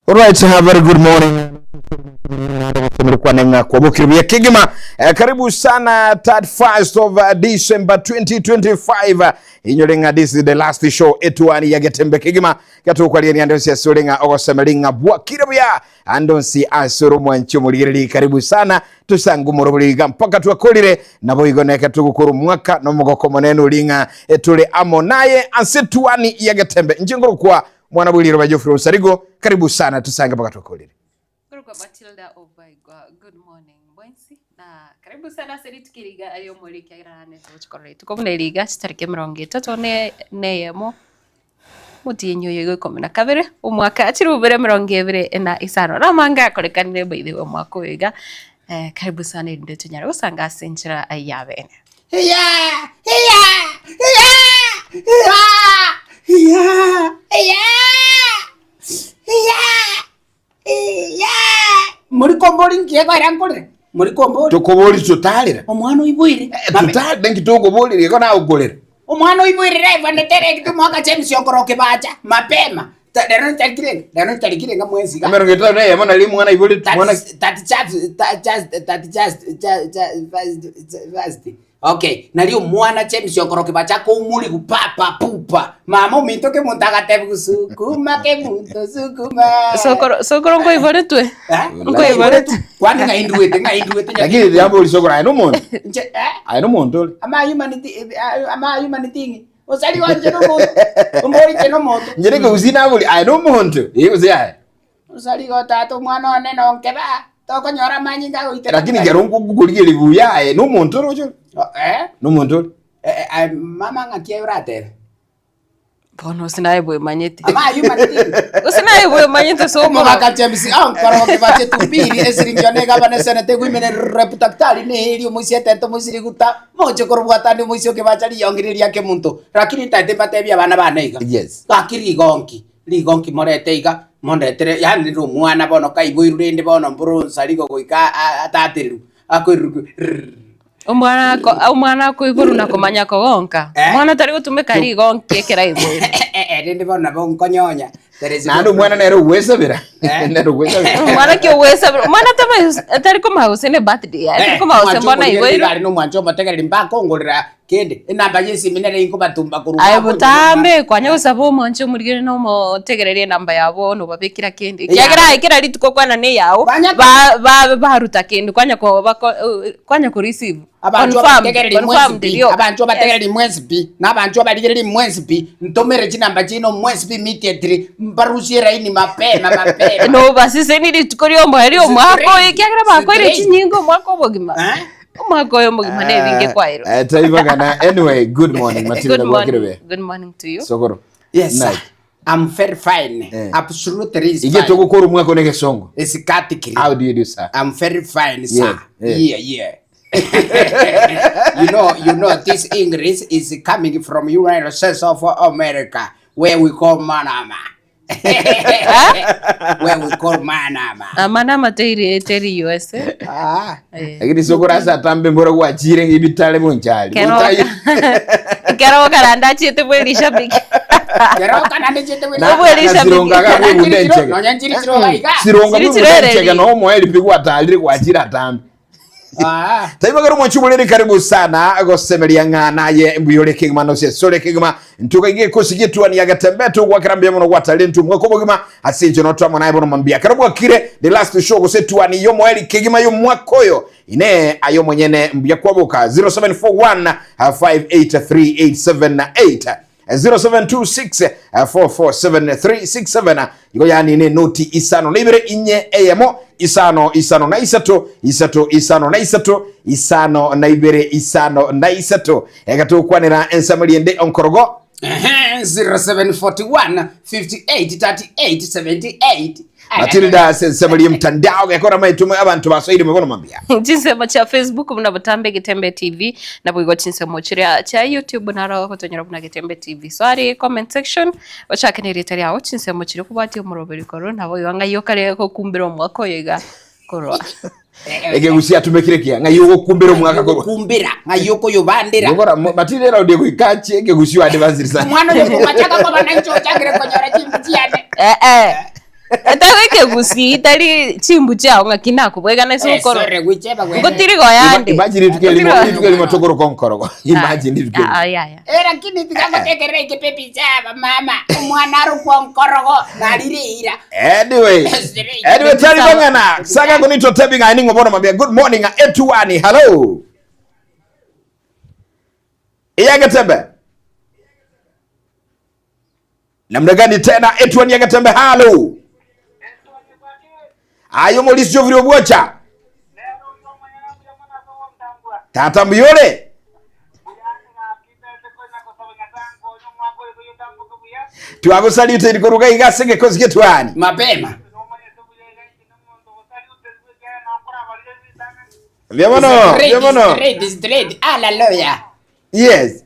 Alright, a very good morning. Kwane ng'a kwabokire buya kegima. Eh, karibu sana 31st of uh, December 2025. Inyore ng'a this is the last show etuani ya getembe kegima. Gatukwariania andonsi asore ng'a ogosemeri ng'a bwakire buya. Andonsi asore omwanchi omorigereri karibu sana tosangumore boriga mpaka twakorire naboigo neke togokora omwaka nomogoko omonene ori ng'a etore amo naye ase etuani ya getembe. Inche ngorokwa Mwana bwe riroba Geoffrey Onsarigo, karibu sana tusange mpaka twakorire. Korokwa Matilda Obaigwa, good morning mwensi na karibu sana ase rituko eri iga aria omore ekiagera naende togochi korora rituko buna eri iga chitariki emerongo etato ne na eyemo, omotienyi oyo iga ikomi na kabere, omwaka chilifu bibere emerongo ebere na isano. Na amange akorekanire by the way omwaka oyo iga, karibu sana erinde tonyare gosanga ase enchera ya bene. Iya! Iya! Iya! Iya! Iya! Iya! Iya! Iya! Muri kombori nki egoera nkorere? Muri kombori. Tokobori totarera. Omwana oiboire. Eh, Totarera nki tokoborire igo nagokorera. Omwana oiboire live and direct omwaka James okoroke bacha mapema. Ta- Rero ntarikire enga, rero ntarikire enga mwensi iga. Emerongo etano na eyemo nari omwana aiboretwe mwana That just, that just, that just, just, just, just. Okay, nari omwana James okoroki bacha koumurigu papa pupa. Mama ominto kemonto agatebigu sukuma kemonto sukuma. Sokoro sokoro nkoiboretwe. Eh? Nkoiboretwe. Kwani ng'ai nduete, ng'ai nduete nya- lakini riambori sokoro aye nomonto Nche, eh? aye nomonto ore Ama humanity, ama humanity Osari gwanche nomonto, ombori inche nomonto. Inche nekegusii nabori aye nomonto eh gose yaya. Osari igo tata omwana one nonkeba, tokonyora amanyinga agoiteka. Lakini ekero nkokorigereria buya aye nomonto oroche ore? Eh? Nomonto ore? Eh, eh, mama ng'aki aye oratebe? Bono ase naye bwemanyete. Ama ayio omanyete? Gose naye bwemanyete sokoro. Omogaka James ankorogoke bache tupiri esiringi yone egabana esenete egwimene rep daktari neri omoisia etente omoisia riguta Moche korobwata ande omoisia okebacha riongi riria kemonto, lakini ntaete mbatebie abana bane iga. Yes. Gaki rigonki, rigonki morete iga, mondetere, yaani rende omwana bono kaiboirwe rende bono mboro onsarigo goika a- a- atatererwe, akoirurwa rrrr. Omwana ako omwana akoiborwa na komanya kogonka. Eh? Omwana tari gotumeka rigonki ekero aiboirwe. Eh, rende bono nabo nkonyonya. There is Naende omwana nere ogwesabera. Eh? Nere ogwesabera. Omwana ki ogwesabera omwana tama tari komanya gose ne birthday yaye, tari komanya gose mbono aiboirwe. Ari nomwancho omotegereri mbakongorera kende enamba y'esimi nere inkobatumba korwa Aye ngakongorera botambe kwanya gosaba omwancho omorigere na omotegereri enamba yabo nobabekera kende Eyabo. ekiagera aye kera rituko okwana na eyao Kwanya- ba- ba- baruta kende kwanya koba kwanya ko receive. Abanchwa Confirmed, abategereri mwensi confirmed pi, rioka. abanchwa Yes. abategereri mwensi pi, na abanchwa abarigereri mwensi pi, ntomere chinamba chiaino mwensi pi immediately, mbarusie eraini mapema mapema. Nobaseseni rituko ri'omoerio omwaka oyo ekiagera bakoire Straight. chinyinga omwaka omogima. Eh? Omwaka oyo omogima nebinge kwairwe. Eh, taibagana anyway good morning Matilda Good gwakire morning. be Good morning to you. sokoro Yes, sir. Nice. I'm very fine. Eh. Absolutely is Ige fine. togokora omwaka one egesongo It's katikiri. how do you do sir I'm very fine, sir. Yeah, Yeah, yeah. you know, you know, this English is coming from United States of America, where we call Manama. where we call Manama. Ah, Manama teri teri USA. Ah. Eh. lakini sokoro ase atambe mbora gwachire ng'ibitare bonchari Kero kero karanda achiete bwe rishabiki. Kero kana ndichete Na- Obwe na sironga rishabiki. ga bwebunda enchege Nonya nchiri chiroga iga. sironga Chiri bwebunda chirere enchege ri. no omoeri pi gwatarire gwachire atambe Ah. Taibagera omwanchi oborere karibu sana gosemeria ng'a naye mbuyore kegima nose sore kegima ntuka inge kosi gietuani yagetembe tugwakera mbuya mono gwatarire ntu omwaka omogima ase inche notwamo naye bono mambia kero bwakire the last show gose tuani yomoeri kegima y'omwaka oyo ine ayo monyene mbuya kwaboka 0741 583878 0726 447367 igo yani ne noti isano na ibere inye eyemo isano isano na isato isato isano na isato isano na ibere isano na isato egatokwanera ensemo riende onkorogo Ehe, 0741 58 38 78. Matilda ase ensemo rie mtandao gekora maitumo abanto basoire mobono mambia Chinsemo chia Facebook buna botambe Getembe TV naboigo chinsemo chiria chia YouTube naro ogotonyora buna Getembe TV. So are comment section ochake ne erieta riao chinsemo chiria okobwatia omoroberi korwa naboigo ng'ai okare gokumbera omwaka oyo iga korwa. Ekegusia atumekire kia ng'ai ogokumbera omwaka korwa Kumbira ng'ai okoyobandera. Gokora Matilda era odie goika achie ekegusia advance sana Omwana oyo komachaka koba nainche ochakire konyora chimbu chiane. Eh eh. Etari ekegusii tari chimbu chiao ng'aki nakobwegana ase Eh, okoro. sorry, gwicheba gwene. Ngotiri goyande. Imagine rituko erimo Ngotiri- rituko erimo tokoroka onkorogo. Imagine rituko erimo. Ah, ah, yeah, yeah. Eh, lakini tigagotekerera eke baby chaba mama omwana arokwa nkorogo narire eira Anyway, anyway, tari bangana. Saka kunito tebi nga ningo bono mambia. Good morning etuani. Hello. Iyagetembe. Namna gani tena etuani yagetembe halo. Ayo molisi joviri obwocha. Tata mbuyore. Twagosalute ikoruga igasege kozi getwani. mapema Vyamono, Straight, vyamono. straight, straight. Hallelujah. Yes.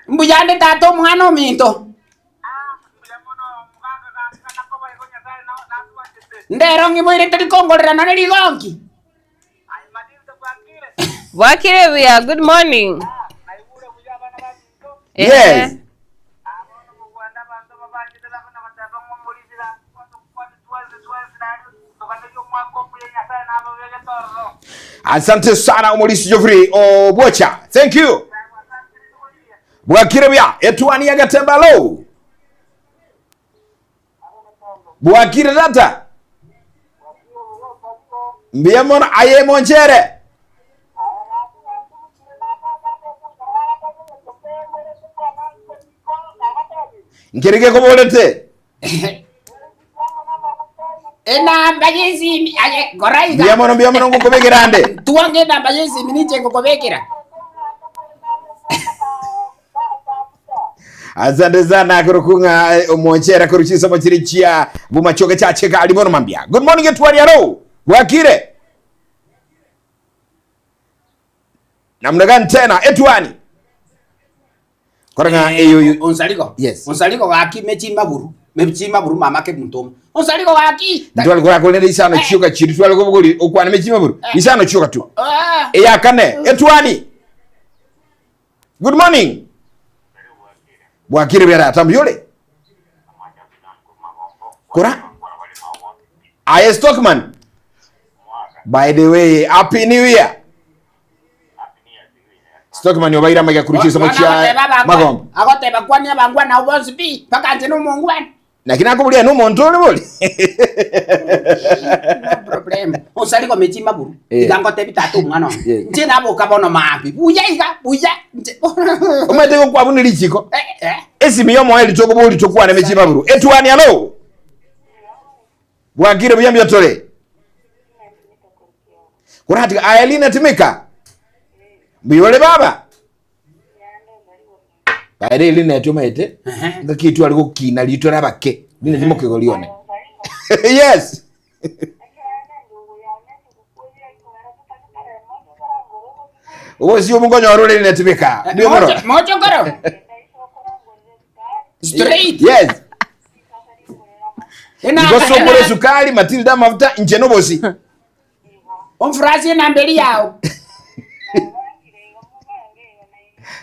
Mbuyande tata omwana ominto ndero ng'iboire tori kongorera none rigonki Bwakire buya, good morning. Eh, Yes. Asante sana Omolisi Jofrey Obwocha. Thank you. Bwakire buya etuani yagatemba lo. Bwakire tata. Mbiamono aye monchere. Nkereke kobolete. enamba yesimi aye goraiga Mbiamono mbiamono ngukobekerande. tuange enamba yesimi ninche ngokobekera Asante sana kurukunga omonchere kuruchisa mochirichia bumachoke chache kali bono mambia. Good morning etuani alo. Bwakire. Namna gani tena etuani? Koranga eyo onsaliko Yes. onsaliko gaki mechimaburu mechimaburu mama ke muntoma onsaliko gaki Ntwale kora kolere isano chiuka chiri twale kobogori okwana mechima buru. Isano chiuka tu. Ah. Eyakane etuani. Good morning. Bwakire byara tambuyole. Kora? Aye Stockman. By the way, happy new year. Stockman yobaira maga kuruchisa mochia magombo. agoteba kwani abangwana nabo bonsi pi mpaka nche nomongwana Lakini akobulia no muntu ole boli. no problem onsaliko mechimaburu Eh. iga ngotebi tata omwana one Yes. nche naboka bono mambi buya iga buya nche Omwete ko kwabuni lichiko. Eh, eh. Esimi yomo eli toko boli tokwana mechima buru. Etuani alo. Bwakire buyambi tole. Kurati ayalina timika. Mbiyole baba. Baere lina etomete. Ehe. Ngakitu aliko kina litwa rabake. Lina timoke golione. Yes. Uwo sio mungonyo warule lina timika. Ndio moro. Mocho- mocho koro straight Yes. Enamba- Ngosokole sukari Matilda mafuta nje nobosi. omfurasi enambeli yao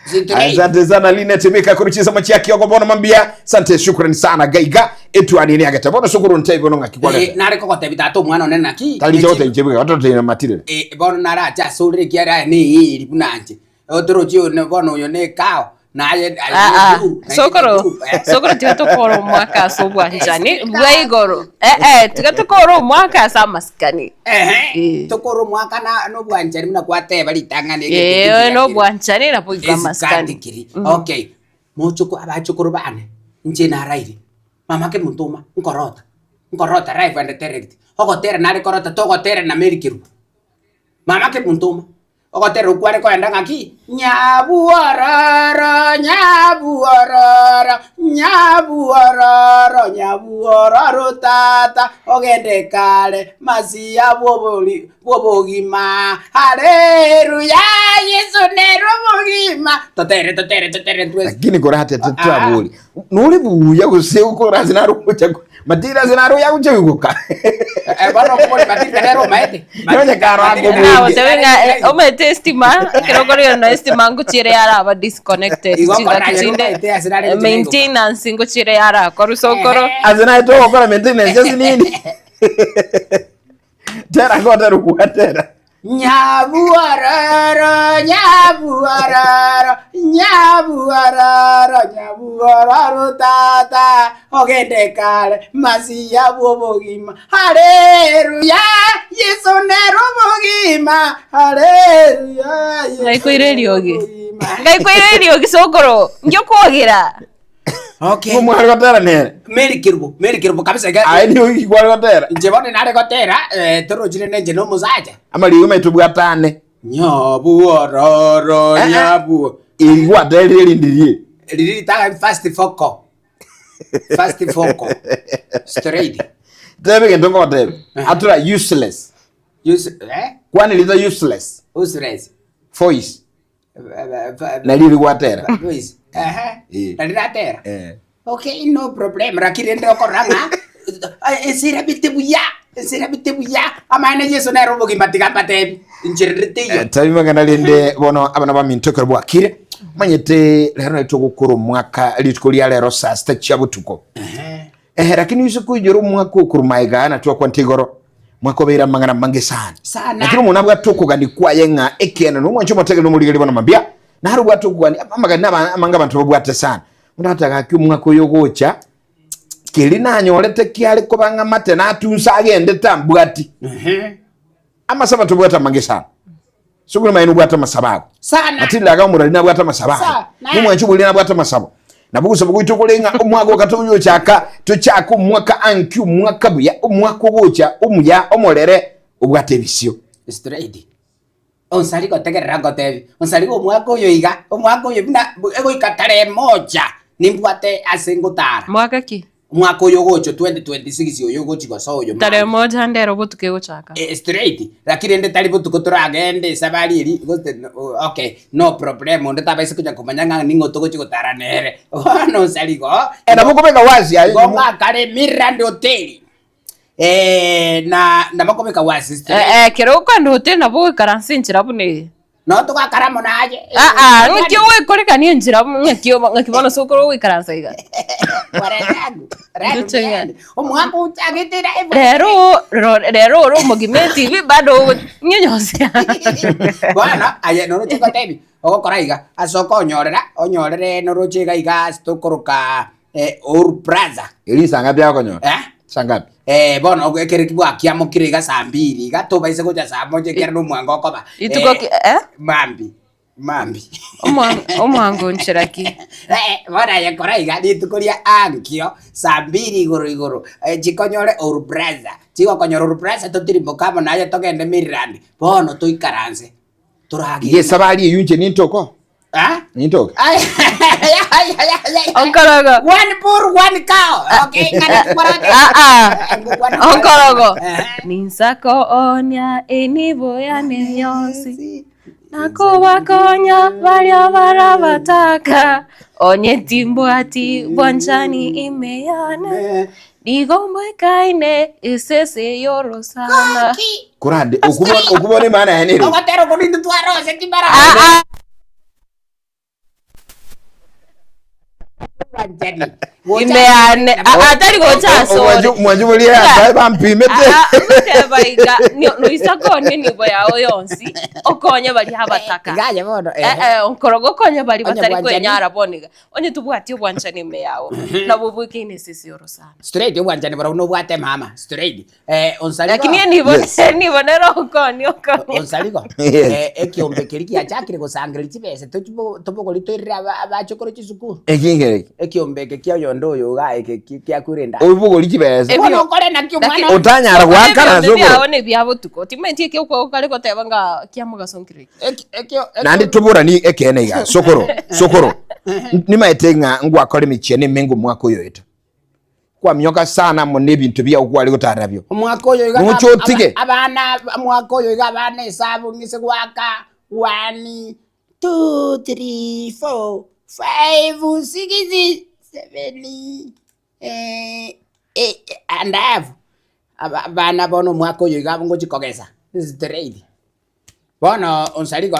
Straight. Asante sana Linet Mika kuruchisa machi yake yoko bono mambia. Asante shukrani sana Gaiga. Etu anini agata bono sukuru ntai bono Eh, ngakikwale. nare kogotebi tata omwana one naki Tali jote nje watoto ina Matilda. Eh, bono naracha asorire kiara ni iri bunanje otorochi one bono oyo ne kao naye Ah, ah. Sokoro, sokoro tiga tokora omwaka ase obwanchani bwa igoro. Eh eh, tiga tokora omwaka ase amasikani. ehe Eh. tokora omwaka na nobwanchani buna kwateba ritang'ani Eh, nobwanchani nabo igo amasikani. amasikani okay mochoko abachokoro bane nche naraire mama ke muntuma nkorota nkorota live and direct ogotera nare korota togotera na Mary Kiru mama ke muntuma ogotera okware koenda ng'aki nyabuororo nyabuororo nyabuororo nyabuororo tata ogende kare masiya bwobori bwobogima haleluya yesu nero bogima. obogima. Totere totere totere ntwe. Lakini korate titwabori. Nore buya gose okora ase naro gocha Matilda ase naro yagocha goika. Eh, bono okobori Matilda nere omaete. Nonye karo Matilda akobori. nere Nagotebia ng'a eh, omanyete estima ekero okorigana na estima ngochiere yaraba disconnected Igo chingaki okora chinde omanyete ase nare eh, gochia goika. maintenance ngochiere yarakorwa sokoro Ase naye togokora maintenance ase nini? Tera gotera gwatera. Nyabuororo, nyabuororo, nyabuororo, nyabuororo tata, ogende kare masiya bw'obogima. Haleluya, Yeso nere obogima. Haleluya, Yeso Ngaikoire nere eriogi. obogima. Ngaikoire eriogi sokoro, ngiokogera. Okay. Omware gotera nere. Mary Kerubo, Mary Kerubo kabisa iga. Aye nigo ikware gotera. Inche bono nare gotera, eh, torochire nenche na omosacha. Amarigo maito bwatane. Nyabuororo, Eh, eh. nyabuo. Eri gwaterire erindi rie. Riri ritaka fast foko. Fast foko. Straight. Tebe gento ngotebe. Atura useless. Use, eh? Kwani rita useless. Useless. Voice. Nari rigwatera. Voice. Ehe. Eh. Nari ratera. Eh. Okay, no problem. Lakini rende okorora ng'a esira bite buya, esira bite buya. Amaene Yeso nere obogima tiga mbatebi. Inchera teiyo. Eh, tabi magana rende bono abana baminto ekero bwakire manyete rero nari togokora omwaka rituko ria rero saa sita chia botuko Ehe, lakini ase koinyora omwaka okorwa magega na twakwante igoro, mwaka obeire amang'ana amange sana. Sana. Lakini omonto nabwate okogania kwaye ng'a ekeene na omwancho omotegere na omorigereria bono mambia, naro obwate okogania amagani naba amange abanto babwate sana. Omonto agoteba gaki omwaka oyo ogocha, keria nanyorete kiare koba ng'a mate natunsa agendete ambwati. Ehe. Amasabo tobwate amange sana. Sokoro maene obwate amasabo ago. Sana. Matilda aga omorari nabwate amasabo aye. Sana. Nomwanchi oboriri nabwate amasabo. Nabo ogosaba gwaito kore ng'a omwaka oka togochaka tochake omwaka anki omwaka buya omwaka ogocha omuya omorere obwate ebisio. Straight. Onsari gotegerera ngotebi, onsari omwaka oyo iga, omwaka oyo buna egoika tarehe moja nimbwate ase ngotara. Mwaka ki? Omwaka oyo ogocha 2026 oyo ogochi gosoa oyo Tarehe mambia. moja ndero botuko egochaka. Eh, straight lakini rende tari botuko toragende esabari eri gose okay no problem onde tabaisa konya komanya ng'a ning'o togochi gotara nere bono onsari igo Eh, nabo okobeka wasi aye igo ngakare Mirrand Hotel eh, na nabo okobeka wasi straight Eh, eh, kero okoenda hoteli nabo ogoikaransa enchera buna eye. No togakara mono aye. Ah, ah, ng'aki ogoikorekania enchera ng'aki obo- ng'aki bono ase okore ogoikaransa iga. Ndoche ng'a- Omwaka ochagete Rero ro- rero ore omogima etibi bado ogo- ng'enyosia. Bono aye noroche ngotebi ogokora iga ase okonyorera onyorere noroche iga iga ase tokoroka eh, Uhuru Plaza Eri saa ngapi akonyora? eh? Saa ngapi? Eh, bono ogo ekere bwakiamokire iga saa mbiri iga tobaise gocha saa moja ekero na omwango okoba Rituko eh, ki eh? mambi mambi Omwa- omwango nchera ki? Eh, bono aye kora iga rituko ria ankio saa mbiri igoro igoro eh, chikonyore Uhuru Plaza chigokonyora Uhuru Plaza totirimboke amo naye togende Maryland bono toikaranse toragere Iga esabari eywo inche nintoko. Ah? Nintoke. Ay, ay, ay, ay, ay. Onkorogo. One bull, one cow. Okay, ng'ana tukorote. Ah, ah. One bull. Onkorogo. Eh. Ninsako onya enibo yane yonsi nakobakonya baria barabataka onye timbwati bwanchani ime yane nigo mbwekaine esese yorosana Korande okubona okubona emana yaye nere. Ogotera okwo ninto twarose timara. Ah, ah. Ime yane Ah, ah, tari gocha asore Omwanchi boria aye bampimete. goteba iga noisa konia enibo yao yonsi okonye baria abataka Gaye bono. Eh, eh, onkorogo okonye baria Onye batari bwanchani. kwenyara bono iga onye tobwati obwanchani ime yao nabo obwekaine esese yorosana Straight obwanchani boro nobwate mama. Straight. Eh, onsarigo. Lakini enibo Yes. enibo nero okonia okonia Onsarigo. Yes. Eh, ekiombe keria kiachakire gosangereria chibesa tochibo tobogori toirere aba- abachokoro chisukuru. Ekingere eki. Ekiombe eke kia oyonde oyo iga eke ki- kiakwire enda. Obogori chibesa. Ebio- Bono okore nakio Lakini- mwana. Otanyara goakana ase Ebiombe okoro. biao nebia botuko timanyeti eki okare goteba ng'a kiamogaso nkire eki. Eki- ekio- ekio- Naende toborani ekeene iga sokoro sokoro nimaete ng'a ngwakora emichie na emenge omwaka oyo oeta. Kwamioka sana amo nebinto biao kware gotara nabio. Omwaka oyo iga Noche otige. abana omwaka oyo iga abana esabu ng'ise goaka one. Two, three, four, five, six, seven, eight and half. Aba abana bono omwaka oyo iga ngochi kogesa straight. Bono onsarigo,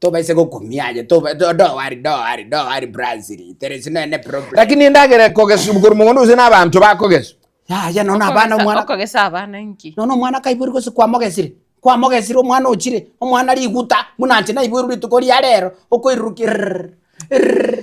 tobaise gokumia aye toba don't worry, don't worry, don't worry Brazil, there is no any problem. Lakini endagera ekogeswa korwa mogondo gose na abanto bakogeswa. Yaya nono abana Okogesa omwana okogesa abana inki? nono omwana kaiboirwe gose kwamogesire, kwamogesire omwana ochire, omwana riguta, buna inche naiboirwe rituko ria rero, okoirurukia rrrr rrrr.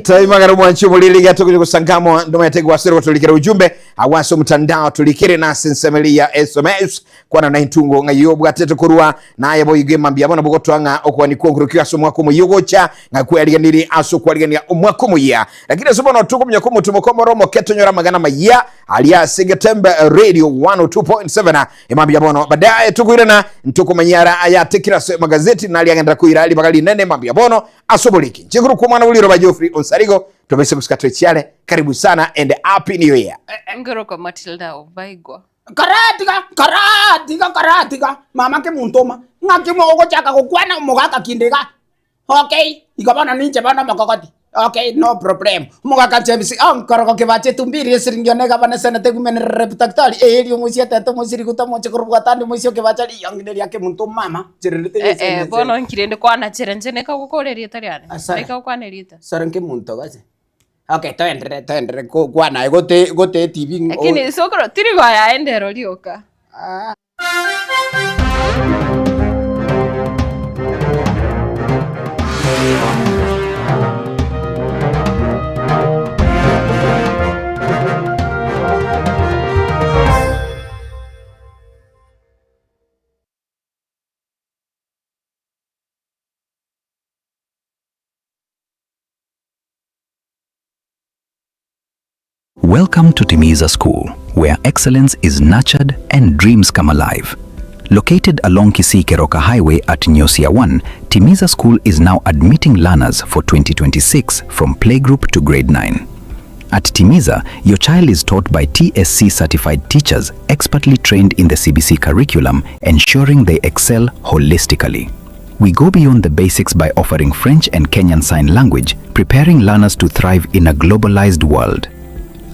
Taimagara omwanchi omoriri gatokonya gosangamo ndomanyete gwasire gotorikera ujumbe awase omotandao torikere nase ensemeri ya SMS kwana na intungo ng'a iyo obwatete korwa naye boigo emambia bono bogotoa ng'a okoani kwonkorokio ase omwaka omoyia ogocha ng'a kwariganiri ase okwarigania omwaka omoyia lakini ase bono tokomanya komotumo komoro omoke tonyore amagana amayia aria ase Getembe Radio 102.7 emambia bono baadaye tokoirana ntokomanya ara ayatekire ase magazeti nari agendera koira ribaga rinene emambia bono ase oboriki nchiguru kwa omwana bw'riroba Geoffrey Onsarigo tobese gosika twechiare karibu sana and happy new year. Ngorokwa Matilda Obaigwa. Karatiga, karatiga, karatiga, mama kemontoma, ng'aki mogochaka gokwana omogaka kinde iga? Okay, igo bono ninche bono omokogoti, okay no problem. Omogaka James, oh nkorogo kebache etumbiri esiringi one egabana eseneta egumene rep daktari, eeri omoisia etete omoisia riguta omoche korwa bwatandi omoisia okebacha riyongi neria kemonto mama, nchererete Eh, eh, gese nese. bono nki rende kwana chere inche neka gokora erieta riane? Asara. Neka gokwana erieta. Sore nkemonto gose. Okay, toenderere toenderere ko kwana aye gote gote etibi ng'o Lakini sokoro tiri goyaenda ero rioka. Ah. Welcome to Timiza School, where excellence is nurtured and dreams come alive. Located along Kisii Keroka Highway at Nyosia 1, Timiza School is now admitting learners for 2026 from playgroup to grade 9. At Timiza, your child is taught by TSC certified teachers expertly trained in the CBC curriculum, ensuring they excel holistically. We go beyond the basics by offering French and Kenyan Sign Language, preparing learners to thrive in a globalized world.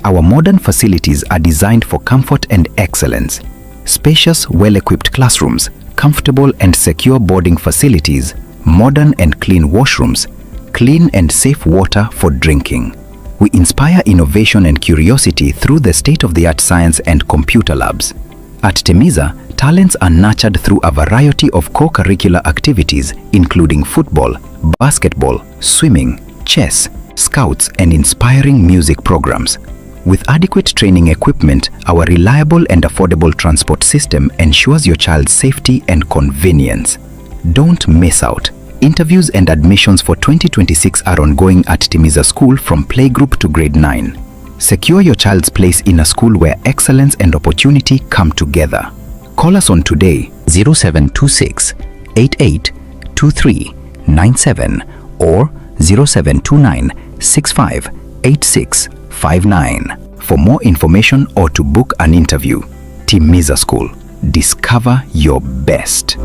Our modern facilities are designed for comfort and excellence. Spacious, well-equipped classrooms, comfortable and secure boarding facilities, modern and clean washrooms, clean and safe water for drinking. We inspire innovation and curiosity through the state-of-the-art science and computer labs. At Temiza, talents are nurtured through a variety of co-curricular activities including football, basketball, swimming, chess, scouts and inspiring music programs. With adequate training equipment, our reliable and affordable transport system ensures your child's safety and convenience. Don't miss out. Interviews and admissions for 2026 are ongoing at Timiza School from playgroup to grade 9. Secure your child's place in a school where excellence and opportunity come together. Call us on today 0726 88 23 97 or 0729 65 86 59 for more information or to book an interview. Timiza School. Discover your best.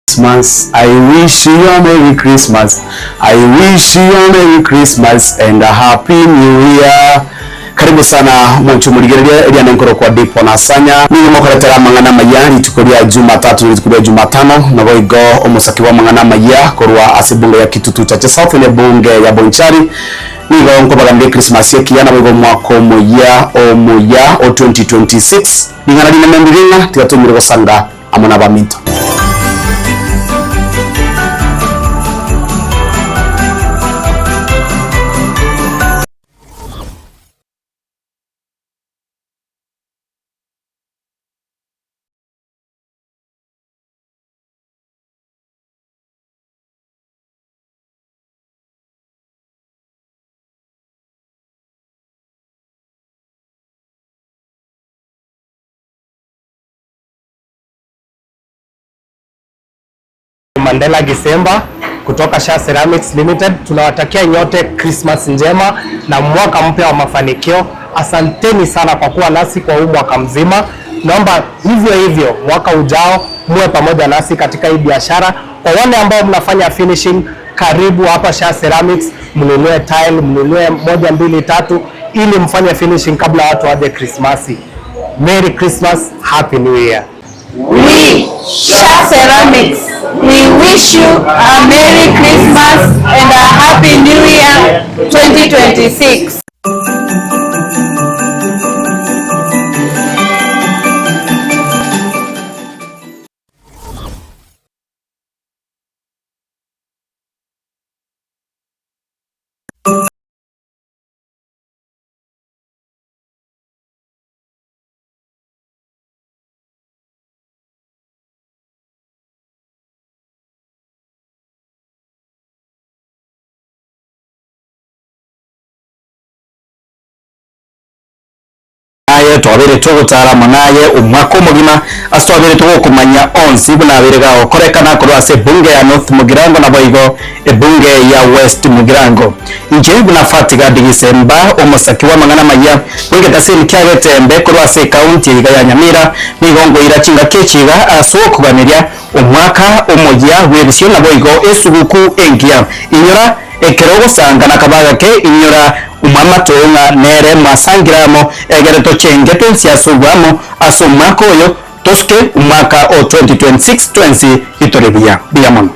Christmas. I wish you a Merry Christmas. I wish you a Merry Christmas and a Happy New Year. Karibu sana mwancho murigereria eria nenkoro kwa Dipo na Sanya nigo mokoretera amang'ana maya rituko ria Jumatatu na rituko ria Jumatano nabo igo omosaki bwa amang'ana maya korwa ase ebunge ya Kitutu Chache South na ebunge ya Bonchari nigo nkobaganirie Christmas ekiya nabo igo omwaka omoyia omuya o 2026 ring'ana rinene ndiri ng'a tiga toimire gosanga amo nabaminto. Mandela Gisemba kutoka Sha Ceramics Limited. Tunawatakia nyote Christmas njema na mwaka mpya wa mafanikio. Asanteni sana kwa kuwa nasi kwa huu mwaka mzima. Naomba hivyo hivyo mwaka ujao muwe pamoja nasi katika hii biashara. Kwa wale ambao mnafanya finishing, karibu hapa Sha Ceramics, mnunue tile, mnunue moja, mbili, tatu ili mfanye finishing kabla watu waje Krismasi. Merry Christmas, Happy New Year. We, Sha Ceramics, we wish you a Merry Christmas and a Happy New Year 2026. Naye twabere togotara naye omwaka omogima ase twabere togokomanya onsi buna abere gagokorekana korwa ase ebunge ya North Mugirango nabo igo ebunge ya West Mugirango. Inche buna Fatiga Digisemba omosaki wa mang'ana maya bwegetasini kiagetembe korwa ase ekaunti iga ya Nyamira, nigo ngoira chingaki echiga ase okoganeria omwaka omoyia bw'ebisio nabo igo esuguku engiya. Inyora ekero ogosanga na kabaga ke inyora umwamatonga nere mwasangiramo egere tochenge twensi ase obwamo ase omwaka oyo tosuke omwaka o 2026 twensi itore buya buya mono.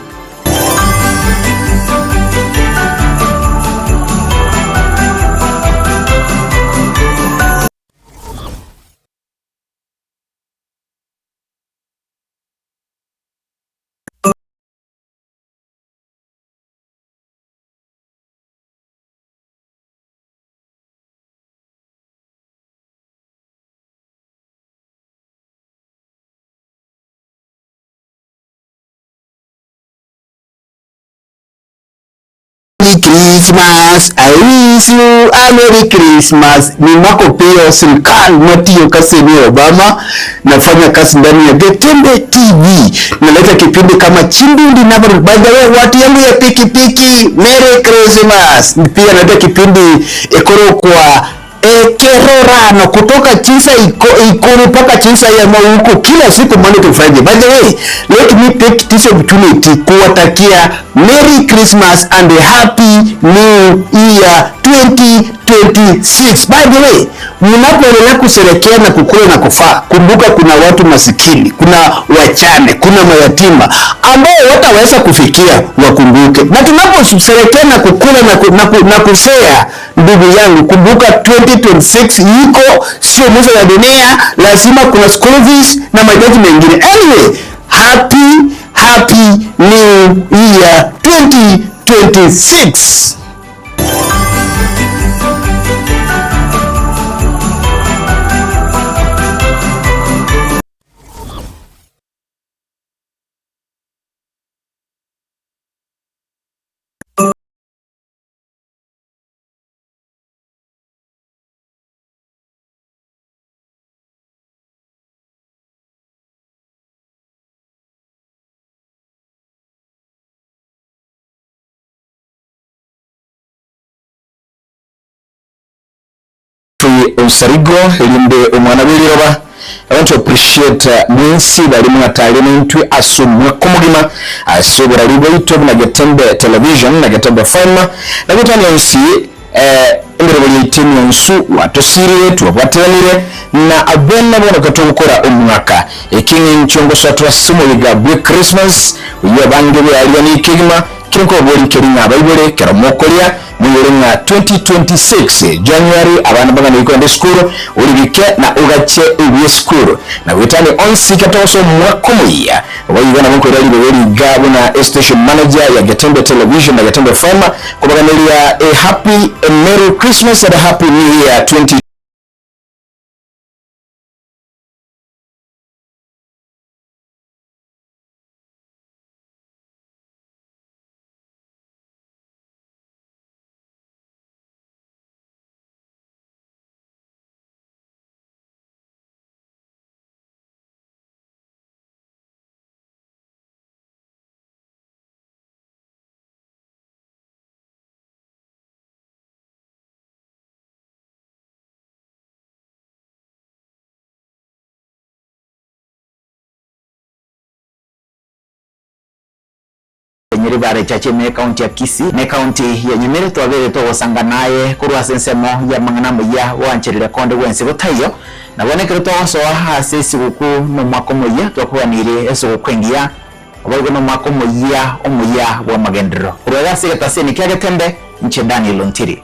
Merry Christmas, I wish you a Merry Christmas. Ni mwako pia serikali matiyo Kasemi Obama, nafanya kazi ndani ya Getembe TV, naleta kipindi kama Chimbundi na by the way, watu yangu ya pikipiki, Merry Christmas. Pia naleta kipindi ekoro kwa ekerorano kutoka Chinsa Ikuru mpaka Chinsa ya Mauko kila siku Monday to Friday. By the way, let me take this opportunity kuwatakia Merry Christmas and a Happy New Year 2026. By the way, mnapoendelea kusherehekea na kukula na kufaa, kumbuka kuna watu masikini, kuna wachane, kuna mayatima ambao wataweza kufikia, wakumbuke. Na tunaposherehekea na kukula na kushare, ndugu yangu, kumbuka 2026 iko, sio mwisho ya dunia, lazima kuna school fees na mahitaji mengine. Anyway, happy New Year 2026. Osarigo elimbe omwana bw'eriroba. I want to appreciate mwensi bali mwatale nentwe ase omwaka omogima ase oborari bwaito buna Getembe Television na Getembe FM na gotania onsi embere yaito emionsu watosirire twabwateranire na abene bono katogokora omwaka eking'encho ngosoa twase omoyiga bwe Christmas oyo abange bearia nikegima kirinko obori nkeri ng'a abaibore kero mokoria muyore ng'a 2026 January abana bagana ikwenda esukuru oribike na ugache ebye esukuru na gwetani onsi katoso omwaka omuya obayiga nabo nkoira ribe riga buna station manager ya Getembe Television na Getembe FM kubaganiria a happy a Merry Christmas and a Happy New Year 20 Nyaribare Church ime ekaunti ya Kisii na ekaunti ya Nyamira twabeire togosanga naye korwa ase ensemo y'amang'ana amayia goanchereria konde gwensi gotaiyo. Na bono ekero togosoa ase esiguku nomwaka omoyia twakoganirie esuguku engiya boigo nomwaka omoyia omuya bw'amagenderero. Korwa iga ase egetaseni kia Getembe, inche Daniel Ontiri.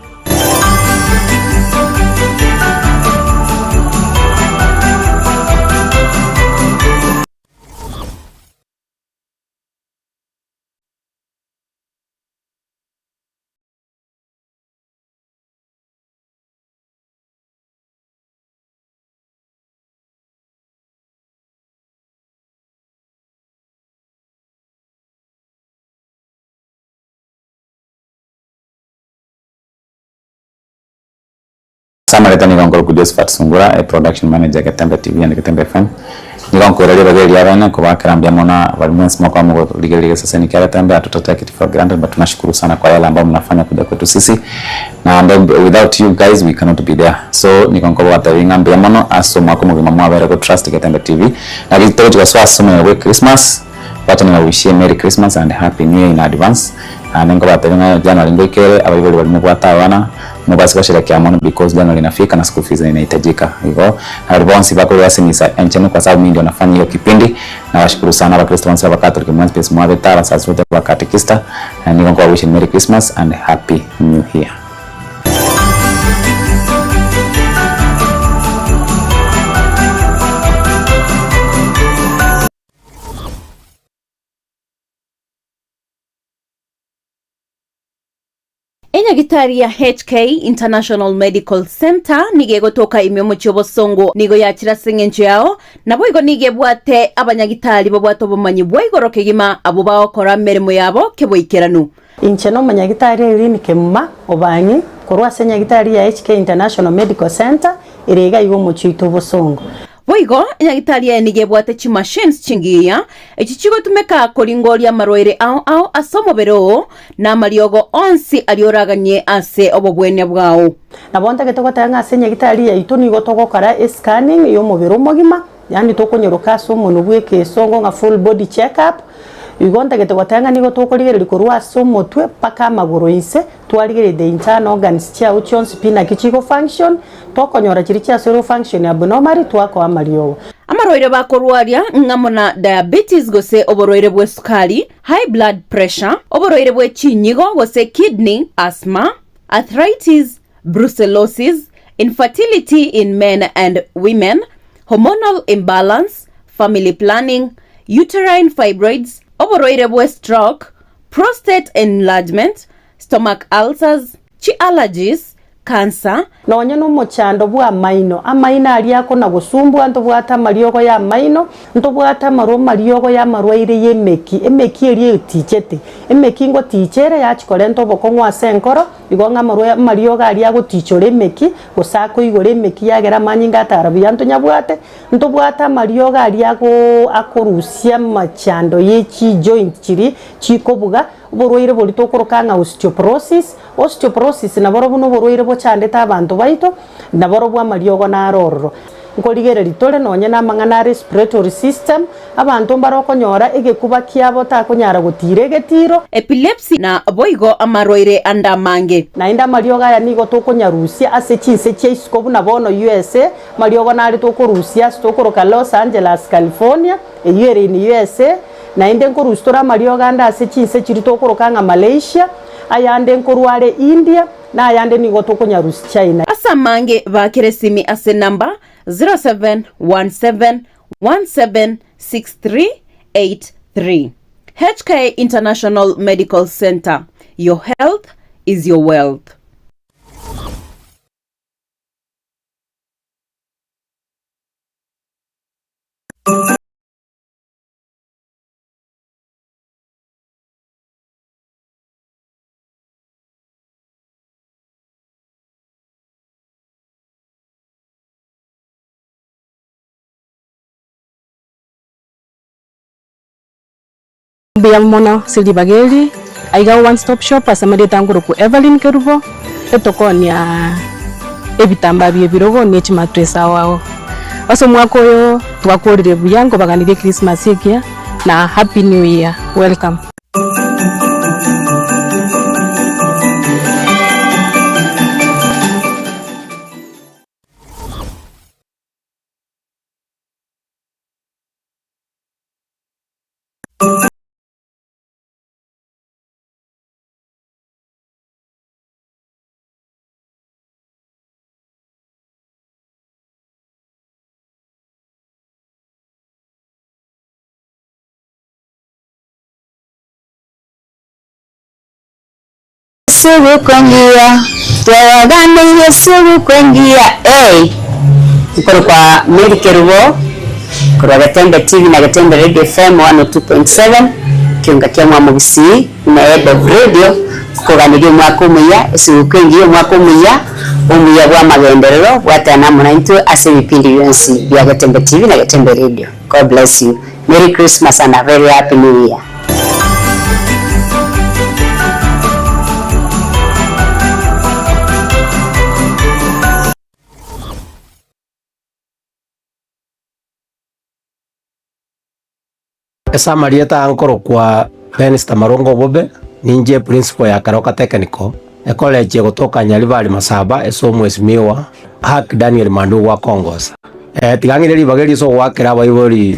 Ase amareta nigo nkorokwa Josephat Sungura, e production manager Getembe TV and Getembe FM. Nigo nkoiraria ribaga eri riabene kobakera mbuya mono baria mwensi mokoba mogorigereria egeseseni kia Getembe hatuta take it for granted but tunashukuru sana kwa yale ambayo mnafanya kuja kwetu sisi naende without you guys we cannot be there so nigo nkobatebia ng'a mbuya mono ase omwaka omogima mwabere go trust Getembe TV naki togochi gosoa ase omoyega bwe Christmas Wacha nibawishie Merry Christmas and Happy New Year in advance. Naende nkobatebia ng'a January ngoika ere, abaibori baria mobwate abana, mobase gosherekea mono because January inafika na school fees inahitajika. Igo na baria bonsi bakorwa ase emisa enchenu kwa sababu mimi ndio nafanya hiyo kipindi, nawashukuru sana abakristo bonsi abakatoliki mwensi place mwabete, abasaserdoti, abakatekista, nigo nkobawishia Merry Christmas and Happy New Year. Enyagitari ya HK International Medical Centre nigo egotoka ime omochie obosongo nigo yachire ase eng'encho yao, naboigo nigo ebwate abanyagitari babwate obomanyi bwa igoro kegima abwo bagokora emeremo yabo keboikeranu. Inche nomonyagitari Irene Kemuma Obang'i korwa ase enyagitari ya HK International Medical Centre ere iga iga omochie oito obosongo. Boigo, enyagitari eye nigo ebwate chimachines chingiya, echi chigotumeka koringoria amarwaire ao ao ase omobere oo, na amariogo onsi aria oraganie ase obobwenia bwao. Nabo ntagete goteba ng'a ase enyagitari yaito nigo togokora escanning y'omobere omogima, yaani tokonyoroka ase omonwe bw'ekesongo ng'a full body check up, igo ntagete goteba ng'a nigo tokorigereria korwa ase omotwe mpaka amagoro inse, Twarigereria the internal organs chiao chionsi pi naki chigo function, tokonyora chiria chiasoire go function abnormally twakoa amariogo. Amarwaire bakorwaria ng'amo na diabetes gose oborwaire bw'esukari, high blood pressure, oborwaire bwe chinyigo gose kidney, asthma, arthritis, brucellosis, infertility in men and women, hormonal imbalance, family planning, uterine fibroids, oborwaire bwe stroke, prostate enlargement, stomach ulcers, chi allergies, cancer, Nonye nomochando bw'amaino, amaino aria akona-gosumbua, ntobwate amariogo y'amaino, ntobwate amarwa amariogo y'amarwaire y'emeki, emeki eria etichete. Emeki ngoticha ere yachia korenta obokong'u ase enkoro, igo ng'a amarwa amariogo aria agotichora emeki, gose akoigora emeki yagera amanyinga atara buya ntonyabwate, Ntobwate amariogo aria akorusia amachando ye chijoint chiria chikobuga, oborwaire boria tokoroka ng'a osteoporosis. Osteoporosis naborobwo noborwaire bochandete abanto baito, naborobwo amariogo naro ororo. Nkorigereria tore nonye namang'ana a respiratory system, abanto mbare okonyora egekuba kiabo takonyara gotiira egetiro. Epilepsy na boigo amarwaire ande amange. Naende amariogo aya nigo tokonyarusia ase chinse chia isiko buna bono USA, Mariogo nare tokorusia ase tokoroka Los Angeles, California, eyio ere in USA, naende nkorusia tore amariogo ande ase chinse chiria tokoroka ng'a Malaysia, ayande nkorwa are India, na ayande nigo tokonyarusia China. Ase amange baakere esimi ase enamba 0717176383. HK International Medical Centre, your health is your wealth. Mbuya mono ase ribaga eri, aiga One Stop Shop ase amarieta nkorokwa Evelyn Kerubo, etokonia ebitambaa bia ebirogo ne chimattress ao ao. Ase omwaka oyo twakorire buya nkobaganirie Christmas ekiya na happy new year, welcome. Esuguku engiya, Twabaganeirie esuguku engiya, ey. Nkorokwa Mary Kerubo, korwa Getembe TV na Getembe Radio FM 102.7, kiunga kia Mwamogusii na Head of Radio, kokoganeria omwaka omuya, esuguku engiya omwaka omuya, omuya bw'amagenderero, bwatana amo naintwe ase ebipindi bionsi bia Getembe TV na Getembe Radio. God bless you. Merry Christmas and a very happy new year. Ase amarieta aya nkorokwa Benster Marongo Obobe, ninche principal ya Keroka Technical, ecollege egotoka Nyaribari Masaba ase omwesimiwa Hack Daniel Mandugu gwakongosa. Tiga ng'ire ribaga erio ase ogoakera abaibori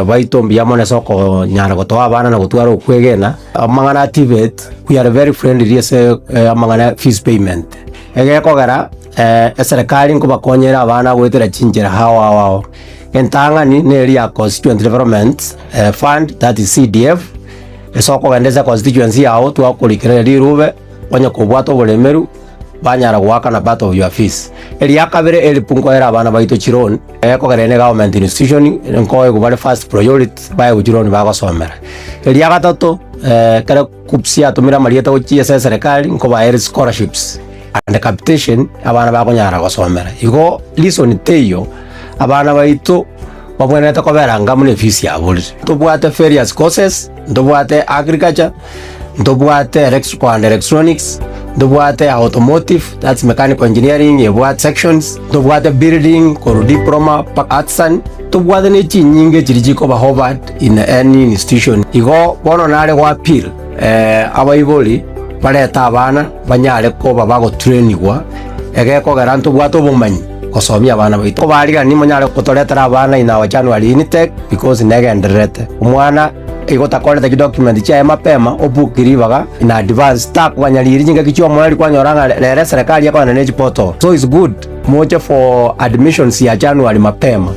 baito mbuya mono ase okonyara gotoa abana na gotwara okwegena, amang'ana a TVET, we are very friendly ase amang'ana ya fees payment. Egekogera eserekari nkobakonyera abana goetera chinchera ao ao ao. Entang'ani neri ya Constituent Development Fund, that is CDF, ase okogenda ase econstituency yago twakorikera rirube, onye kobwate oboremeru, banyara goakana part of your fees. Eria kabere help nkoera abana baito chiloan, ekogera ere government institution, nkoegwa bare first priority, baegwe chiloan bagosomera. Eria gatato, ekero KUCCPS yatomire amarieta gochia ase eserekari, nkobaere scholarships and capitation, abana bakonyara gosomera. Igo reason teiyo, abana baito babwenerete kobera anga buna efees yaborire. Ntobwate various courses, ntobwate agriculture, ntobwate electrical and electronics, ntobwate automotive, that's mechanical engineering ebwate sections, ntobwate building korwa diploma mpaka artisan, ntobwate ne chinyinge chiria chikoba hovered in any institution. Igo bono nare go appeal abaibori barete abana banyare koba bagotrainigwa egekogera ntobwate obomanyi gosomia abana baito. Kobarigani monyare gotoretera abana in our January intake because negendererete. Omwana igo otakorete chidocument chiaye mapema obook ribaga in advance takoganya riria chingaki chia omoerio kwanyora ng'a rero eserekari ekogenda ne chiportal. So it's good moche for admissions ya January mapema.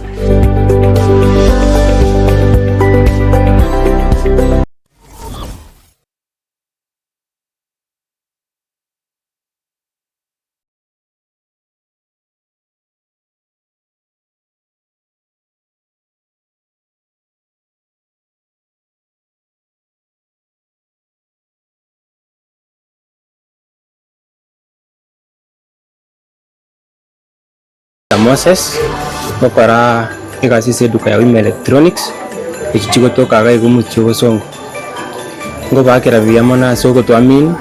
Moses, gokora egasi ase eduka ya Wima Electronics, echi chigotoka iga iga omochie o Bosongo. Ngobakera buya mono ase ogotoamini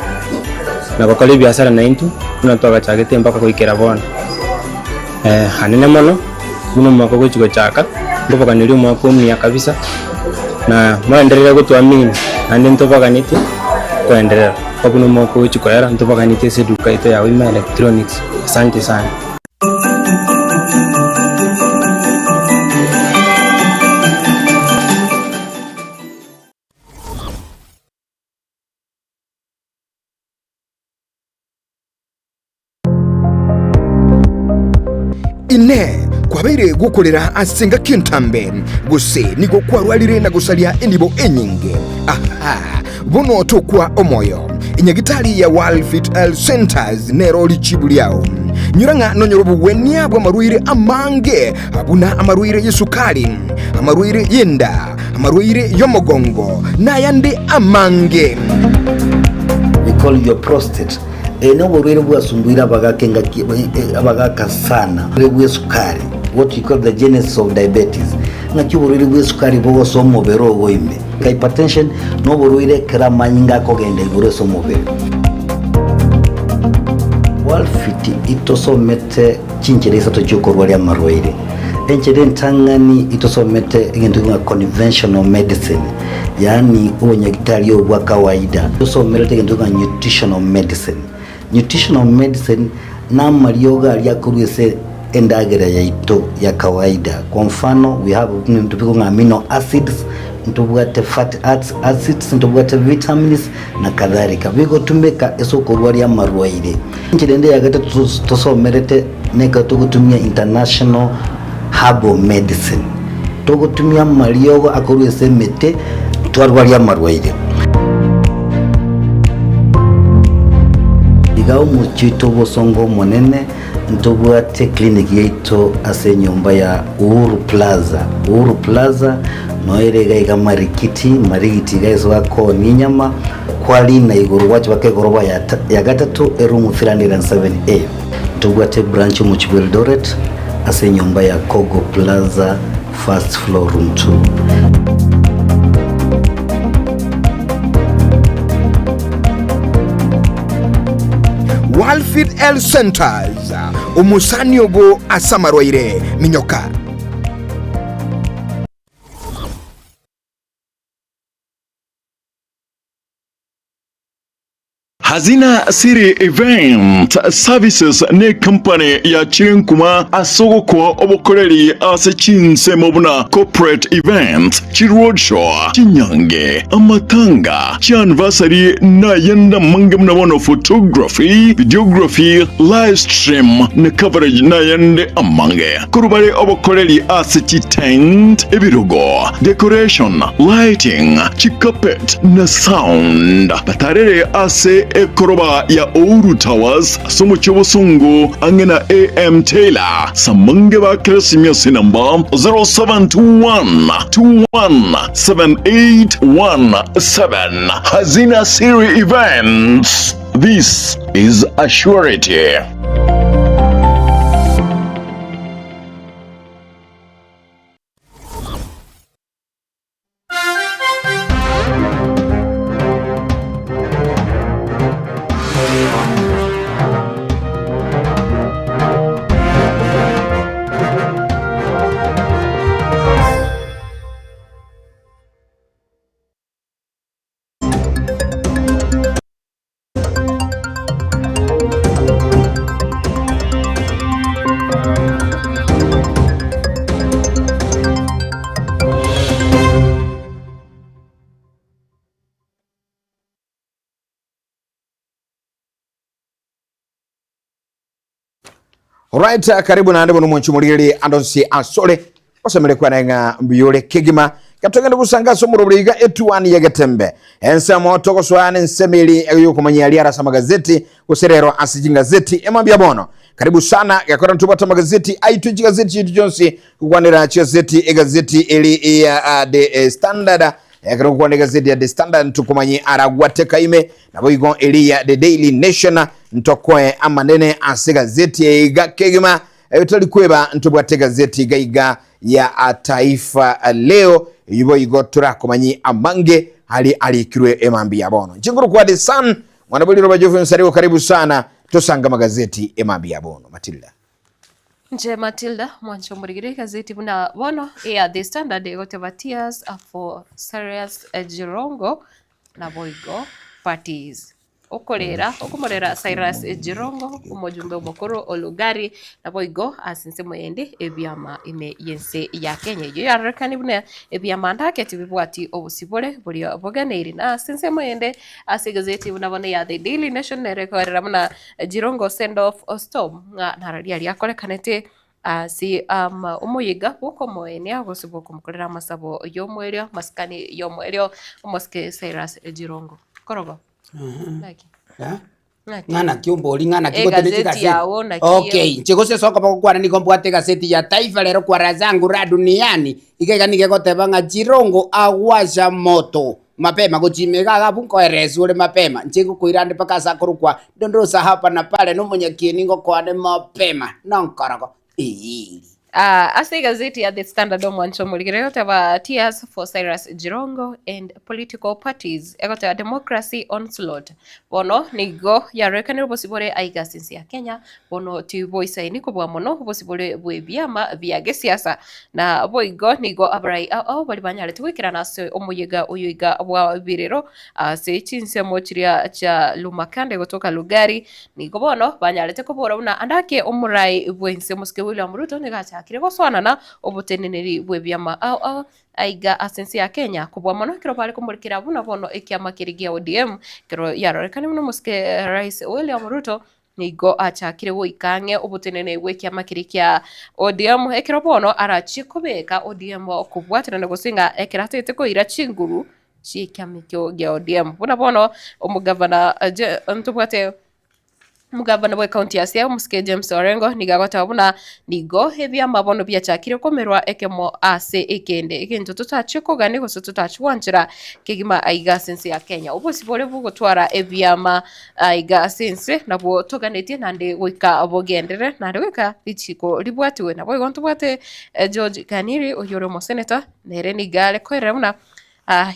na gokora ebiasara naintwe buna twagachagete mpaka goikera bono. Anene mono, buna omwaka ogochia gochaka, nkoboganeria omwaka omuya kabisa, na moenderere gotoamini naende ntobaganeti koenderera, mpaka buna omwaka ogochia koera ntobaganeti ase eduka yaito ya Wima Electronics. Asante sana. Inee! Kwabeire gokorera ase engaki entambe, gose nigo kwarwarire na gosaria enibo enyinge? Aha! Bono tokwa omoyo. Enyagitari ya World Fit Health Centers nero richibu riao. Nyora ng'a nonyore obogwenia bw'amarwaire amange buna amarwaire y'esukari, amarwaire y'enda, amarwaire y'omogongo, na ayande amange. We call your prostate. Eye noborwaire bwasumbuire abagaka engaki abagaka sana. Oborwaire bw'esukari, what we call the genesis of diabetes. Ng'aki oborwaire bw'esukari bogosoa omobere ogo ime. Hypertension noborwaire ekero amanyinga akogenda igoro ase omobere. Worldfit itosomete chinchera isato chiokorwaria amarwaire. Enchera entang'ani itosomete egento ng'a conventional medicine, yaani obonyagitari obo bwa kawaida. Tosomerete egento ng'a nutritional medicine. Nutritional medicine namariogo aria akorwa ase endagera yaito ya kawaida. Kwa mfano we have ebinto bikong'a ng'a amino acids, ntobwate fatty acids, ntobwate vitamins na kadhalika. Bigotumeka ase okorwaria amarwaire. Enchera ende ya gatato tosomerete nekero togotumia international herbal medicine. Togotumia amariogo akorwa ase emete twarwaria amarwaire. Iga omochie oito obosongo omonene ntobwate eclinic yaito ase enyomba ya Uhuru Plaza. Uhuru Plaza noyo ere iga iga Marikiti, Marigiti iga ase bakoonia enyama, kwarina igoro gwacha mpaka egoroba ya ya gatato eroom 307A. Ntobwate ebranch omochie bwa Eldoret ase enyomba ya Kogo Plaza first floor room 2. Walfit Health Centers, omosani ogo ase amarwaire, minyoka. Hazina City Event Services ne company ya chinkuma ase ogokoa obokoreri ase chinsemo buna corporate events, chiroadshow, chinyange, amatanga, chianniversary na ayande amange buna bono photography, videography, live stream na coverage na ayande amange. Korwa bare obokoreri ase chitent, ebirogo, decoration, lighting, chicarpet na sound. Batarere ase ekoroba ya Ouru Towers ase omochie obosongo ang'e na AM Taylor. Samange ba Keresimia ase enamba 0721 217817. Hazina Siri Events. This is a surety. Alright, eh, karibu naende bono mwanchi omorigeri andonsi asore osemere kwana ng'a mbuyore kegima gatogende gosanga ase omorobori iga etuani ya getembe ensemo togosoa na ensemo eri yokomanya aria arase amagazeti gose rero ase chingazeti emambia bono karibu sana gekora ntobwate amagazeti aito chigazeti chitu chionsi gokwanera chigazeti egazeti eri ya uh, the eh, standard ekero gokwana egazeti ya the standard ntokomanye aragwate kaime Naboigo eria The Daily Nation ntokoe amanene ase gazeti eye iga kegima tari kweba ntobwate gazeti iga iga ya Taifa Leo eyio boigo torakomanyi amange ari arikirwe emambia ya bono. Nchinguru kwa The Sun mwana bwe riroba Geoffrey Nsarigo karibu sana tosanga magazeti emambia ya bono. Matilda. Inche Matilda mwanche omorigire egazeti buna bono eya The Standard egoteba Tears for Cyrus Jirongo naboigo parties. Okorera okomorera Cyrus Jirongo omojumbe omokoro o Lugari naboigo ase ensemo yende ebiama ime y'ense ya Kenya. Eyio yarorekani buna ebiama ndake tibibwati obosibore boria boganeiri. Na ase ensemo yende ase egazeti buna bono ya The Daily Nation nere ekoerera buna Jirongo send off storm ng'a nararia aria akorekanete ase omoyega bw'okomoenia gose bw'okomokorera amasabo y'omoerio, amasikani y'omoerio, omosike Cyrus Jirongo. Korogo. Naki? Naki? Ng'a naki ombori ng'a naki gotebe Egazeti chigaseti. yago naki Okay, inche gose ase okoba gokwana nigo mbwate egaseti ya Taifa Leo kwa raha zangu raha duniani, iga iga nigo egoteba ng'a Jirongo agwasha moto mapema gochia iga iga abwo nkoereswa ore mapema, inche ngokoira ande mpaka ase akorokwa Dondosa hapa na pale nomonyakieni ngokoane mapema nonkorogo eeri. Ah, ase egazeti ya The Standard omwancho omorigere egoteba Tears for Cyrus Jirongo and political parties egoteba democracy onslaught bono nigo yarorekanire obosibore aiga ase ense ya Kenya bono tiboisaini kobua mono obosibore bw'ebiama bia gesiasa na boigo nigo abarai ao baria banyarete goikerana ase omoyega oyo iga bwa birero Ase chinsemo chiria chia Lumakande gotoka Lugari, nigo bono banyarete kobora buna ande ake omorai bw'ense omosike William Ruto nigo achakire gosoanana oboteneneri bw'ebiama ao ao aiga ase ense ya Kenya kobua mono ekero bare komorekera buna bono ekiama keria gia ODM ekero yarorekane buna omosike Rais William Ruto Nigo achakire goika ang'e oboteneneri bw'ekiama keria kia ODM ekero bono arachie kobeka ODM kobwaterana gose ng'a ekero atagete koira chinguru chi'ekiama ekio gia ODM. Buna bono omogavana ntobwate. Omogabana bw'ecounty ya Siaya omosike James Orengo nigo agoteba buna nigo ebiama bono biachakire komerwa ekemo ase ekende, egento totachie kogania gose totachie gwanchera kegima aiga ase ense ya Kenya. Obosibore bw'ogotwara ebiama aiga ase ense nabwo toganetie naende goika bogenderere naende goika richiko ribwatiwe. Naboigo ntobwate George Khaniri oyio ore omoseneta nere nigo are koerera buna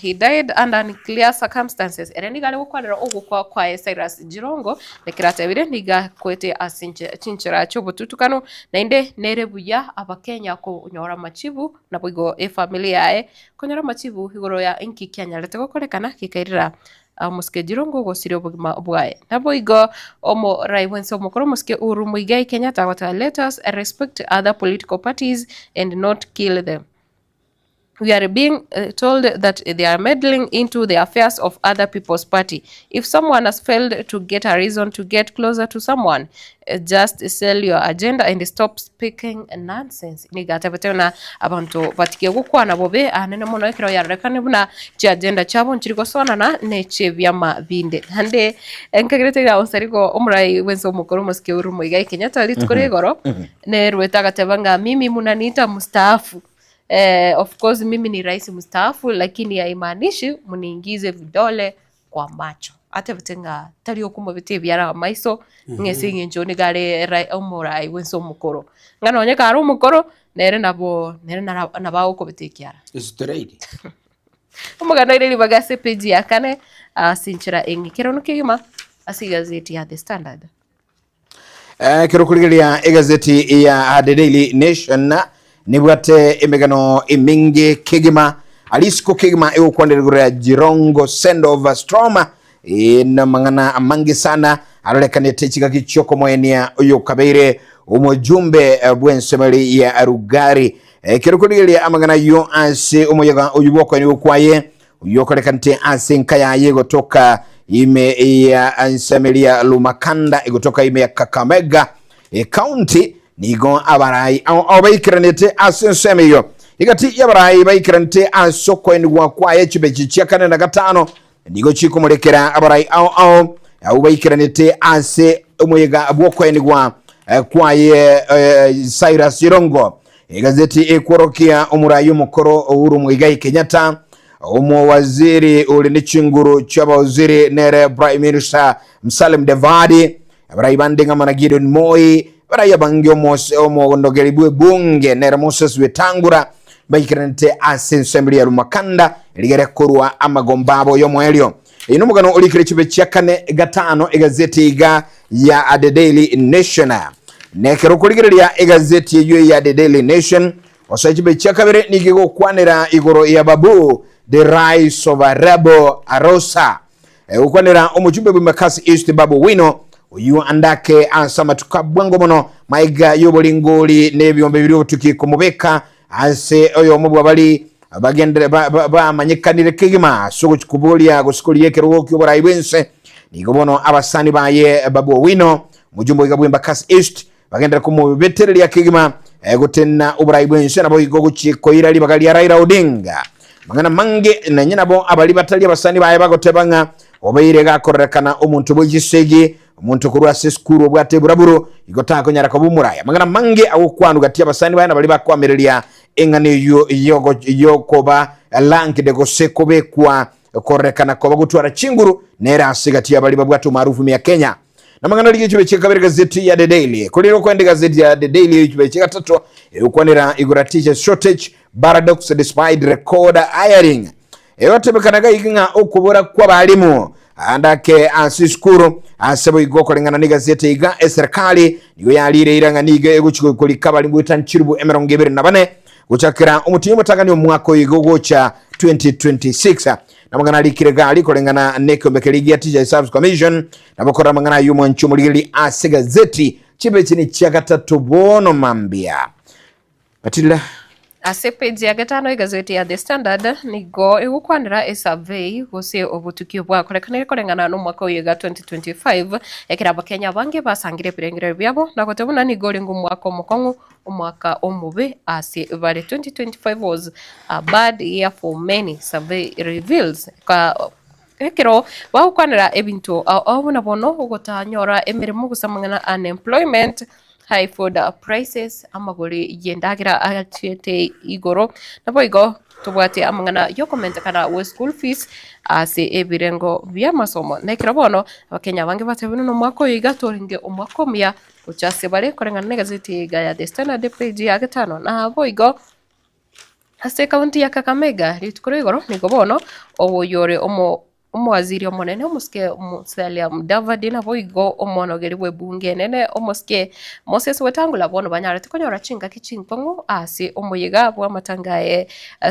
He died under unclear circumstances. Ere nigo are gokwanera ogokwa kwaye Cyrus Jirongo, ekero atebire nigo akwete ase chinchera chi'obotutukanu, naende nere buya Abakenya konyora amachibu naboigo efamiri yaye konyora amachibu igoro ya inki kianyarete gokorekana gekairera omosike Jirongo gosiria obogima bwaye. Naboigo omorai bwense omokoro omosike Uhuru Muigai Kenyatta agoteba let us respect other political parties and not kill them. We are being told that they are meddling into the affairs of other people's party. If someone has failed to get a reason to get closer to someone, just sell your agenda and stop speaking nonsense. Nigo atebete buna abanto batige gokwana bobe anene mono ekero yarorekane buna chiagenda chiabo nchiri gosoanana ne chi'ebiama binde. Naende nkagerete iga onsarigo omorai bwense omokoro omosike Uhuru Muigai Kenyatta rituko ria igoro nerwete agateba ng'a mimi munaniita mstaafu. Of course mimi ni rais mstaafu lakini haimaanishi muniingize vidole kwa macho. Atebete ng'a tari okomobeta ebiara amaiso ng'a ase eng'encho nigo are rai omorai bwensi omokoro. Ng'a nonye kare omokoro nere nabo nere nara nabo agokobeta ekiara. Straight. Omogano oire ribaga ase epage ya kane ase enchera eng'ikeranu kegima ase egazeti ya The Standard. Ekero okorigereria egazeti ya The Daily Nation nibwate emegano eminge kegima arisiko kegima egokwanera igoro ya Jirongo send off storm namang'ana amange sana arorekanete chigaki chiokomoenia oyo okabeire omojumbe bw'ensemeri ya Rugari. Ekero okorigereria amang'ana ayio ase omoyega oyio bw'okoenigwa kwaye Oyokorekanete ase enka yaye gotoka ime ya Nsamiria Lumakanda egotoka ime ya Kakamega County nigo abarai ao baikeranete ase ensemo eyo. Egati y'abarai baikeranete ase okoenigwa kwaye chibechi chia kane na gatano nigo chikomorekera abarai ao ao abwo baikeranete ase omoyega bw'okoenigwa kwaye Cyrus Jirongo. Egazeti ekworokia omorai omokoro Uhuru Muigai Kenyatta, omowaziri ore ne chinguru chi'abawaziri nere Prime Minister Musalia Mudavadi, abarai bande ng'ama na Gideon Moi, abarai abange omondogeri bw'ebunge nere Moses Wetangula baikeranete ase ensemo ya Lumakanda rigere korwa amagomba abo y'omoerio. Eye nomogano orikire chibe chia kane gatano egazeti iga ya The Daily Nation. Nekero okorigereria egazeti eyio ya The Daily Nation, osoe chibe chia kabere nigo egokwanera igoro ya Babu the rise of a rebel Arosa. Egokwanera omochumbe bw'Embakasi East Babu Owino oyio andake ase amatuko abwango mono maiga y'oboringori na ebiombe biria obotuki komobeka ase oyomo bw'abari bagendere bamanyekanire kegima ase ogochia koboria gose koria ekerogo ki'oborai bw'ense. Nigo bono abasani baye Babu Owino, omojumbe oiga bw'Embakasi East, bagendere komobetereria kegima gotenena oborai bw'ense naboigo gochia koira ribaga ria Raila Odinga. Amang'ana mange nonye nabo abari batari abasani baye bagoteba ng'a obeire gakororekana omonto bwe chisegi, omonto korwa ase esukuru obwate eburaburu, igo takonyara koba omorai. Amang'ana mange agokwanwa gati y'abasani baye na baria bakoamereria eng'ana eyio y'okoba ranked gose kobekwa kororekana koba gotwara chinguru nere ase gati y'abaria babwate omaarufu ime ya Kenya. Namang'ana rigia chibe chia kabere gazeti ya The Daily. Korende okwenda egazeti ya The Daily echibe chia gatato egokwanera igoro ya teachers shortage paradox despite record hiring. Egotebekana iga ng'a okobora kw'abalimu ande ake ase esukuru ase boigo okoreng'ana n'egazeti iga eserikali nigo yarire eira ng'a nigo egochi korika abalimu goetania chilifu 24 gochakera omotienyi omotang'ani omwaka oyo iga ogocha 2026. Namang'ana arikire gari koreng'ana nekeombe keria gia Teachers Service Commission nabo korora amang'ana ayio omwanchi omorigereria ase gazeti chibechi ni chia gatato bono mambia. Matilda. Ase page ya gatano egazeti ya The Standard nigo egokwanera esurvey gose obotuki obwakorekanire koreng'ana nomwaka oyo iga 2025 ekero abakenya abange basangire ebirengererio biabo na goteba buna nigo orenge omwaka omokong'u omwaka omobe ase bare 2025 was a bad year for many survey reveals. Ekero bagokwanera ebinto ao ao buna bono ogotanyora emeremo gose amang'ana unemployment, high food prices, amagori y'endagera achiete igoro, naboigo tobwate amang'ana y'okomentekana gwe school fees ase ebirengo bi'amasomo. Na ekero bono abakenya abange batebire buna omwaka oyo iga torenge omwaka omuya gocha ase bare koreng'ana na egazeti iga ya The Standard epage ya gatano. Naboigo Ase ekaunti ya Kakamega rituko ria igoro nigo bono oyore omo omowaziri omonene omosike Musalia Mudavadi naboigo omonogeri bw'ebunge enene omosike Moses Wetangula bono banyarete konyora chingaki chinkong'u ase omoyega bw'amatanga aye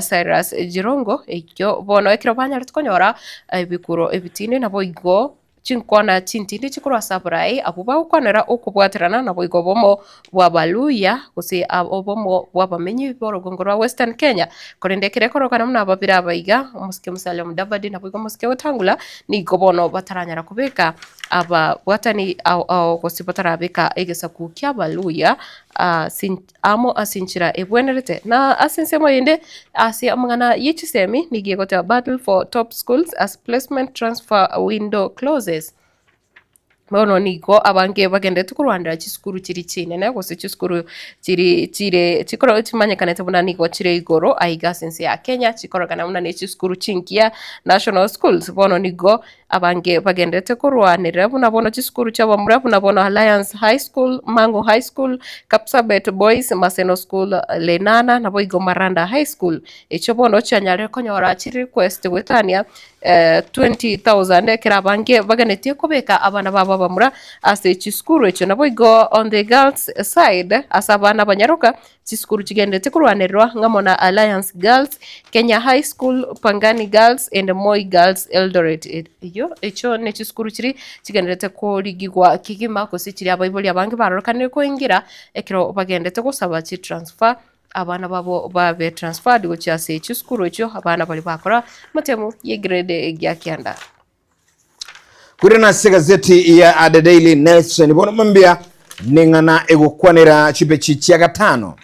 Cyrus Jirongo ekio bono ekero banyarete konyora ebikuro ebitindi naboigo Chinkwana chintindi chikorwa ase abarai abwo bagokwanera okobwaterana naboigo obomo bw'Abaluhya gose obomo bw'abamenyi b'orogongo rwa Western Kenya. Korende ekero ekorokana buna ababere aba iga, omosike Musalia Mudavadi naboigo omosike Wetangula, nigo bono bataranyara kobeka ababwatani ao ao gose batarabeka egesaku ki'Abaluhya ase amo ase enchera ebwenerete. Na ase ensemo eyende, ase amang'ana ye chisemi, nigo egoteba battle for top schools as placement transfer window closes. Bono nigo abange bagenderete korwanera chisukuru chiria chinene gose chisukuru chiri chire chikoro chimanyekanete buna nigo chire igoro aiga ase ense ya Kenya, chikororekana buna ne chisukuru chingiya national schools. Bono nigo Abange bagenderete korwanerera buna bono chisukuru chi'abamura buna bono Alliance High School, Mang'u High School, Kapsabet Boys, Maseno School, Lenana naboigo Maranda High School. Echio bono chianyarire konyora chirequest goetania 20,000 ekero abange baganetie kobeka abana babo abamura ase chisukuru echio. Naboigo on the girls side ase abana abanyaroka Chisukuru chigenderete korwanererwa ng'amo na Alliance Girls, Kenya High School, Pangani Girls and Moi Girls Eldoret. Eyio echio ne chisukuru chiria chigenderete korigigwa kegima gose chiria abaibori abange barorekanire koingira ekero bagendete gosaba chitransfer abana babo babe transferred gochia ase chisukuru echio abana baria bakora amatemu ye grade gia kianda. Kwirana ase egazeti ya The Daily Nation bono mambia neng'ana egokwanera chipechi chia gatano.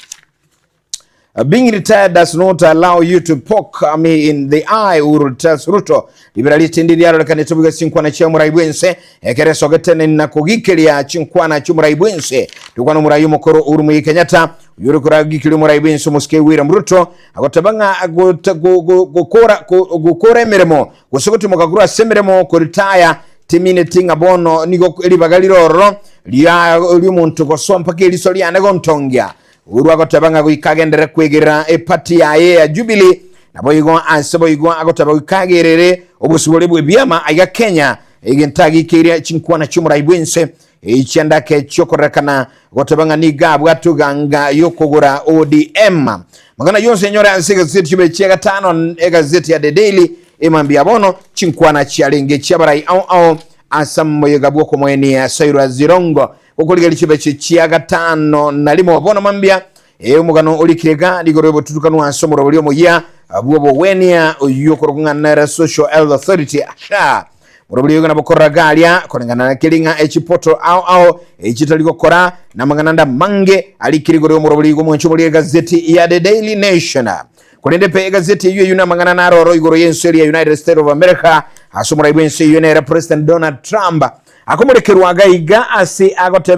Being retired does not allow you to poke me in the eye, Uhuru tells Ruto. Ribera ritindi riarorekanete buga chinkwana chia omorai bwense ekere esogete na kogikeria chinkwana chia omorai bwense tukwana omorai omokoro Uhuru Muigai Kenyatta Oyore koragikirie omorai bw'ense omosike William Ruto agoteba ng'a gokora gokora emeremo gose gotimoka korwa ase emeremo koritaya timineti ng'a bono nigo ribaga rire ororo ria riomonto gosoa mpaka eriso riane gontongia. Uhuru agoteba ng'a goika agenderere kwegerera epati yaye ya Jubilee naboigo ase boigo agoteba goika agerere obosibore bw'ebiama aiga Kenya egento agikeirie chinkwana chi'omorai bw'ense Echiandake chiokorerekana goteba ng'a nigo abwate oganga yokogora ODM. Mang'ana yonsi enyore ase egazeti chibe chia gatano egazeti ya The Daily emambia ya bono chinkwana chiarenge chiabarai ao ao ase amoyega bw'okomoenia Cyrus Jirongo gokorigereria chibe chia gatano na rimo bono mambia Ee, omogano orikire iga nigo robotutukanwa ase omorobori omoyia bw'obogwenia oyio okorokwa ng'a nere Social Health Authority, SHA. Morobori oyo nabo korora garia koreng'ana na keri ng'a echipoto ao ao echitari gokora na amang'ana ande amange arikire igoro y'omorobori igo omwancho omoria egazeti ya The Daily Nation. Korende pe egazeti eyio eyio namang'ana naroro igoro y'ense eria United States of America ase omorai bw'ense eyio nere President Donald Trump Akomorekerwa gaiga ase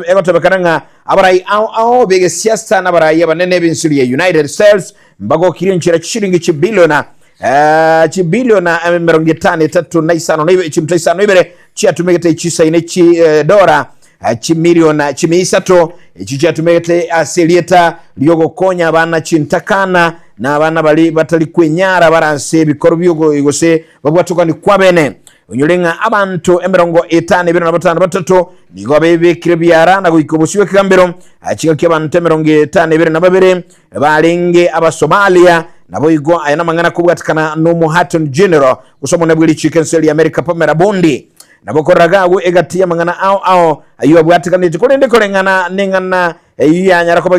egotebekana ng'a abarai ao ao b'egesiasa na abarai abanene b'ense ya United States mbagokirie enchera chishilingi chibiliona chibiliona 53 na chinto isano na ibere chiatumegete chisaine chidora chimiliona chimia isato echi chiatumegete ase erieta riogokonya abana chintakana na abana bari batari kwenyara bare ase ebikoro biogo gose babwatokani kwabene Onyore ng'a abanto emerongo etano ebere na batano batato nigo bebekire biara na goika obosio bw'ekegambero, chingaki abanto emerongo etano ebere na babere barenge Abasomalia. Naboigo aya namang'ana kobwatekana n'Omoattorney General gose omonene bwe richiiko ense ria America Pamela Bondi. Nabo korora agwo egati y'amang'ana ao ao ayio abwatekanete korende koreng'ana neng'ana Eyio yanyara koba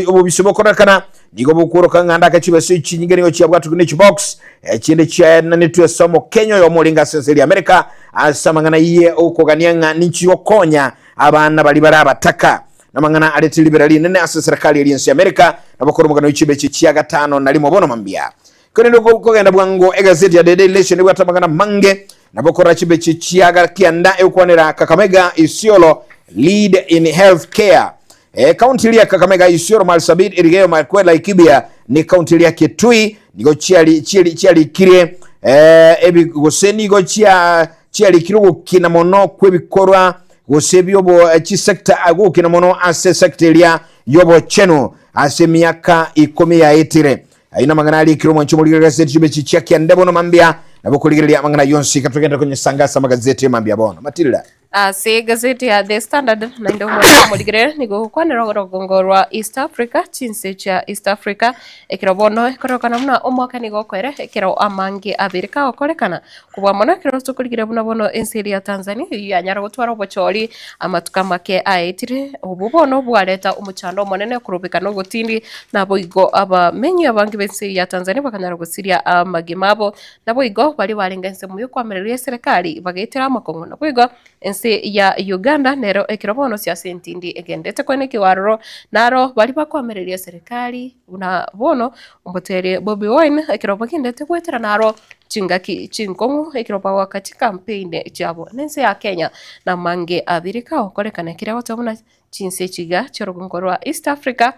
obobisi bokorekana nigo bokworoka ng'a ndaka chibesa echinyinge nigo chiabwatwe ne chibox echinde chiaenanetwe ase omokenya oyomo orenge ase ense ya America ase amang'ana ye okogania ng'a ninchigokonya abana baria bare abataka namang'ana arete ribera rinene ase serikali eria ense ya America nabo kore omogano chibeche chia gatano na rimo bono mambia. Korende kogenda bwango egazeti ya The Daily Nation ebwate amang'ana amange. Nabo korora chimbechi chia kianda egokwanera Kakamega Isiolo lead in health care. E, kaunti eria ya Kakamega Isiolo Marsabit Elgeyo Marakwet Laikipia ne kaunti eria ya Kitui nigo chiari chiari chiarikire eh, ebi gose nigo chia chiarikire ogokina mono kw'ebikorwa gose biobo eh, chisector agokina mono ase sector eria y'obochenu ase emiaka ikomi yaetire. Ayio namang'ana arikire omwancho omorigereria gazeti chimbe echi chia kianda bono mambia, nabo korigereria amang'ana ayio onsi iga togende konyesanga ase amagazeti mambia bono. Matilda. Ase egazeti ya The Standard naende omwancho omorigereria nigo ogokwanera orogongo rwa East Africa, chinse chia East Africa, ekero bono ekororekana buna omwaka nigo okoera ekero amange abere kagokorekana. Kobua mono ekero tokorigereria buna bono ense eria ya Tanzania eyio yanyara gotwara obochori amatuko amake aetire, obwo bono bwareta omochando omonene korobekana ogotindi, naboigo abamenyi abange b'ense eyio ya Tanzania bakanyara gosiria amagima abo, naboigo baria barenge ensemo y'okoamereria eserekari bagaetera amakong'u, naboigo ense ya Uganda nero ekero bono siasa entindi egendete koenekigwa aroro, naro baria bakoamereria eserekari buna bono omoteria Bobi Wine ekero bagendete goetera naro chingaki chinkong'u ekero bagoaka chicampaign chiabo na ense ya Kenya namange abere kagokorekana ekere goteba buna chinse echi iga chi'orogongo rwa East Africa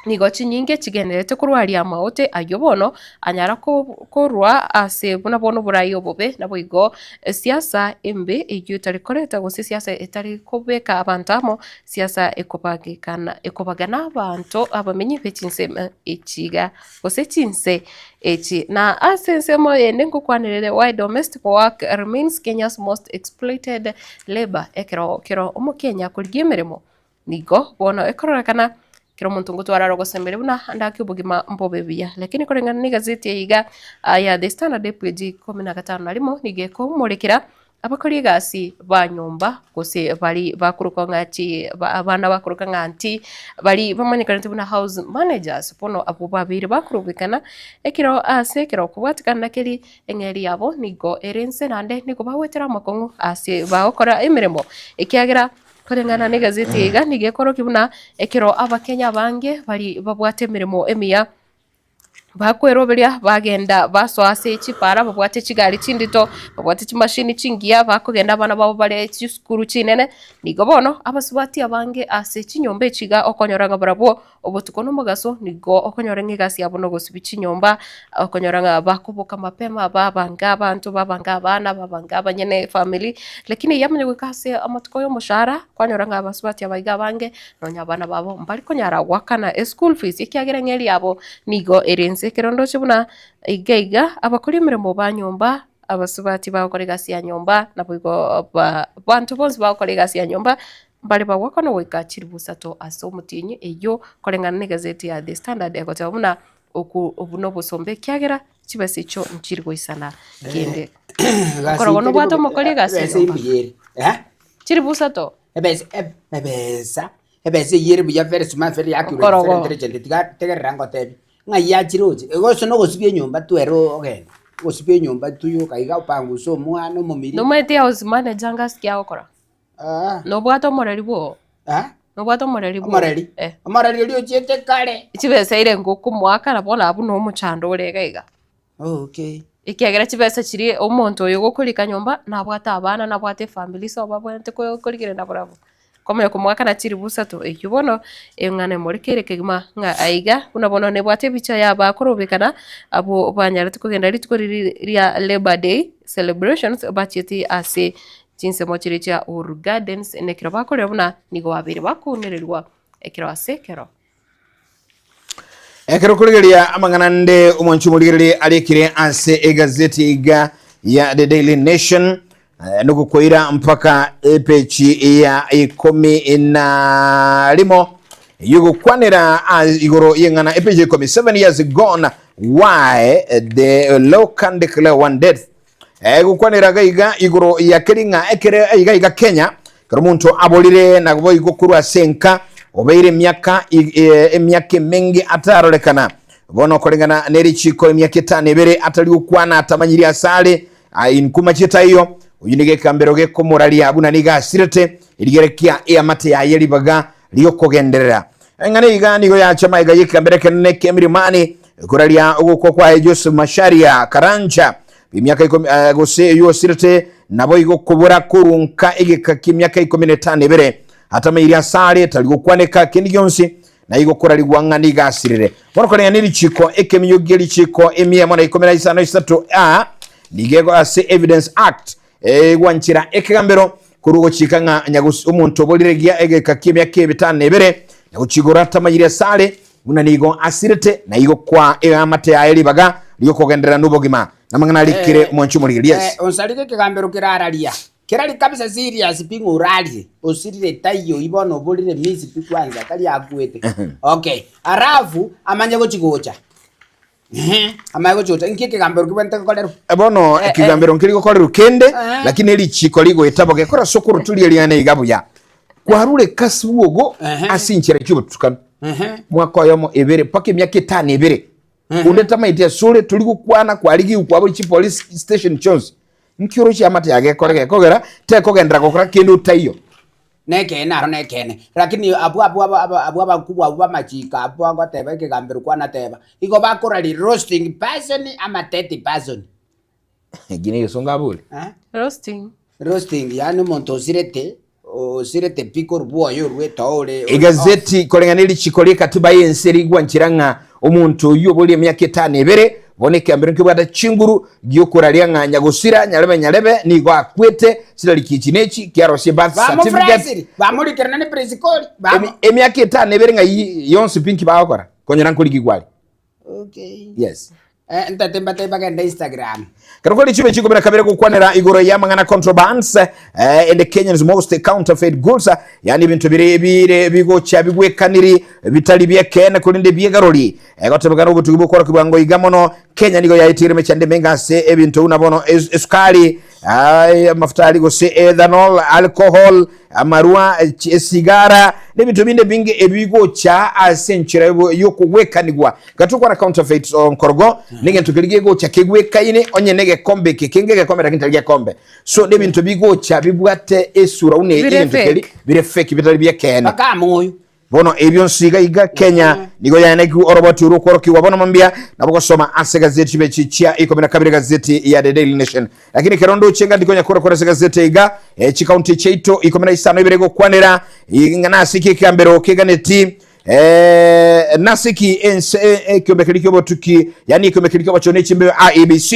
nigo chinyinge chigendererete korwaria amaote ayio bono anyara korwa ase buna bono oborai obobe naboigo esiasa embe eyio etari koreta gose esiasa etari kobeka abanto amo siasa ekobagekana ekobagana abanto abamenyi be chinsemo echi iga gose chinse echi. Na ase ensemo eyende ngokwanerere why domestic work remains Kenya's most exploited labour ekero kero omokenya akorigia emeremo nigo bono ekororekana kera omonto ngotwara are ogosemeria buna ande obogima mbobe buya. Lakini koreng'ana na egazeti eye iga ya The Standard epage ikomi na gatano na rimo nigo ekomorekera Abakori egasi ba nyomba, gose baria bakorokwa ng'a chi abana bakorokwa ng'a aunty, baria bamanyekanete buna house managers, bono abwo babeire bakorobekana ekero ase ekero okobwatekana na keria eng'eria yabo nigo ere inse naende nigo bagoetera amakong'u ase bagokora emeremo ekiagera koreng'ana na egazeti eye iga nigo ekorokia buna ekero abakenya abange baria babwate emeremo emiya. Bakweroberia bagenda basoa ase chipara babwate chigari chindito, babwate chimashini chingiya bakogenda abana babo bare chisukuru chinene, nigo bono abasubati abange ase chinyomba echi iga okonyora ng'a barabwo obotuko na omogaso nigo okonyora ng'a egasi yabo nogosibia chinyomba, okonyora ng'a bakoboka mapema babange abanto babange abana babange abanyene efamiri, lakini yamanya goika ase amatuko ya omoshahara kwanyora ng'a abasubati aba iga abange Nonya abana babo mbari konyara goakana eschool fees ekiagera eng'eria yabo nigo ere inse. Ekero ndoche buna iga iga abakori emeremo ba nyomba, abasubati bagokora egasi ya nyomba, naboigo ba abanto bonsi bagokora egasi ya nyomba, mbare bagoakana goika chilifu isato ase omotienyi eyio koreng'ana na egazeti ya The Standard egoteba buna oku obu nobosomba ekiagera chibesa echio nchiri goisana kende. Okorogo nobwate omokori egasi ya nyomba? Chilifu isato. Ebesa ebesa ebesa eyio ere buya very smart very accurate very Okorogo. intelligent tiga tegerera ngotebie, ng'ai yachire oche, gose na ogosibia enyomba tu ere ogende, ogosibia enyomba tu yoka iga opanguse omwana omomiri. Nomanyete house manager ngasi ki agokora? Nobwate omoreri bwogo? Nobwate omoreri bwogo? Omoreri? Eh. Omoreri oria ochiete kare. Chibesa ere ngokomoakana bono abwo na omochando ore iga iga. Okay. Ekiagera chibesa chiria omonto oyo ogokorika nyomba nabwate abana, nabwate efamiri so babwenerete korigerera barabwo. Komanya komoakana chilifu isato eyio bono eng'ana emorekeire kegima ng'a aiga buna bono nebwate ebicha ya abakorobekana abwo banyarete kogenda rituko riria ria labour day celebrations bachiete ase chinsemo chiria chia Uhuru Gardens na ekero bakorire buna nigo babeire bakounererwa ekero ase ekero. Ekero okorigereria amang'ana ande omwanchi omorigererie arikire ase egazeti iga ya The Daily Nation eh, nogokoira mpaka epeji ya ikomi na rimo yogokwanera ah, igoro y'eng'ana epeji ya ikomi 7 years gone why the law can declare one death Eh, gokwanera iga iga igoro ya keri ng'a ekere iga iga Kenya kero omonto aborire na boigo korwa ase enka obeire emiaka emiaka emenge atarorekana bono koreng'ana nerichiko emiaka etano ebere atari gokwana atamanyiri ase are inkuma chitaiyo oyu nigo ekambero gekomoraria buna nigo asirete erigerekia eamate yaye ribaga riokogenderera eng'ana iga nigo yacha maiga y'ekambero ekenene k'emirimani ekoraria ogokwa kwaye Joseph Macharia Karanja. Emiaka ikomi eh, gose eyio osirete naboigo kobora korunka egeka ki'emiaka ikomi na etano ebere atameiri asare tari gokwaneka kende gionsi na igo korarigwa ng'a nigo asirire. Bono koreng'ana ne richiko ekeminyo gie richiko emia emo na ikomi na isano isato a nigo ego ase Evidence Act egwanchera ekegambero korwa ogochika ng'a nyagosi omonto oborire gia egeka ki'emiaka ebitano na ebere nyagochigora atamayiri asare buna nigo asirete na igo kwa eamate yaye ribaga riokogenderera nobogima. Namang'ana arikire omwanchi omorigeri. Yes. Eh, onsarire ekegambero kerararia kerari kabisa serious pi ng'a orarie osirire taiyo ibo bono oborire miss pi kwanza tari akwete okay alafu amanye gochi gocha ehe amanye gochi gocha inki ekegambero kebwenerete gokorerwa Bono Eh, eh. ekegambero nkeri gokorerwa kende Eh. lakini erichiko rigoeta bo gekora ase okoruturia riane iga buya kwarure kasi bwogo ase enchera chi'obotutukanu mwaka oyomo ebere mpaka emiaka etano ebere onde tamaeti asore tori gokwana kwarigiwu kwabori chipolice station chionsi nki oroche amate agekore gekogera tekogenderera gokora kende otaiyo. Nekeene aro nekeene, lakini abwo abwo aba aba abwo abakubwa abwo b'amachiko abwo bagoteba ekegambero kwanateba, igo bakorari roasting person ama dead person. Eki negesongo abore. Roasting. Roasting yaani omonto osirete, osirete pi korwa bwoye orwete oo ore ore off. Egazeti koreng'ana erichiko ri'ekatiba y'ense rigwanchera ng'a omonto oyio oborie emiaka etano ebere, bono ekiambero nkebwate chinguru gi'okoraria ng'a nyagosira nyarebe nyarebe nigo akwete chirariki echi nechi kiarosie birth certificate. Bamofrasiri, bamorikerana ne presikori, bamo. Emi- Emiaka etano ebere ng'ai yonsi pi nki bagokora? Konyora nkorigigwa are. Okay. Yes. Eh, ntate mbate bagende Instagram. Kero kori chibe chikumi na kabere gokwanera igoro y'amang'ana contrabands eh, and Kenyan's most counterfeit goods yani ebinto bire bire bigocha bigwekaniri bitari biekene korende biegarori eh, gotebekana obotugi bokorokigwa ngo iga mono Kenya nigo yaetire emechando emenge ase ebinto buna bono es- esukari Ai, amafuta ari gose ethanol, alcohol, amarwa, chi- esigara, n'ebinto binde binge ebigocha ase enchera yobo- yokogwekanigwa. Gatokwana counterfeit onkorogo, n'egento keria gegocha kegwekaine onye negekombe eke kenge egekombe lakini tari gekombe. So n'ebinto bigocha bibwate esura buna Bire egento fake. keri bire fake bitari bi'ekeene. Mpaka amoyo. Bono ebio nsi iga iga Kenya nigo yaenekigwe oroboti orwo okworokigwa bono mambia nabo gosoma ase gazeti chibechi chia ikomi na kabere gazeti ya The Daily Nation. Lakini ekero ndoche nga ndikonya korakora ase gazeti iga eh, chikaunti chiaito ikomi na isano ibere gokwanera ing'a nase ki ekiambero keganeti eh, nase ki ense eh, ekiombe keria kiobotuki yani ekiombe keria kiobochoni echimbebe IEBC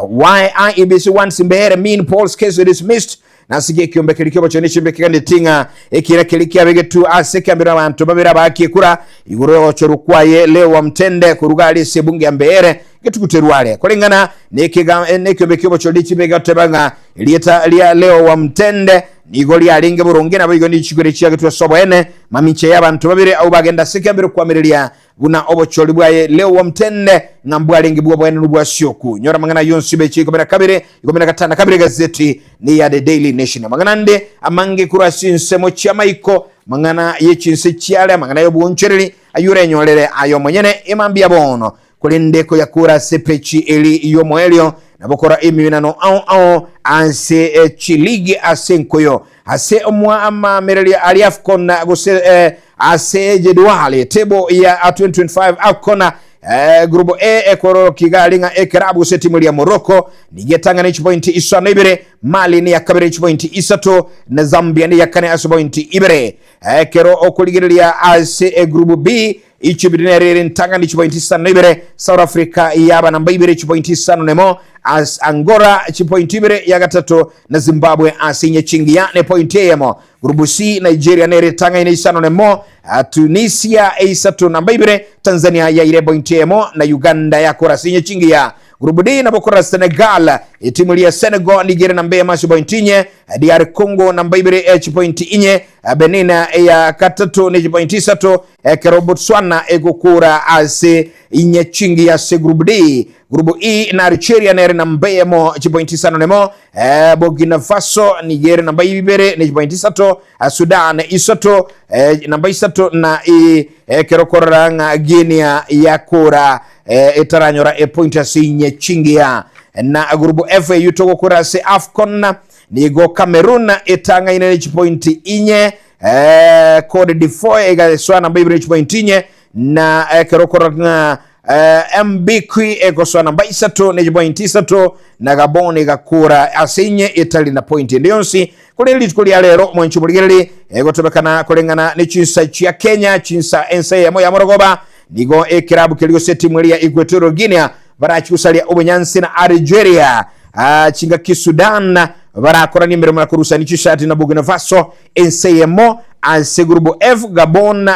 why IEBC wants Mbeere mean Paul's case dismissed Nase ki ekiombe keria ki'obochenu echimbe keganeti ng'a ekiina keria kiabegetwe ase ekiambero abanto babere abaakie ekura igoro y'ogochorwa kwaye Leo Wamtende koruga aria ase ebunge ya Mbeere getuguterwe are koreng'ana nekiombe ki'obochori echimbe gegoteba ng'a erieta ria Leo Wamtende nigo riarenge boronge naboigo nichiko eria chiagetwe ase oboene mamincha y'abanto babere abwo bagenda ase ekiambero koamereria Buna obochori bwaye Leo Wamtende ng'a mbwarenge bw'oboenenu bwa Sioku. Nyora amang'ana ayio onsi beche ikomi na kabere, ikomi na gatano na kabere egazeti ni ya The Daily Nation. Amang'ana ande amange korwa ase chinsemo chi'amaiko, amang'ana ye chinse chiare, amang'ana y'obwonchoreri ayio orenyorere aye omonyene emambia bono. Korende koyakora ase epechi eri y'omoerio nabo kora emiminano ao ao ase chiligi ase enkoyo Ase omwamamereria aria Afcon gose eh, ase jedwali table ya 2025 Afcon eh, group A ekororokia iga ari ng'a ekerabu gose etimu eria Morocco nigo etang'ana chipointi isano ibere, Mali neya kabere chipointi isato na Zambia neya kane ase pointi ibere. Ekero okorigereria ase egroup B Egypt nere ere entang'ani chipointi isano na ibere, South Africa yaba namba ibere chipointi isano nemo, as Angola chipointi ibere ya gatato na Zimbabwe ase inye chingiya ne pointi eyemo. Group C Nigeria nere etang'aine isano nemo, Tunisia eisato namba ibere, Tanzania yaire epointi eyemo na Uganda yakora ase inye chingiya. Group D nabo korora Senegal, etimu eria ya Senegal nigo ere namba eyemo ase pointi inye, DR Congo namba ibere e chipointi inye, Benin eya gatato ne chipointi isato, Ekero Botswana egokora ase inye chingiya ase Group D. Group E na Algeria nere namba eyemo chipointi isano nemo, eh, Burkina Faso nigo ere namba ibere ne chipointi isato, eh, Sudan isato eh, namba isato na e, ekero korora ng'a Guinea yakora eh, etaranyora epointi ase inye chingiya. Na Group F eyio togokora ase AFCON nigo Cameroon etang'aine ne chipointi inye Eh, Cote d'Ivoire egasoa namba ibere chipointi inye na ekero okorora ng'a Eh, MBQ egosoa namba isato ne chipointi isato na Gabon egakora ase inye etari na pointi ende yonsi. Korende rituko ria rero mwanchi omorigereri egotebekana koreng'ana ne chinsa chia Kenya chinsa ensa eyemo ya morogoba nigo ekerabu keria gose etimu eria Equatorial Guinea barachi gosaria obonyansi na Algeria. Ah, chingaki Sudan barakorania emeremo na korusani chisati na Burkina Faso ense eyemo ase gurubu F Gabon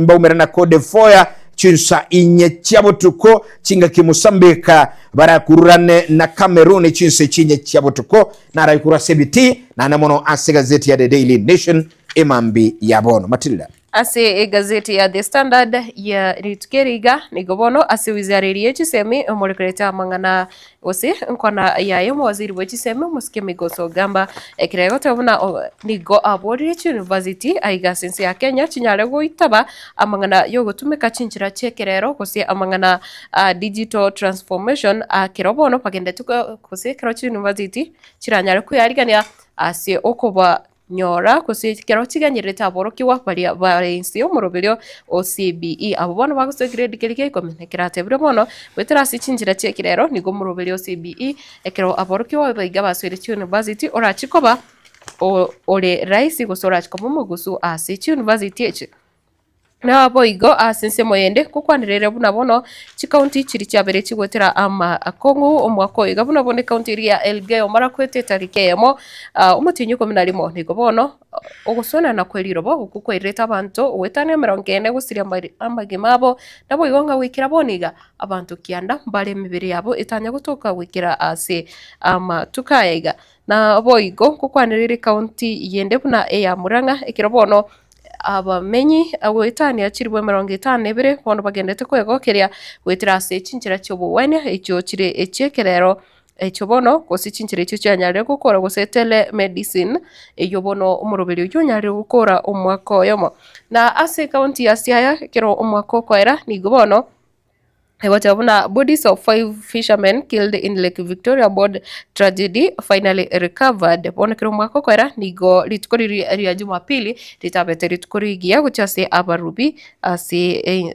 mbaumera na Cote d'Ivoire chinsa inye chia botuko chingaki Mozambique barakururane na Cameroon chinsa chinye chia botuko naraikuru ase ebitii nane mono ase gazeti ya The Daily Nation emambi ya bono Matilda. Ase egazeti ya The Standard ya rituko eri iga, nigo bono ase wizara eria ye chisemi emorekerete amang'ana gose enkwana yaye omowaziri bwe chisemi omosike Migos Ogamba ekero egoteba buna nigo aborire chiuniversity aiga ase ense ya Kenya chinyare goitaba amang'ana yogotumeka chinchera chi'ekerero gose amang'ana a digital transformation ekero bono bagendete gose ekero chiuniversity chiranyare koyarigania ase okoba Nyora, gose ekero chiganyererete aborokigwa baria bare inse y'omoroberio o CBE. Abwo bono bagosoa egrade keria gia ikomi, na keratebiwe bono, goetera ase chinchera chi'ekerero, nigo omoroberio o CBE ekero aborokigwa baiga basoire chiuniversity orachie koba ore rahisi gose orachie koba omogusu ase chiuniversity echi. Naboigo ase ensemo yende ngokwanerere buna bono chikaunti chiria chiabeire chigoetera amakong'u omwaka oyo iga buna bono ekaunti eria ya Elgeyo Marakwet etariki eyemo omotienyi o ikomi na rimo nigo bono ogosonana kwe riroba okwo kwairete abanto goetania emerongo ene gosiria amagima abo naboigo ng'a goikera bono iga abanto kianda mbare emebere yabo etanya gotoka goikera ase amatuko aya iga. Naboigo ngokwanerere ekaunti yende buna eya Murang'a ekero bono Abamenyi goetania chilifu emerongo etano na ebere bono bagenderete kwegokeria goetera ase chinchera chi'obogwenia echio chire echi'ekerero echio bono gose chinchera echio chianyarire gokora gose telemedicine eyio bono omoroberi oyio onyarire gokora omwaka oyomo. Na ase ekaunti ya Siaya ekero omwaka okoera nigo bono. Egoteba buna bodies of five fishermen killed in Lake Victoria boat tragedy finally recovered. Bono ekero omwaka okoera nigo rituko riria ria Jumapili ritabete rituko rigiya gochia ase abarubi ase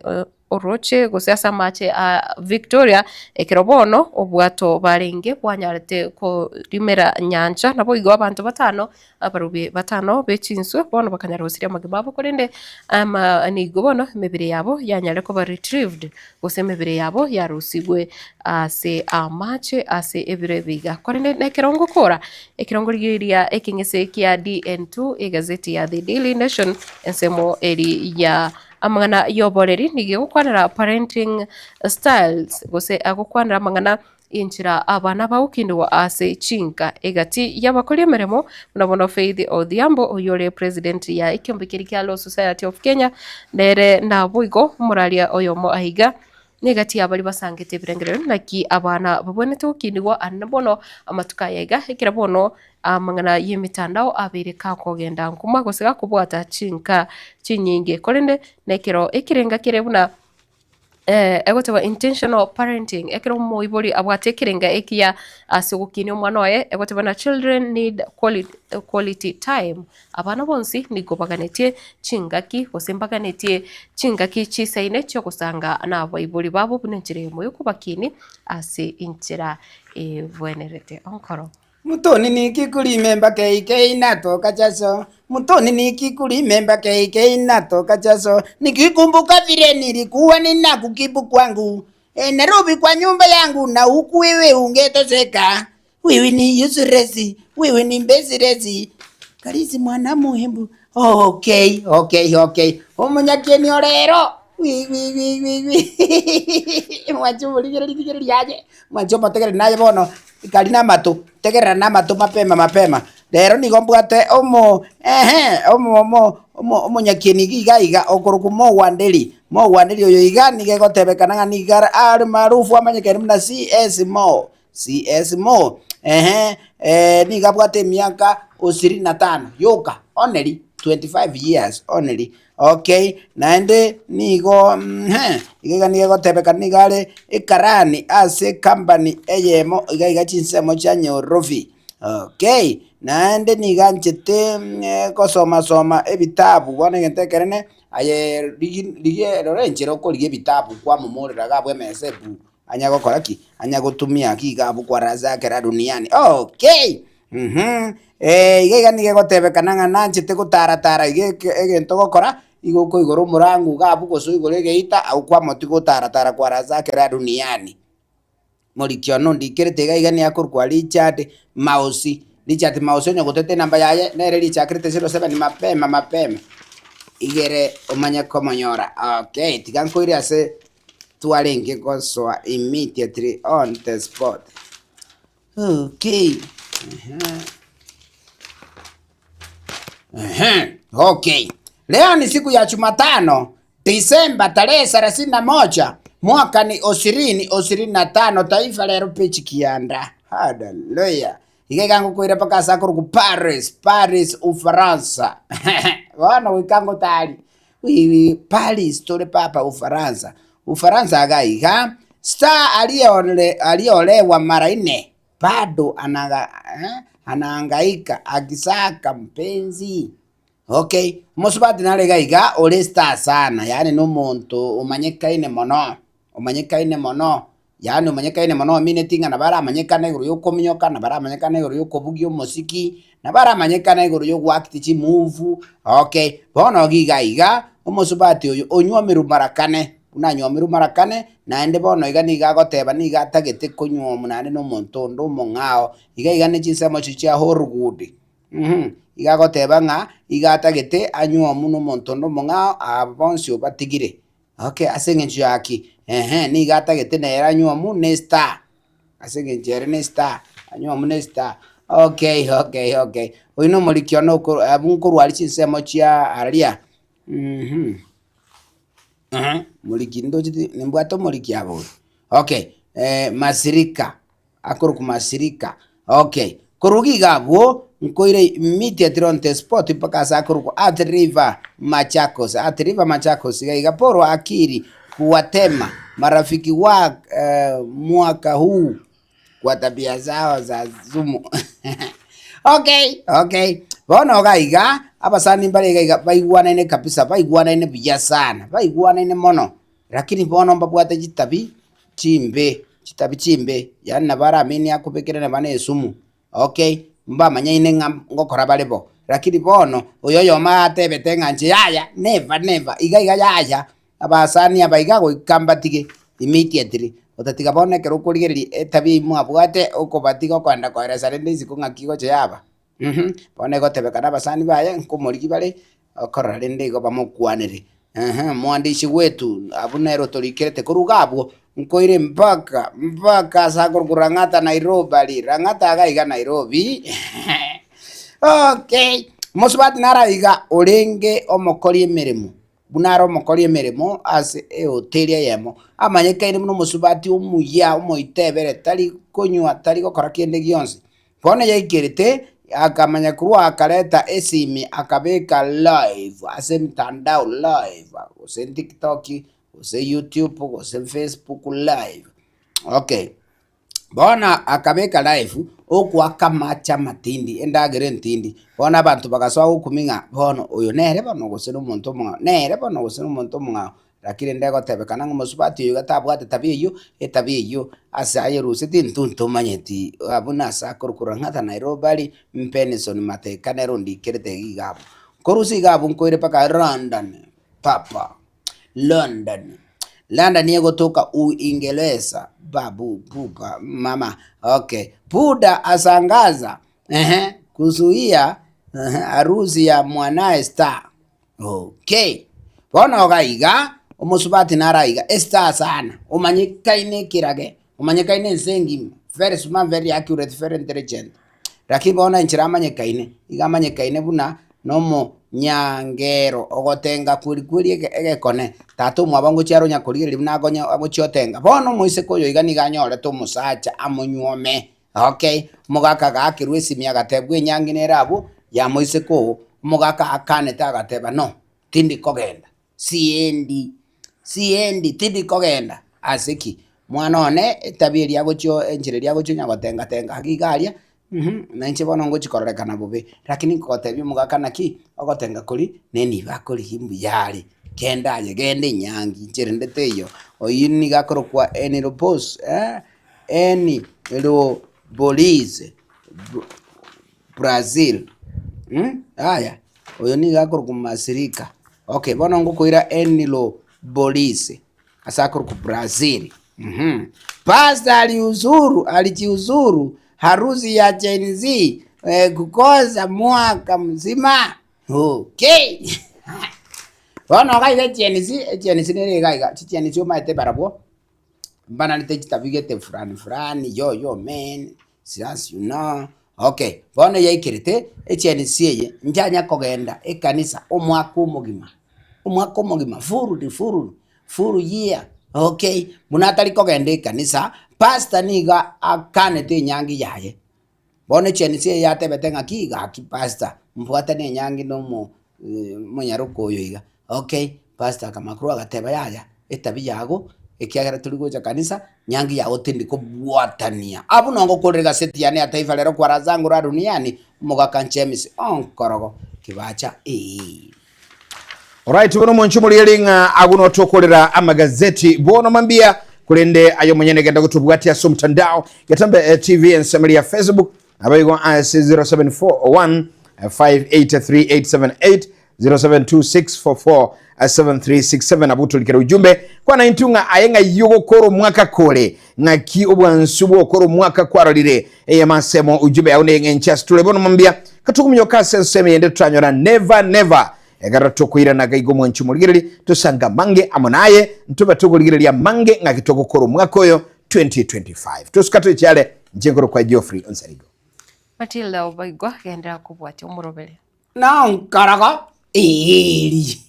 oroche gose ase amache a Victoria ekero bono obwato barenge bwanyarete korimera nyancha naboigo abanto batano Abarubi batano be chinswe bono bakanyara gosiria amagima abo, korende ama nigo bono emebere yabo yanyare koba retrieved, gose emebere yabo yarusigwe ase amache ase ebiro ebi iga. Korende nekerongo kora, ekerongo rigiya ekeng'ese kia DN2 egazeti ya The Daily Nation, ensemo eri ya amang'ana y'oboreri nigo egokwanera parenting styles gose agokwanera amang'ana Inchera abana bagokindwa ase chinka egati y'abakori emeremo, buna bono Faith Odhiambo oyio ore president ya ekiombe keria kia Law Society of Kenya, nere naboigo omoraria oyomo aiga negati ya baria basangete ebirengererio naki abana babwenerete gokindigwa ande bono amatuko aya iga ekero bono amang'ana y'emetandao abeire kakogenda nkuma gose gakobwata chinka chinyinge. Korende nekero ekerenga kere buna Egoteba intentional parenting, ekero omoibori abwate ekerenga ekiya ase ogokinia omwana oye, egoteba na children need quality time, abana bonsi nigo baganetie chingaki gose mbaganetie chingaki chisaine chiogosanga na abaibori babo buna enchera eyemo yokobakinia ase enchera ebwenerete. Onkoro. Mutoni niki kurimemba keikei natoka chaso Mutoni niki kurimemba keikei natoka chaso Nikikumbuka vile nilikuwa ninakukibu kwangu e, Nairobi kwa nyumba yangu na huku wewe ungetoseka Wewe ni useless, wewe ni baseless Kalisi mwana muhimbu Okay, okay, okay Omonyakieni orero Wi, wi, wi, wi, wi Mwanche omorigereria rigereria aye Mwanche omotegereri naye bono Kari namato, tegerera namato mapema mapema. Rero nigo mbwate omo ehe omo omo omo omonyakieni iga iga okorokwa Mogwanderi. Mogwanderi oyo iga nigo egotebekana ng'a nigo are are maarufu amanyekene buna CS Mo, CS Mo, ehe nigo abwate emiaka ishirini na tano yoka only 25 years only. Okay, naende nigo iga iga nigo egotebekana nigo are ekarani ase ecompany eyemo iga iga chinsemo chia Nyorobi. Okay, naende nigo anchete gosoma soma ebitabu bono egento ekenene, aye rigi rigia rora enchera okorigia ebitabu kwamomorera iga abwo emesa ebu, anya gokora ki? Anya gotumia ki iga abwo kwarasakera duniani okay mh, iga iga nigo egotebekana ng'a nanchete gotaratara iga eke egento ogokora, igo okoigora omorango iga abwo gose oigore egeita abwo kwamotiga otaratara kwarasakera duniani. Moriki one ondikerete iga iga nigo akorokwa Richard Mausi, Richard Mausi onye gotete enamba yaye nere richakerete 07 mapema mapema igere omanye komonyora okay tiga nkoire ase twarenge gosoa immediately on the spot okay ehe. Ehe, okay. Leo ni siku ya Jumatano, Disemba tarehe 31 mwaka ni osirini osirini na tano taifa lero pechi kianda. Haleluya. Iga iga ngokoira mpaka ase akorokwa Paris, Paris Ufaransa. Bono goika ngotari. Wi- Paris tore papa Ufaransa. Ufaransa iga iga star aliyeole aliyeolewa mara nne bado anaga eh, anahangaika akisaka mpenzi. Okay, omosubati nare iga iga ore star sana, yaani na omonto omanyekaine mono, omanyekaine mono, yaani omanyekaine mono omineti ng'a nabo aramanyekane igoro ya okominyoka, nabo aramanyekane igoro ya okobugia omosiki, nabo aramanyekane igoro ya ogoacti chimove, okay. Bono iga iga, omosubati oyo onywomirwe mara kane, buna anywomirwe mara kane, naende bono iga nigo agoteba nigo atagete konyuomwa naende na omonto onde omong'ao, iga iga ne chinsemo echio chia Hollywood. Iga agoteba ng'a iga atagete anyuomwe na omonto onde omong'ao aba bonsi obatigire. Okay, ase eng'encho ya ki? Ehe, nigo atagete nere anyuomwe na estar, ase eng'encho ere na estar, anyuomwe na estar. Okay okay okay, oyio na omoriki one oko abwo nkorwa aria chinsemo chia aria moriki ndocheti nimbwate omoriki aba oyo. Okay, Masirika. akorokwa Masirika. Okay, korwa iga abwo nkoire immediately on the spot mpaka ase akorokwa Athi River Machakos. Athi River Machakos iga iga Paul akiri kuwatema marafiki wa eh, mwaka huu kwa tabia zao za sumu. Okay, okay. Bono iga iga abasani mbare iga iga baigwanaine kabisa, baigwanaine buya sana, baigwanaine mono. Lakini bono mbabwate chitabi chimbe, chitabi chimbe, yaani nabo aramini akobekere neba na esumu, okay, mbamanyaine ng'a ngokora bare bo. Lakini bono, oyo oyomo atebete ng'a inche yaya, never never, iga iga yaya, abasani aba iga goika mbatige immediately, otatiga bono ekero okorigereria etabia eywo mwabwate, okobatiga okoenda koeresa rende isiko ng'aki egocha yaba bono egotebekana abasani baye nkomorigia bare, okorora rende igo bamokwanere. Eeh mwandishi wetu abwo nere otorikerete korwa iga abwo, nkoire mpaka mpaka ase akorokwa Lang'ata Nairobi aria, Lang'ata iga iga Nairobi okay, mosubati naro iga orenge omokori emeremo, buna are omokori emeremo ase ehoteli eyemo, amanyekaine buna omosubati omuya omoitebere tari konywa tari gokora kende gionsi. Bono yaikerete, akamanya korwa akareta esimi akabeka live ase emtandao live, gose tiktok, gose youtube, gose facebook live, okay. Bono akabeka live, okoaka amache amatindi, endagera entindi, bono abanto bagasoa gokumia ng'a bono oyo nere bono gose nomonto omong'ao, nere bono gose nomonto omong'ao. Lakini rende egotebekana ng'a omosubati oyo iga tabwate tabia eyio, etabia eyio ase ayeruseti intwe ntomanyeti abwo nase akorokwa Lang'ata Nairobi aria, Benson Mateka nere ondikerete iga iga abwo. Nkorusia iga abwo nkoire mpaka London papa, London, London egotoka Uingereza babu buba mama okay, Buda asangaza ehe kuzuia ehe harusi ya mwanae star. Okay. Bono iga iga, omosubati naro iga, estar sana, omanyekaine ekerage, omanyekaine ense engima, very smart, very accurate, very intelligent. Lakini bono enchera amanyekaine, iga amanyekaine buna na omonyangero ogotenga kweri kweri ege egekone, tata omwabo ngochia are onya korigereria buna agonya agochia otenga. Bono omoiseke oyo iga nigo anyorete omosacha amonyuome. Okay, omogaka agaakerwa esimi agatebwa enyangi nere abwo ya moiseke oo, omogaka akanete agateba no, tindi kogenda, siendi, siendi tindi kogenda, ase ki? Mwana one etabia eria agochia enchera eria agochia onya gotenga tenga iga iga aria. Na inche bono ngochi kororekana bobe, rakini nkogotebia omogaka naki, ogotenga koria nenibo akorigia mbuya are, kende aye genda enyangi inche rende teiyo. Oyio nigo akorokwa Eni Lobos eh, Eni Loboris Brazil yaya, oyo nigo akorokwa Masirika. Okay, bono ngokoira Eni Loboris ase akorokwa Brazil. Pastor aliuzuru alijiuzuru harusi ya Gen Z kukosa mwaka mzima okay. Bono iga iga Gen Z, Gen Z nere iga iga, chi Gen Z omanyete barabwo mbanarete chitabi gete fulani fulani yo yo man as you know okay. Bono yaikerete eGen Z eye nchanya kogenda ekanisa omwaka omogima, omwaka omogima full full full year okay, buna atari kogenda ekanisa, pastor nigo akanete enyangi yaye. Bono echianisi eye yatebete ng'aki gaki pastor, mbwatane enyangi na omo omonyaroka oyo iga. Okay, pastor akamanya korwa agateba yaya, etabia yago ekiagera tori gocha kanisa, nyangi yago tindi kobwatania. Abwo nongo okorire egaseti yane ya Taifa Leo kwa Razango ra Duniani, omogaka James Onkorogo Kibacha eeh. Alright, bono omonche omorigereria ng'a agwo notokorera amagazeti bono mambia korende aye omonyene genda gotobwatia ase omotandao Getembe eh, TV ensemeri ya Facebook abaigo ase 0741 583878 0726447367 abwo torikere ujumbe kwana intwe ng'a aye ng'ai ogokora omwaka kore ng'aki obwansu bwokora omwaka kwarorire eye masemo ujumbe yao neng'enche ase tore bono mambia katokominyoka ase ensemo eyende totanyora never never Ekero tokoirana iga omwanchi omorigereria, tosange amange amo naye, ntobe tokorigereria amange ng'aki togokora omwaka oyo 2025. Tosuka toiche are, inche nkorokwa Geoffrey Onsarigo. Matilda Obaigwa, genderera kobwatia omoroberi. Nonkorogo eeri.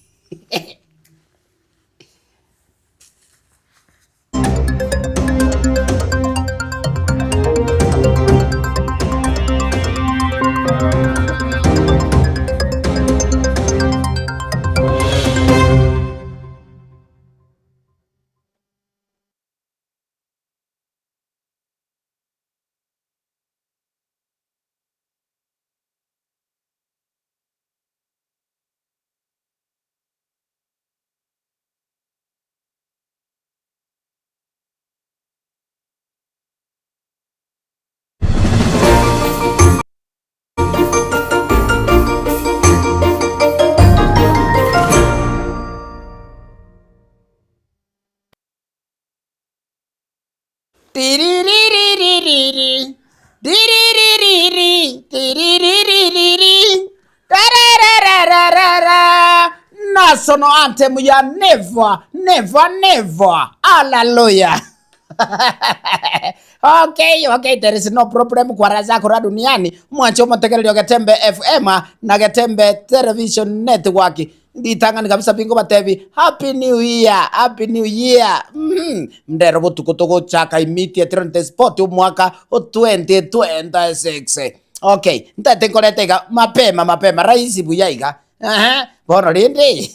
Tiririririri, tiriririri, tiririririri, tararararara. National anthem ya never, never, never. Hallelujah. Okay, okay, there is no problem kwa raza kora duniani. Mwanche omotegereri o Getembe FM na Getembe Television Network. Ritang'ani kabisa bingobatebi happy new year, happy new year. Ndero botuko togochaka immediately on the spot omwaka o 2026. Okay, ntaete nkorete iga mapema mapema rahisi buya iga. Ehe, bono rende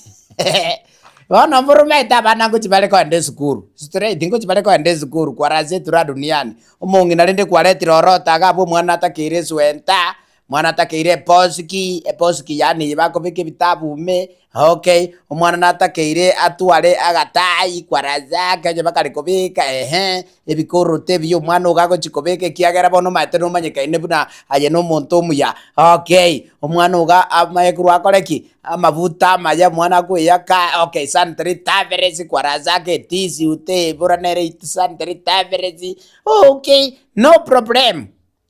bono mboromete abana ngochi bare kogenda esukuru, straight ngochi bare kogenda esukuru kwarasetwe duniani. Omong'ina rende kwaretire orota iga abwo omwana atakeire eswenta. Omwana atakeire eposiki, eposiki yaani eye bakobeka ebitabu ime, okay, omwana natakeire atware agatai kwaraza onye bakare kobeka ehe, ebikoroto ebiya omwana ogo agochi kobeka ekiagera bono omanyete nomanyekaine buna aye na omonto omuya, okay. Omwana ogo amanye korwa akore ki? Amabuta amaya omwana akoeyaka, okay, sanitary towels kwaraza etisi tebora nere sanitary towels, okay, no problem.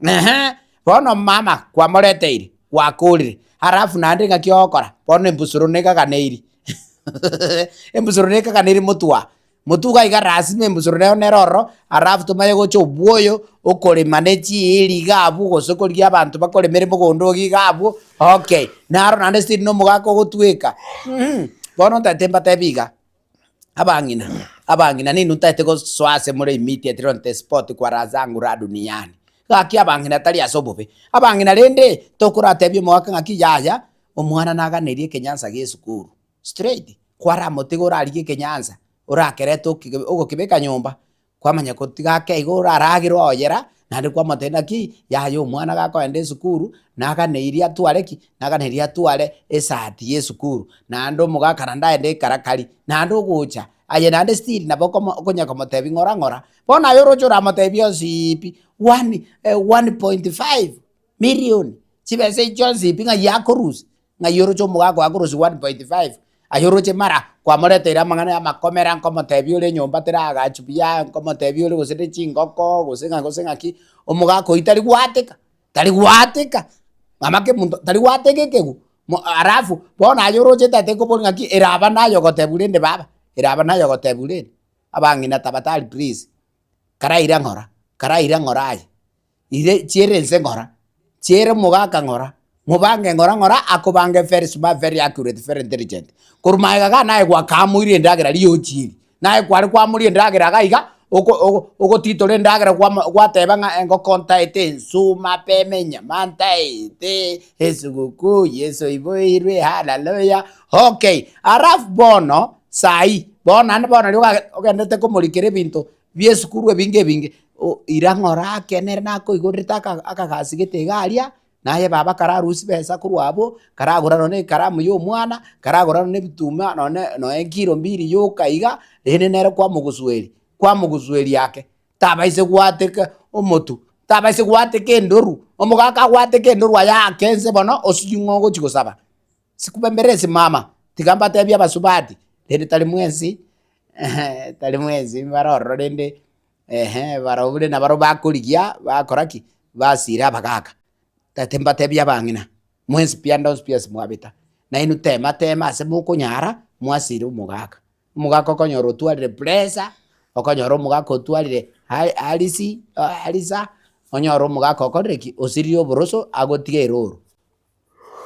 Ehe, bono mama kwamoreteire, gwakorire, alafu naende ng'aki ogokora, bono embusuro negaganeiri embusuro negaganeiri motwa, motwe iga iga lazima embusuro nero nere ororo, alafu tomanye gocha obwoyo, okorema ne chiiri iga abwo gose korigia abanto bakoremere mogondo iga iga abwo, okay, naro naende still na omogaka ogotweka bono ntaete mbatebi iga. Abang'ina, abang'ina ninwe ntaete gosoa ase more immediately on the spot kwa raha zangu raha duniani. Gaki abang'ina tari ase obobe. Abang'ina rende, tokoratebie omogaka ng'aki yaya, omwana naganerie ekenyansa gia esukuru, straight, kwaramotiga orarigie ekenyansa, orakerete oki ogokibeka nyomba, kwamanya gotiga ake igo oraragere oyera, Naende kwamotebia naki, yaya omwana gakoenda esukuru, naganeirie atware ki? Naganeirie atware esati ya esukuru, naende omogaka naende aende ekarakari, naende ogocha, aye naende still nabo okomo okonya komotebia ng'ora ng'ora. Bono aye oroche oramotebie onsi pi, one 1.5 million, chibesa echi chionsi pi ng'ai akorusia? Ng'ai oroche omogaka oyo akorusia 1.5, aye oroche mara kwamoreteire amang'ana ya amakomera nkomotebia ore enyomba teragachu buya, nkomotebia ore gose ne chingoko, gose ng'a gose ng'aki, omogaka oyio tari gwateka, tari gwateka, mama kemunto tari gwateka ekegu, mo alafu bono aye oroche tata ekobori ng'aki ere aba naye ogotebiwa rende baba, ere aba naye ogotebiwa rende, abang'ina tafadhali please, karaira ng'ora, karaira ng'ora aye. Ire chiere inse ng'ora, chiere omogaka ng'ora, mobange ng'ora ng'ora, akobange very smart, very accurate, very intelligent. Korwa magega iga naye gwakamoire endagera riria ochiiri, naye kware kwamoria endagera iga iga, oko- oko ogotitora endagera kwama gwateba ng'a engoko ntaete ensu, mapema enyama ntaete, esugukuu yeso oiboirwe haleluya, okay. Alafu bono saii, bono naende bono riria oga ogenderete komorikera ebinto bia esukuru ebinge ebinge, ira ng'ora ake nere nakoigorerete aka akagasi gete iga aria, naye baba kararusie chibesa korwa abwo, karagora nonye na ekaramu ya omwana, karagora nonye na ebituma nonye nonye kilo mbiri yoka iga, rende nere kwamogosueria, kwamogosueria ake, tabaisa gwateka omotu, tabaisa gwateka endoru, omogaka agwateka endoru aye ake ense bono, osijwe ng'a ogochi gosaba. Sikubemberesi mama, tiga mbatebie abasubati, rende tari mwensi. Tari mwensi mbare ororo rende ehe barobwo rende nabarobwo bakorigia bakora ki? Basira abagaka. Tati mbatebie abang'ina, mwensi pi ande onsi pi ase mwabeta, nainwe tema tema ase mokonyara, mwasire omogaka. Omogaka okonyora otwarire pressure, okonyora omogaka otwarire arisi arisa, onyore omogaka okorire ki? Osirire oboroso agotiga eroro.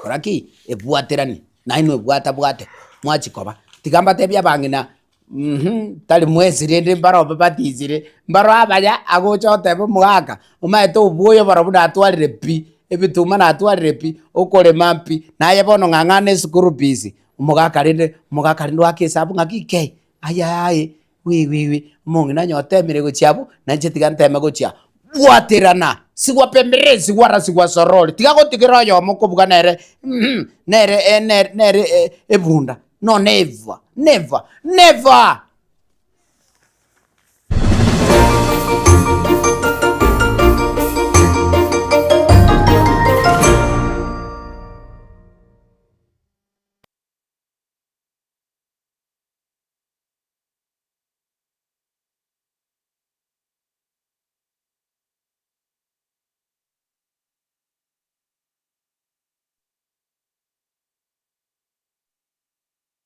Kora ki? Ebwateranie, nainwe bwata-bwate, mwachia koba. Tiga mbatebie abang'ina mh, tari mwensi rende mbaro babatisire, mbaro abaya agocha goteba omogaka, omanyete obwoyo barobwo natwarire pi, ebituma natwarire pi, okorema pi, naye bono ng'ang'ana eschool fees, omogaka rende, omogaka rende oake esabu ng'aki kei, ayaye wi wi wi, omong'ina onye otemire gochia abwo, nainche tiga nteme gochia aa. Bwaterana, sigwapemberera esigwara sigwasorori, tiga gotigera oyomo kobuga nere nere nere nere ebunda, no never, never, never!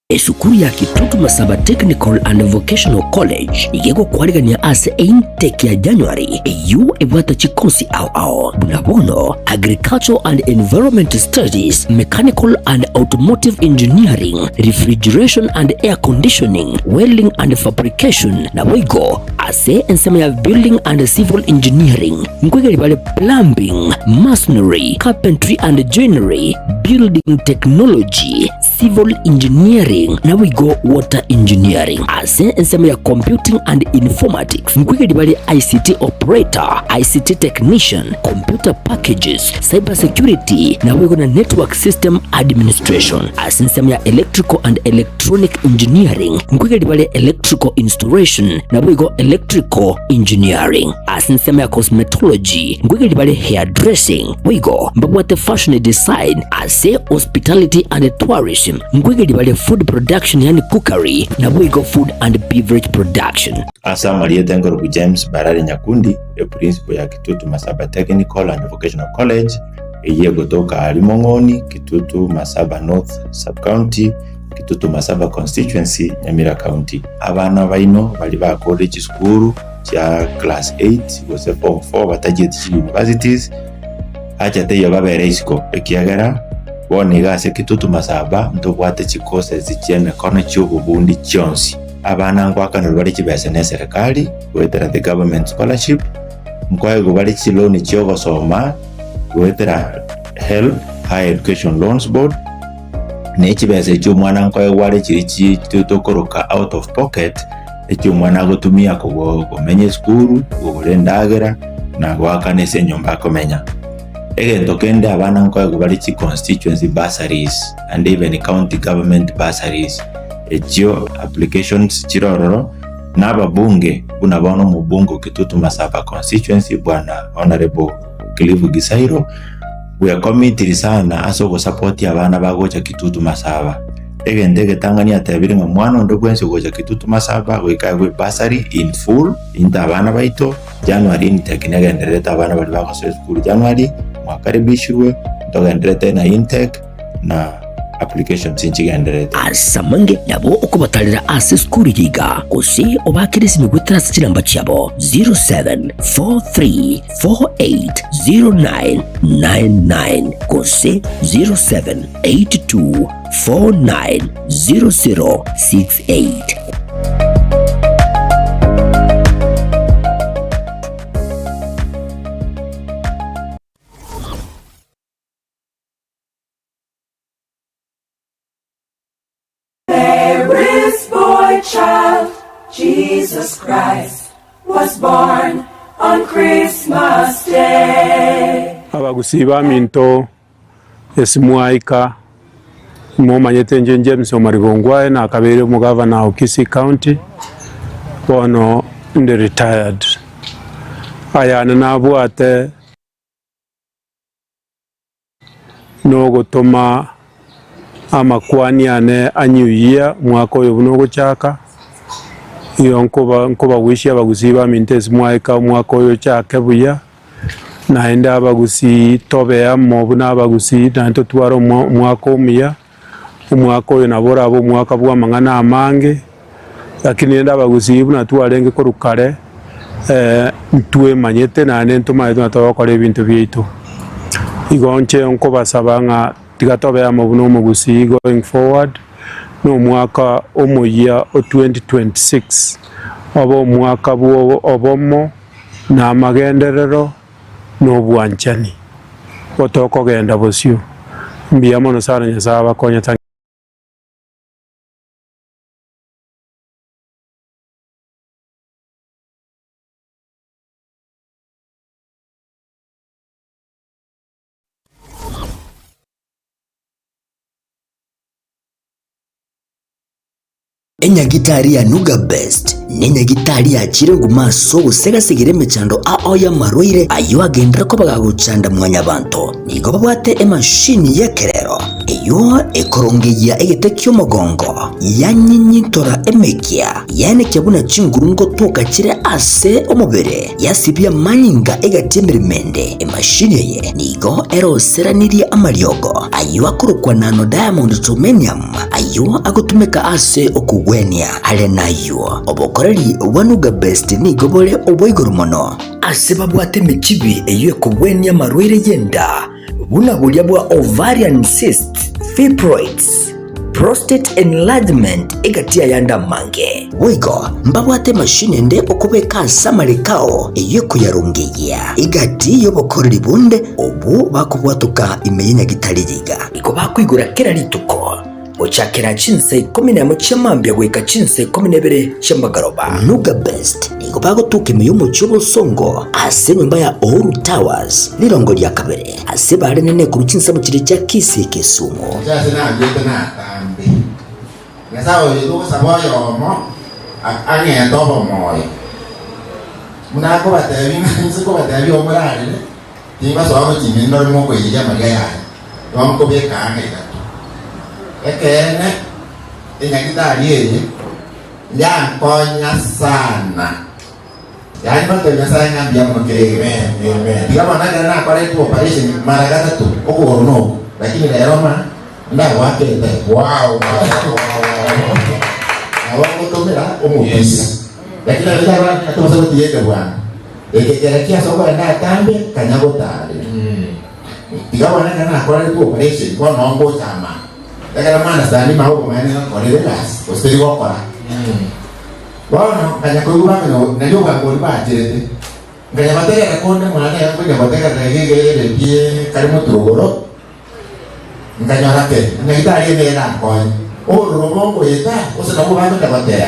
Esukuru ya Kitutu Masaba Technical and Vocational College nigo egokwarigania ase eintake ya January eyio ebwate chikosi ao ao buna bono Agricultural and Environment Studies, Mechanical and Automotive Engineering, Refrigeration and Air Conditioning, Welding and Fabrication, naboigo ase ensemo ya Building and Civil Engineering nkoigeria bare Plumbing, Masonry, Carpentry and Joinery, Building Technology, Civil Engineering, naboigo Water Engineering. Ase ensemo ya Computing and Informatics nkoigeria bare ICT Operator, ICT Technician, Computer Packages, Cyber Security, naboigo na Network System Administration. Ase ensemo ya Electrical and Electronic Engineering nkoigeria bare Electrical Installation, naboigo Electrical Engineering. Ase ensemo ya Cosmetology nkoigeria bare Hairdressing, boigo mbabwate Fashion Design. Ase Hospitality and Tourism nkoigeria bare Food Production yaani Cookery, naboigo Food and Beverage Production. Ase amarieta enkorokwa James Barari Nyakundi, eprinciple ya Kitutu Masaba Technical and Vocational College, eyio egotoka aaria Mong'oni, Kitutu Masaba North Sub-County, Kitutu Masaba Constituency, Nyamira County. Abana baino baria bakorire chisukuru chia class 8 gose form 4 batachieti chi universities, acha teiyo babere isiko ekiagera bono iga ase Kitutu Masaba ntobwate chi courses chi'emekono chi'obobundi chionsi. Abana ngoakanerwa bare chibesa neserekari goetera the government scholarship, nkoegwa bare chiloan chi'ogosoma goetera HELB, Higher Education Loans Board, ne chibesa echio omwana nkoegwa are chiria chi tokoroka out of pocket, echio omwana agotumia komenya esukuru, kogora endagera. na goakana ase enyomba akomenya. Egento kende abana nkoegwa bare chi constituency bursaries and even county government bursaries echio applications chire ororo na ababunge buna bono omobunge o Kitutu Masaba constituency bwana Honourable Cliff Gisairo bwekomitiri sana ase ogosapotia abana bagocha Kitutu Masaba. Egento egetang'ani atebire ng'a mwana onde bwensi ogocha Kitutu Masaba goika aegwe ebursary in full into abana baito. January intake negendererete abana baria bagosoa esukuru January mwakaribishirwe ntogendererete na intake na applications nchigendererete. Ase amange nabo okobatarera ase esukuru eye iga, gose obakere esimi goetera ase chinamba chiabo 0743480999 gose 0782490068. Mary's boy child, Jesus Christ, was born on Christmas Day. Abagusii baminto ase mwaika, momanyete inche James Omariba Ongwae nakabeire omogavana o Kisii County, bono inde retired. Ayane nabwate nogotoma amakwani ane a New Year omwaka oyo buna ogochaka, igo nkoba nkobawishia abagusii baminto ase mwaika omwaka oyo ochake buya. Naende abagusii tobe amo buna abagusii, naende totware omwaka omuya, omwaka oyo nabo orabe omwaka bw'amang'ana amange, lakini rende abagusii buna twarenge korwa kare, ntwemanyete naende ntomanyete buna togokora ebinto biaito. Igo inche nkobasaba ng'a tiga tobe amo buna omogusii going forward, na omwaka omoyia o 2026 obe omwaka bwa obomo. na amagenderero, na obwanchani, gotokogenda bosio. Mbuya mono sana Nyasae abakonye thank. Enyagitari ya Nuga Best nenyagitari yachire nguma ase ogosegasegera emechando ao y'amarwaire ayio agenderere koba gagochanda mwanyabanto. Nigo babwate emashini y'ekerero eyio ekorongeyia egete ki'omogongo, yanyinyintora emekia, yaenekia buna chinguru ngotoka chire ase omobere, yasibia amanyinga egati emeremo ende. Emashini eye nigo eroseranirie amariogo ayio akorokwa Nano Diamond Germanium, Ayio agotumeka ase okogwenia. Are nayio, obokoreri bwa Nuga Best nigo bore obwa igoro mono. Ase babwate emechibi eyio ekogwenia amarwaire y'enda, buna boria bwa ovarian cysts, fibroids, prostate enlargement egati y'ayande amange. Boigo mbabwate emashini ende okobeka ase amareko ao eyio ekoyarongeyia egati y'obokoreri bonde obwo bakobwatoka ime y'enyagitari yiga. Nigo bakoigora kera rituko, gochakera chinsa ikomi nemo chia mambia goika chinsa ikomi na ibere chia magoroba. Nuga Best nigo bagotoka ime y'omochie obosongo ase enyomba ya Uhuru Towers, rirongo ria kabere, ase bare nene korwa chinsemo chiria chia Kisii Kisumu. Inche ase naruete natambe. Nyasae oyo togosaba oyomo ang'ete obomoyo. Buna akobatebia ng'a inse nkobatebia omorarere, Tingosoa gochia ime ndore mokoiyeria amariga yaye, igo nkobeka ang'e etato. Ekeene, enyagitari eye yankonya sana. Yaani ngotebia Nyasae ng'a mbuya mono kera egento. Tiga bono ekero nakoretwe operation mara gatato, okogoro noko, lakini rero ma ndagoakete. Wow! Nabo ngotomera omopira. Lakini abwo tobasa gotiga ekebwango. Eke kera ase okorenda atambe kanya gotaarera. Tiga bono ekero nakoreretwe operation bono noo ngocha amang'u. Ekero mwana sani mao obomaene nakorire egasi gose teri gokora. Bono nkanya koigwa bakanya nario obwango boria bacherete. Nkanya gotegerera konde mwane iga nkonya gotegerera iga iga eredio kare moturugoro, nkanyora ke nyagitari eye erankonye. Obororo bongoeta gose nabwo bagocha goteba.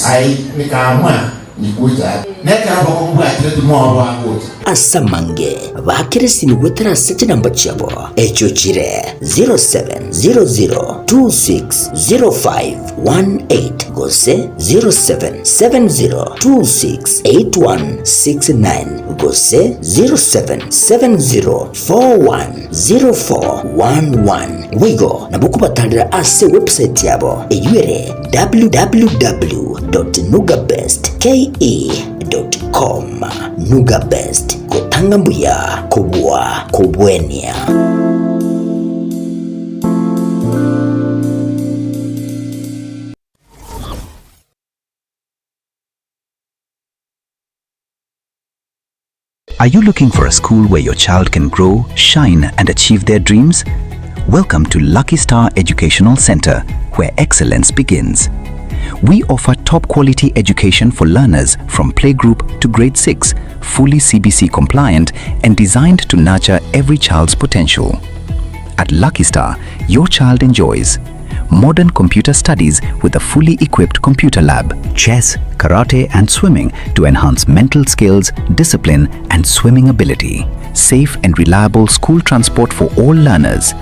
Ai nikaamua. Nikuja nekero bokong'u bwachire timoboa gocha. Ase amange baakere esimi goetera ase chinamba chiabo, echio chire 0700260518 gose 0770268169 gose 0770410411. Boigo nabo okobatarera ase ewebsite yabo eyio ere www.nugabestke.com. Nugabest, gotanga mbuya kobua kobwenia. Are you looking for a school where your child can grow, shine, and achieve their dreams? Welcome to Lucky Star Educational Center, where excellence begins. We offer top quality education for learners from playgroup to grade 6, fully CBC compliant and designed to nurture every child's potential. At Lucky Star, your child enjoys modern computer studies with a fully equipped computer lab, chess, karate, and swimming to enhance mental skills, discipline, and swimming ability, safe and reliable school transport for all learners,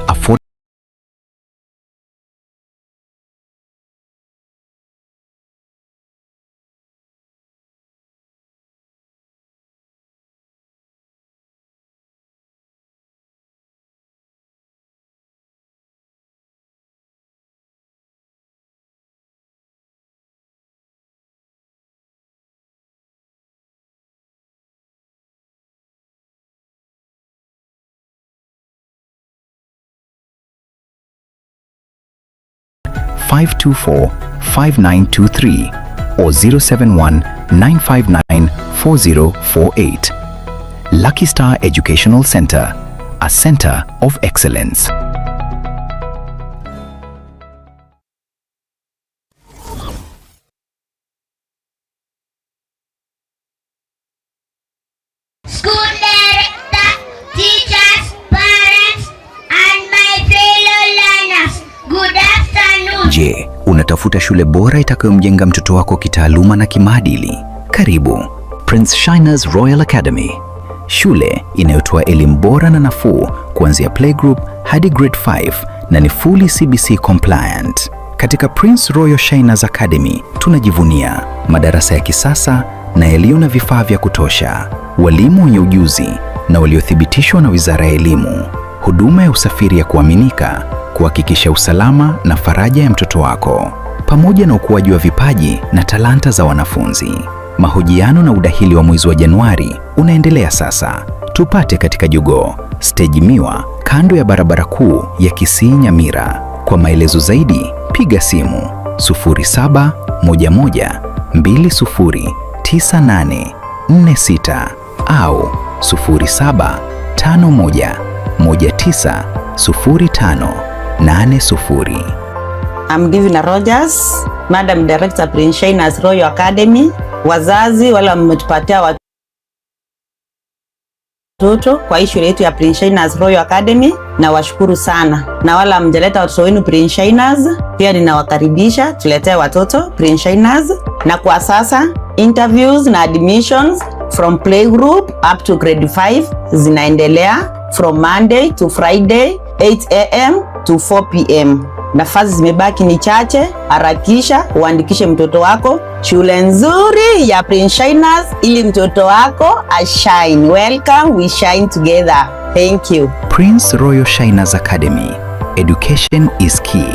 affordable 524 5923 or 071 959 4048. Lucky Star Educational Center, a center of excellence. School director, teachers, parents, and my fellow learners, good afternoon. Je, unatafuta shule bora itakayomjenga mtoto wako kitaaluma na kimaadili? Karibu Prince Shiners Royal Academy, shule inayotoa elimu bora na nafuu kuanzia playgroup hadi grade 5 na ni fully CBC compliant. Katika Prince Royal Shiners Academy tunajivunia madarasa ya kisasa na yaliyo na vifaa vya kutosha, walimu wenye ujuzi na waliothibitishwa na Wizara ya Elimu, huduma ya usafiri ya kuaminika kuhakikisha usalama na faraja ya mtoto wako, pamoja na ukuaji wa vipaji na talanta za wanafunzi. Mahojiano na udahili wa mwezi wa Januari unaendelea sasa. Tupate katika Jogoo Stage Miwa, kando ya barabara kuu ya Kisii Nyamira. Kwa maelezo zaidi piga simu 0711209846 au 0751190580. I'm Divina Rogers, Madam Director Prince Shiners Royal Academy. Wazazi wale wametupatia watoto kwa hii shule yetu ya Prince Shiners Royal Academy, na washukuru sana, na wale hamjaleta watoto wenu Prince Shiners pia ninawakaribisha tuletee watoto Prince Shiners. Na kwa sasa interviews na admissions from playgroup up to grade 5 zinaendelea from Monday to Friday 8 am to 4 pm. Nafasi zimebaki ni chache, harakisha uandikishe mtoto wako shule nzuri ya Prince Shiners ili mtoto wako ashine. Welcome, we shine together. Thank you. Prince Royal Shiners Academy. Education is key.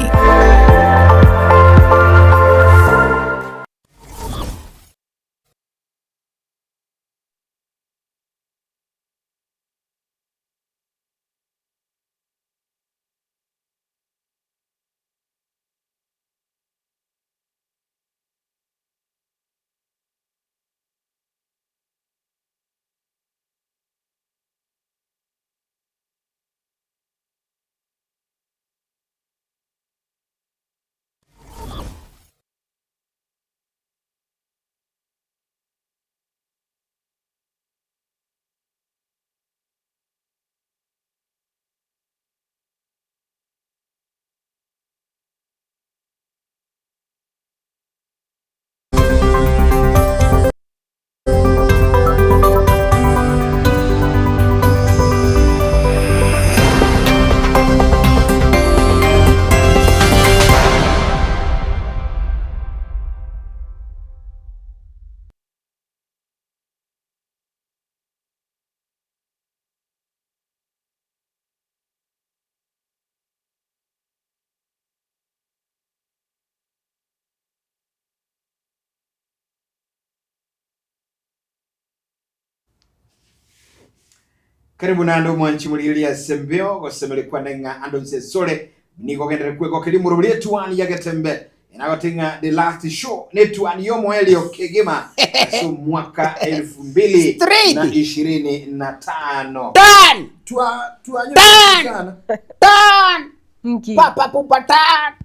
Karibu naende omwanchi morigereria ase embeo gosemerekwa neng'a ande onsi esore nigo ogenderere kwegokeria omorobori etuani ya Getembe enagote ng'a the last show netuani y'omoerio kegima ase omwaka elfu mbili Straight. na ishirini na tano. Done! Twa twanyo Done! sana. Done! Papa pupa done!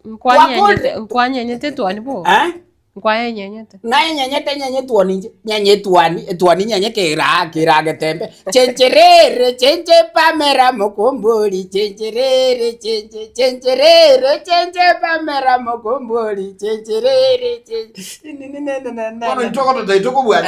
Nkwanyenyete nkwanyenyete twani bo. Eh? Nkwayenyenyete. Naye nyenyete nyenye twoni nje nyenye twani etwani nyenye kera kera getembe chencherere chenche pamera mokombori chencherere chenche chencherere chenche pamera mokombori chencherere chenche Bono intoko tokobwate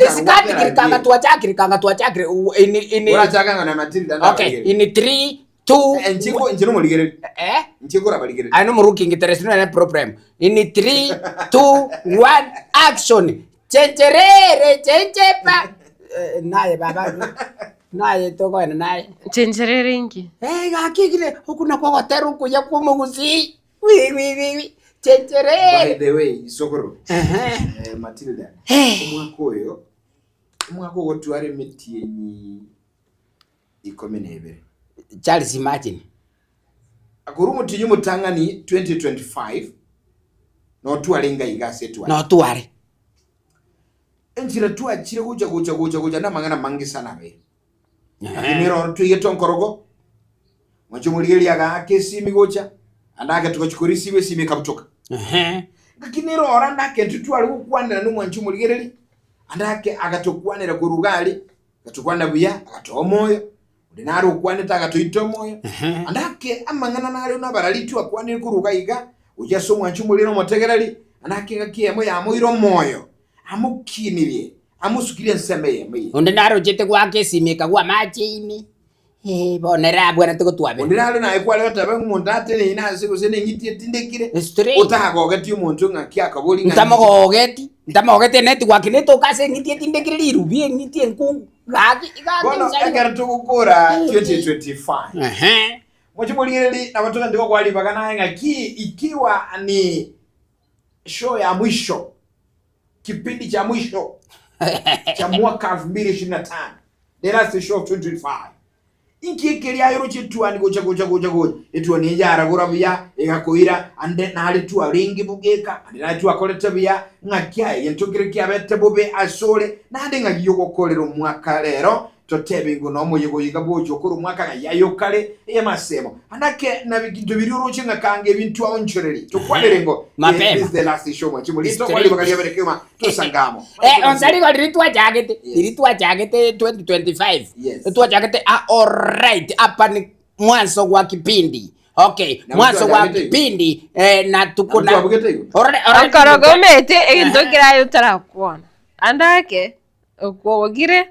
Esikati twachakire twachakire in in Orachaka na Matilda na Okay, in 3 2 Nchiko nchino morigereri. Eh? Nchiko rabarigereri. I know Muruki there is no problem. In 3 2 1 action. Chencherere chenchepa. Eh, Naye baba. Naye tokoena naye. Chencherere inki? Eh gakigire okuna kwa goteru kuya kwa mugusi. Wi wi wi wi. Chencherere. By the way, Sokoro. Eh, Matilda. Omwaka oyo omwaka ogotwara emitienyi ikomi na ebere. Charles imagine. Akorwa omotienyi omotang'ani 2025 notware ngaiga ase etware. Notware. Enchera twachire gocha gocha gocha gocha namang'ana mange sana abeire. Lakini ero toigete onkorogo mwanche omorigereria agaaka esimi gocha ande ake togochi korisiwa esimi ekabutoka. Lakini ero ore ande ake intwe tware gokwanera na omwanche omorigereria ande ake agatokwanera korwa iga aria agatokwanera buya agatoa omoyo onde nare okwanete agatoita omoyo ande ake amang'ana nare nabarari twakwanire korwa iga iga gochia ase omwanche omoriri na omotegereri ande ake engaki eyemo yamoire omoyo amokinirie amosukirie ensemo eyemo eye. Onde narochete goaka esimi ekagwa amache ime. Eh, bono ere abwenerete gotwabera. Onde nare naye kware goteba ng'a omonto ateneine ase gose neng'iti etindekire, otagogeti omonto ng'aki akabori ng'a Ntamogogeti, ntamogogeti enetwork netoka ase eng'iti etindekire rirubi eng'iti enkungu. Gaki, gaki Bono nsariwa. ekero togokora 2025 moche morigererie nabo togende gokoa ribaga naye ng'aki ikiwa ni show ya mwisho kipindi cha mwisho cha mwaka 2025 the last show of 2025 inki ekeria aye etuani gocha gocha gocha gocha etuani eye yaragora buya egakoira ande nare twarenge bogeka ande nare twakorete buya ng'aki aye gento kere kiabete bobe asore nande ng'aki yogokorera omwaka rero totebe ngo nomoyega oyo iga bwocha okore omwaka ng'a yaye okare eye masemo anake na binto biria oroche ng'a kange ebinto aonchoreri tokwanere ngo Mapema. this is the last show mwachi muri Straight. tokwari bakaria bere kema tosangamo Eh, onsarigo riri twachagete riri twachagete 2025 Yes. twachagete ah, alright hapa ni mwanzo wa kipindi okay Na mwanzo mtu wa achagete hiyo. kipindi eh, na tuko Na na mtu abugete hiyo. Alright, alright. Okorogo omete egento keraye otarakwana. Ande ake, okwogire,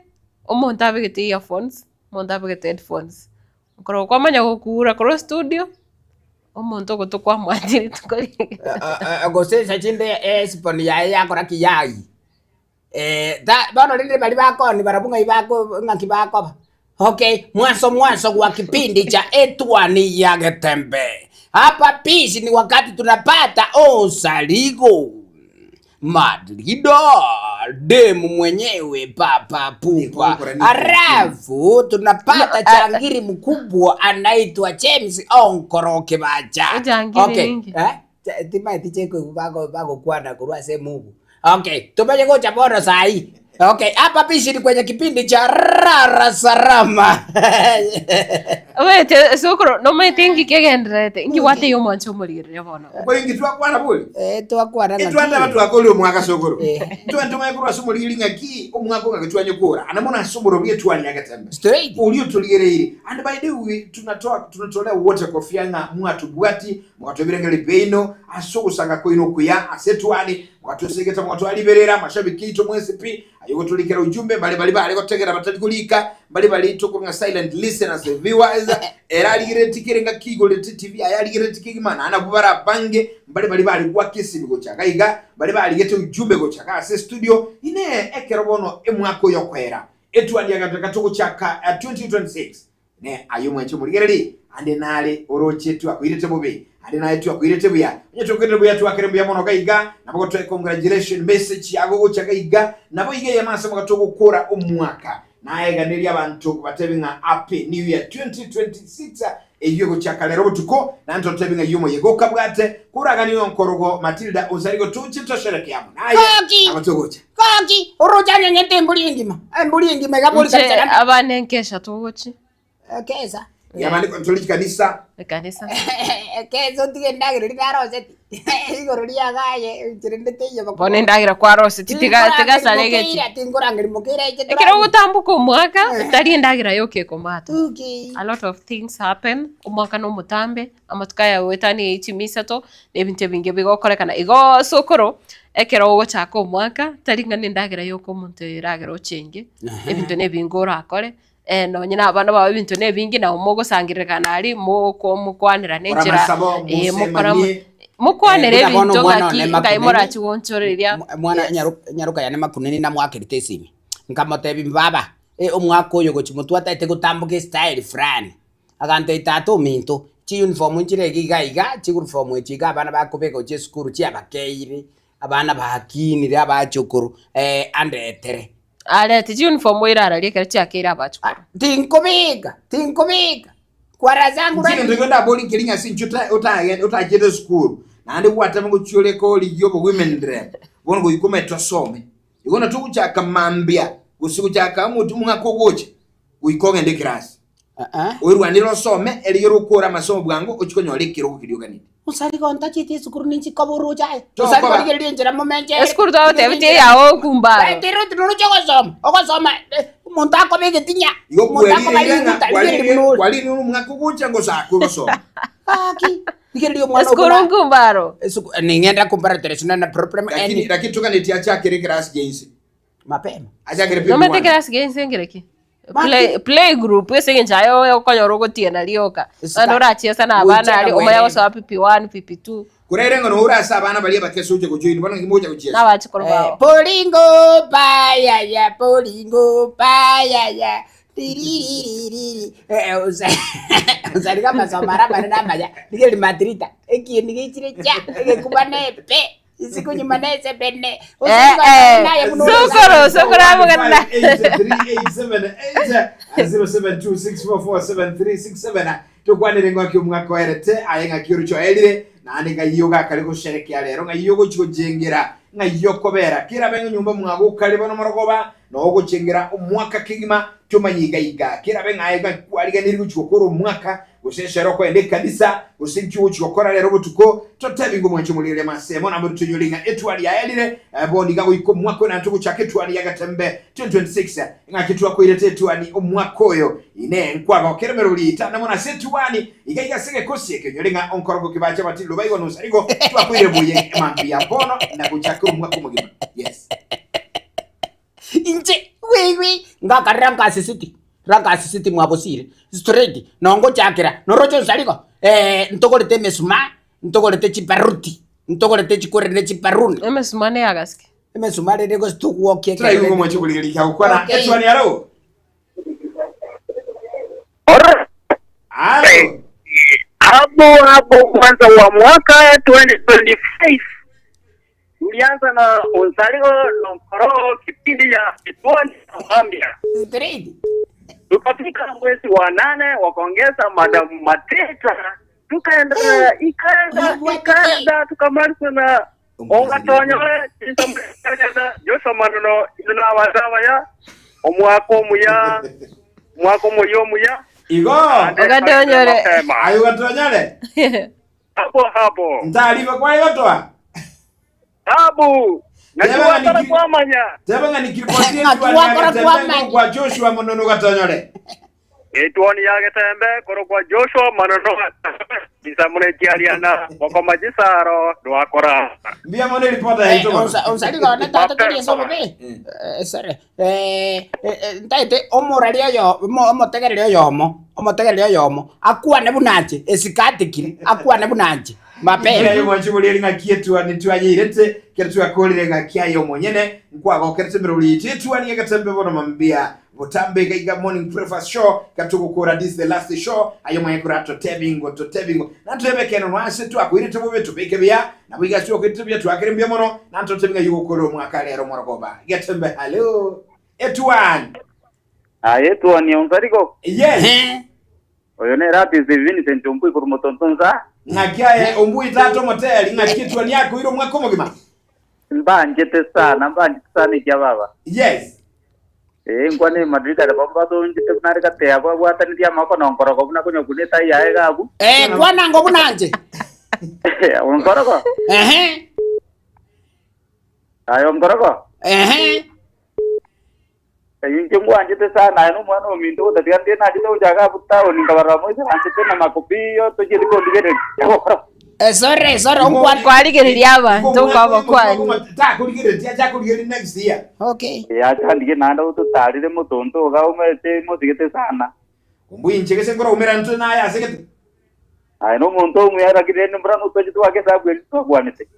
omonto abegete earphones, omonto abegete headphones. Okorogo kwamanya gokura korwa studio, omonto ogoto kwamwachire rituko riria. Gose ensa chinde esiponi yaye yakora ki yayi. Eh, ta bono rende baria bakoni barabwo ng'ai bako ng'aki bakoba. Okay, mwanzo mwanzo wa kipindi cha Etwani ya Getembe. Hapa pisi ni wakati tunapata osaligo Madrido demu mwenyewe papa pupa, halafu tunapata changiri mkubwa anaitwa James Onkoro Kibacha. Echangiri Okay. ninki? Eh? Timaeti chekoigwa bago bagokwana korwa ase emugu. Okay, tumenye gocha bono sahi. Okay, hapa pishi ni kwenye kipindi cha Rara Sarama. Omanyete ase okoro nomanyete inki kegendererete, inki gwateiyo omwancho omorigereria bono. Ko inki twakwana bori? Eh, twakwana ng'aki. Etwateba twakorire omwaka sokoro. Twende korwa ase omorigeri ng'aki omwaka ong'aki twanyekora. Ande mono ase omorobio etwani ya Getembe. Straight. Oria otorigereire. And by the way, tunatoa tunatolea wote kofia ng'a mwatobwati Mwatwebirengereria biaino ase ogosanga kwaino okuya ase etwani, mwatwesegeta mwatwariberera amashabiki aito mwensi pi, aye ogotorikera ujumbe, mbare baria bare gotegera batari korika, mbare baria tokorwa ng'a silent listeners and viewers, ere arigerereti kere engaki igorete TV aye arigerereti kegima, naende nabwo bare abange, mbare baria bare goaka esimi gocha iga iga, baria barigete ujumbe gocha iga ase estudio, inee ekero bono emwaka oyo okoera, etwani yagataka togochaka 2026, Ne aye omwanche omorigererie, ande nare oroche twakoirete bobe, ande naye twakoirete buya. Onye twakoirete buya twakere mbuya mono gaiga, nabo gotoe congratulation message yago gocha gaiga, nabo iga eyemo ase mogato ogokora omwaka. Naeganerie abanto batebi ng'a Happy New Year 2026 eyio egochaka rero botuko, naende totebi ng'a eyio omoyega okabwate koragania onkorogo Matilda Onsarigo toche toshereke amo naye Koki! nabo togocha. Koki! Oroche anyenyete embori engima, embori engima iga bori Inche kabisa. abana enkesha togochi. Kesa. Yabande tori chikanisa. Ekanisa. Kesa otige endagera eria naroseti igoro riagaye enchera ende teiyo bakobora. Bono endagera kwaroseti tiga tiga saregeti. Tinkorangeria mokeira inche Ekero ogotamboka omwaka tari endagera yoka ekomata. Okay. A lot of things happen, omwaka na omotambe, amatuko aya goetania chimisato, na ebinto ebinge bigokorekana. Igo sokoro, ekero ogochaka omwaka, tari ng'a na endagera yoka omonto eragere ochenge, ebinto na ebinge orakore, Nonye na abana bao ebinto na ebinge nabo mogosangererekana aria moko mokwanerane Kora enchera amasabo, mokora mosemanie. mokwanere Buna bono ebinto omwana ng'aki one ngai Makuneni, morachi gonchoreria. Mwana Yes. nyaroka yane Makuneni namwakerete esimi, nkamotebi baba, omwaka oyo gochia motwe ataete gotamboka estyle fulani. Agantebia tata ominto, chiuniform nchire iga iga iga, chiuniform echi iga abana bakobeka gochia esukuru chiabakeire, abana bakinire abachokoro, andetere. Arete chiuniform oirararie ekero chiakeire abachukuru. Tinkobeka, tinkobeka. Kwara zangu Inche egento ekio ndabori nkeri ng'a ase inche otachete esukuru, naende gwatema gochioreka origie obo women rep, bono goika omanyete osome. Igo na togochaka mambia, gose gochaka omwaka ogocha, goika ogende ekerasi. Oirwanere osome, erigere okore amasomo bwango ochie konyora ekerogo keria oganete. Osarigo ntachete esukuru ninchi koba oroche aye. Tokoba. Osarigo rigereria enchera momenchere. Esukuru twagotebetie eyao okumbaro. Tiri roche ogosoma, ogosoma omonto akoba egetinya, Igo omonto akoba kwarire ng'a riguta, rigereria buna ore. kwarire omwaka ogocha ngosakwe gosoma. Gaki, rigereria omwana Esukuru obuna. nkumbaro. Esuku ning'enda kumbaro there is no problem Lakini any. lakini toganeti achakere ekerasi kia inse. Mapema. Achakere Nomanyete PP1. ekerasi kia inse nkere ki? Play, play group ase eng'encho aye okonyora ogotiena rioka. Naende orachiesa na abana aria, omanye gosoa PP1, PP2. Korende ng'a noore ase abana baria abake ase ocha gojoin, bono naki mogocha gochiesa? Na abachukuru bao. Poringo payaya, poringo payaya, tiririririri. Osariga amasomo aria amanene amaya, rigereria matrita, ekieni geichire chia, egekuba nepe. Isiko nyuma nesebene. Eh, eh. Sokoro, sokoro amogana. 0726447367 tokwanere ng'aki omwaka oerete aye ng'aki oroche oerire naende ng'ai ogakare gosherekea rero ng'ai ogochi gochengera ng'ai okobera kerabe ng'a nyomba mwago okare bono morogoba nogochengera omwaka kegima tomanye iga iga kerabe ng'a aye kwariganirie gochi gokora omwaka Gose ensero okoenda ekanisa, gose inki ogochia gokora rero botuko, totebi ng'a omwanche omoriereria amasemo, naende toinyore ng'a etwani yaerire, bono iga goika omwaka oyo naende togochaka etwani ya Getembe 2026, ng'aki twakoirete etwani omwaka oyo. Inee, nkwagokera emeroberi etano mono ase etwani iga iga ase egekosi eke? Onyore ng'a onkorogo kebache abatiri roba igo nonsi igo twakoire buya mambia bono na gochakera omwaka omogima. Yes. Inche, wee, ngakarera nkasisiti, rankasisiti mwabosire, straight, nongochakera, noroche onsarigo, ntogorete emesuma, ntogorete chibaruti, ntogorete chikorende chibaruni. Emesuma ne agasike. Emesuma rende gose togwokia ekero Turaigwe ng'omochie korigereria kiagokwana. Okay. Etwani aro. Alo. Hapo hapo kwanza wa mwaka 2025 Tulianza na Onsarigo Lonkoro kipindi ya Kituoni Zambia. Tukafika mwezi wa nane wakaongeza Madam Mateta, tukaenda ikaenda ikaenda tukamaliza na Ongatonyore Joshua Manono inawazawaya omwaka omuya omwaka omuya omuya Igo. Ogatonyore. Aye ogatonyore. Hapo hapo. Ntariba kware gotoa. Tabu. Teba Naki ng'a gwakora niki- kwamanya. Teba ng'a nikiripotie Ng'aki etwani gwakora ya Getembe kwamanya. korokwa Joshua Monono gatonyore. Etwani ya Getembe korokwa Joshua Manono Isamune chiariana gokoma chisaro dwakora. Mbuya mono eripota yaito bono. Onsarigo one tata tari ase obobe. Sorry. Ntaete omoraria oyo omotegereri oyomo, omotegereri oyomo, akwane buna inche, esikatikire, akwane buna inche, mapema. Kera y'omwanchi borieri ng'aki etuani twanyeirete, kera twakorire ng'aki aye omonyene, nkwagokerete emeroberi yaito y'etuani egetembe bono mambia botambe iga iga morning breakfast show katogokora this the last show aye omanye kora totebingo totebingo natwebe ekenonwa ase twakoirete bobe tobeke buya nabo iga ase twakoirete buya twakere mbuya mono nantotebe ng'a yogokora omwaka rero morogoba getembe hallo etuani. Aye tuoni onsariko. Yes. Oyo nere Artist Vincent Ombui korwa Motonto nsa. Ng'aki aye Ombui tata omoteri ng'aki etuoni yakoire omwaka omogima. Mbanchete sana, mbanchete sana ekia baba. Yes. Eh, nkwane Madrid are bambasonchete buna are gati abwo abwatanirie amaboko na onkorogo buna konya okuna etai yaye iga abwo. Eh, kwana ngo buna nche. Onkorogo? Ehe. Aye onkorogo? Ehe. Eyio inche ngwanchete sana aye nomwana ominto gotatiga ndire nachete gochaka abwo town nkabarora moisaranchete na makobiyo tochieti kondigereria. Onkorogo. Eh, sorry, sorry, onkwan. Kwarigereria abanto okwabakwani. Takorigereria achakorigereria next year. Okay. Eh, achandige naende ototarire motonto iga omanyete mosigete sana. Ombui inche gese nkoraumera ntwe naye ase gete. Aye nomonto omuya lakini rende mbura notoche twake esabu eria twakwanete.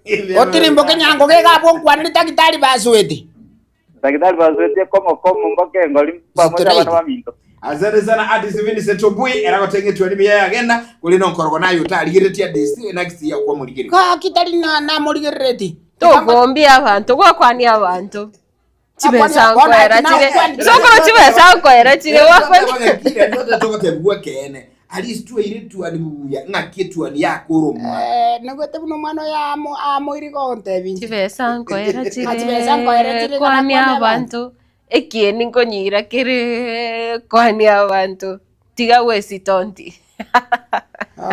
Otirimboke nyango gega abwo onkwanere tagitari basuete. Daktari baswetie komo komo mpaka engori pamoja abana baminto. Asante sana Artist Vincent Ombui era goteng'e tuani buya yagenda kuri nonkorogo naye otarigeretie Artist next year kwamorigereria. Gaki tari na namorigerereti. Togombia abanto, gwakwania abanto. Chibesa Bono nkoera ati chire. nakwanire. Sokoro chibesa nkoera chire gwakwania. Togotebigwa ekeene at least tweire etuani buya ng'aki etuani yakora omwana. Eh, nigwete buna omwana oyo amo amoire gontebi inche. Chibesa nkoera chire. Ah, chibesa nkoera chire Kwania nakwania abanto. Ekieni nkonyira kere kwania abanto. Tiga gwesitonti.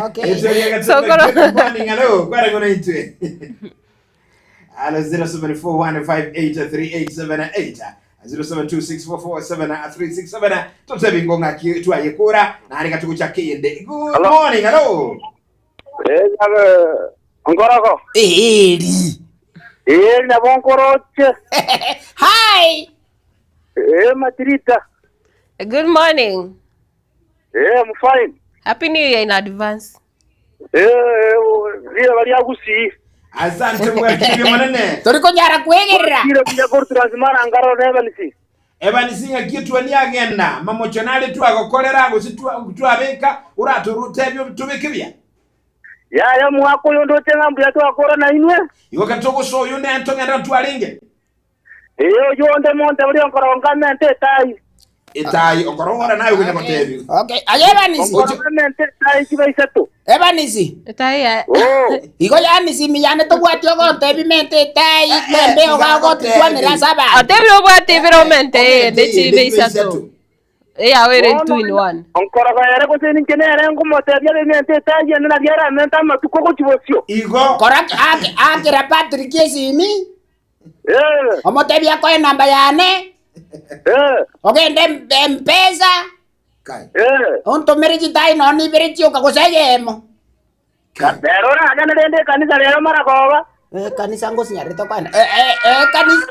Okay. Etuani ya Sokoro. Good morning, hello. Kware ng'ona intwe. Hello 0741583878 0726447367 totebi ngo ng'aki twayekora nare gatuko cha kende. Good Hello. morning, hello. Eh, nyabe Nkoroko. Eri. Eh, nabo nkoroche. Hi. Eh, Matirita. Good morning. Eh, I'm fine. Happy New Year in advance. Eh, rira bari agusii. Asante mwakire manene. Tori konyara kwegerera. Kire kuja kortransmana ngaro nebanisi. Ebanisi ng'aki etuani yagenda mamocho nare twagokorera gose twabeka oratorutebio tubeke buya. Yaya mwako oyo ndoche ng'a mbuya twakora na inwe. Igo katogosa oyo nento ng'enda twarenge. Eh, oyo onde monte bari onkoro ngamente etai. Etai okorora naye okonya gotebi. Okay, aye Ebanisi. Onkoro ngamente etai chiba isato. Ebanisi. Etai ya. Oh. Igo yanisi miyane tobwati ogontebi mente etai membe ogagotikwanera ase abanto. Atebire obwate ibere omente eyende chibe isato. Eyawere two in one. Onkoro ere gose ninche nere ngomotebia bemente etai ende nari aramente amatuko gochia bosio. Igo. Kora akera Patrick esimi. Eh. Omotebi akoe enamba yane. Eh. Ogende Mpesa. Eh. Ontomere chitai nonya ibere chioka gose eyemo. Rero oragende rende ekanisa rero maragoba. Eh, kanisa ngosinyarete okogenda. Eh, eh, eh, kanisa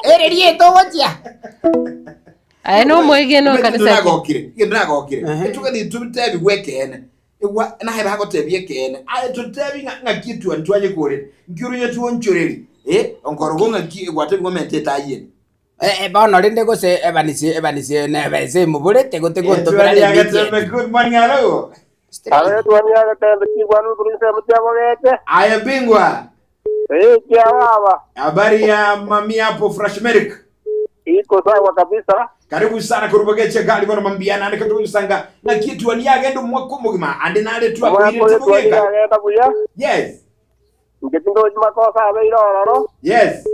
ere rieta ogochia. Aye nomwegeno kanisa ki? Nagokire, egento nagokire. Etugathi tutebi gwekeene. Igwa naye bagotebia ekeene. Aye totebi ng'a ng'aki etuani twanyekorire. Nki oronye tuonchoreri. Eh, onkorogo ng'aki egwatebi ng'omente etai ende. Eh, eh, bono rende gose ebanisi ebanisi nebe ase emoborete gote gontobera Etuani ya rende Getembe, ekieni. good morning, hello. Abe tuani ya Getembe chigwanu turi nsemo chia bogete. Aye bingwa. Eh, kia baba. Habari ya mami hapo Fresh Milk. Iko sawa kabisa. Karibu sana kurubageche gali bono mambiana ande katukusanga na kitu ani yagenda omwaka omogima ande nare Omwaka twakwire oyo tuani tubogeka. yagenda buya. Yes. Inche tindochi makosa abeire ororo. Yes.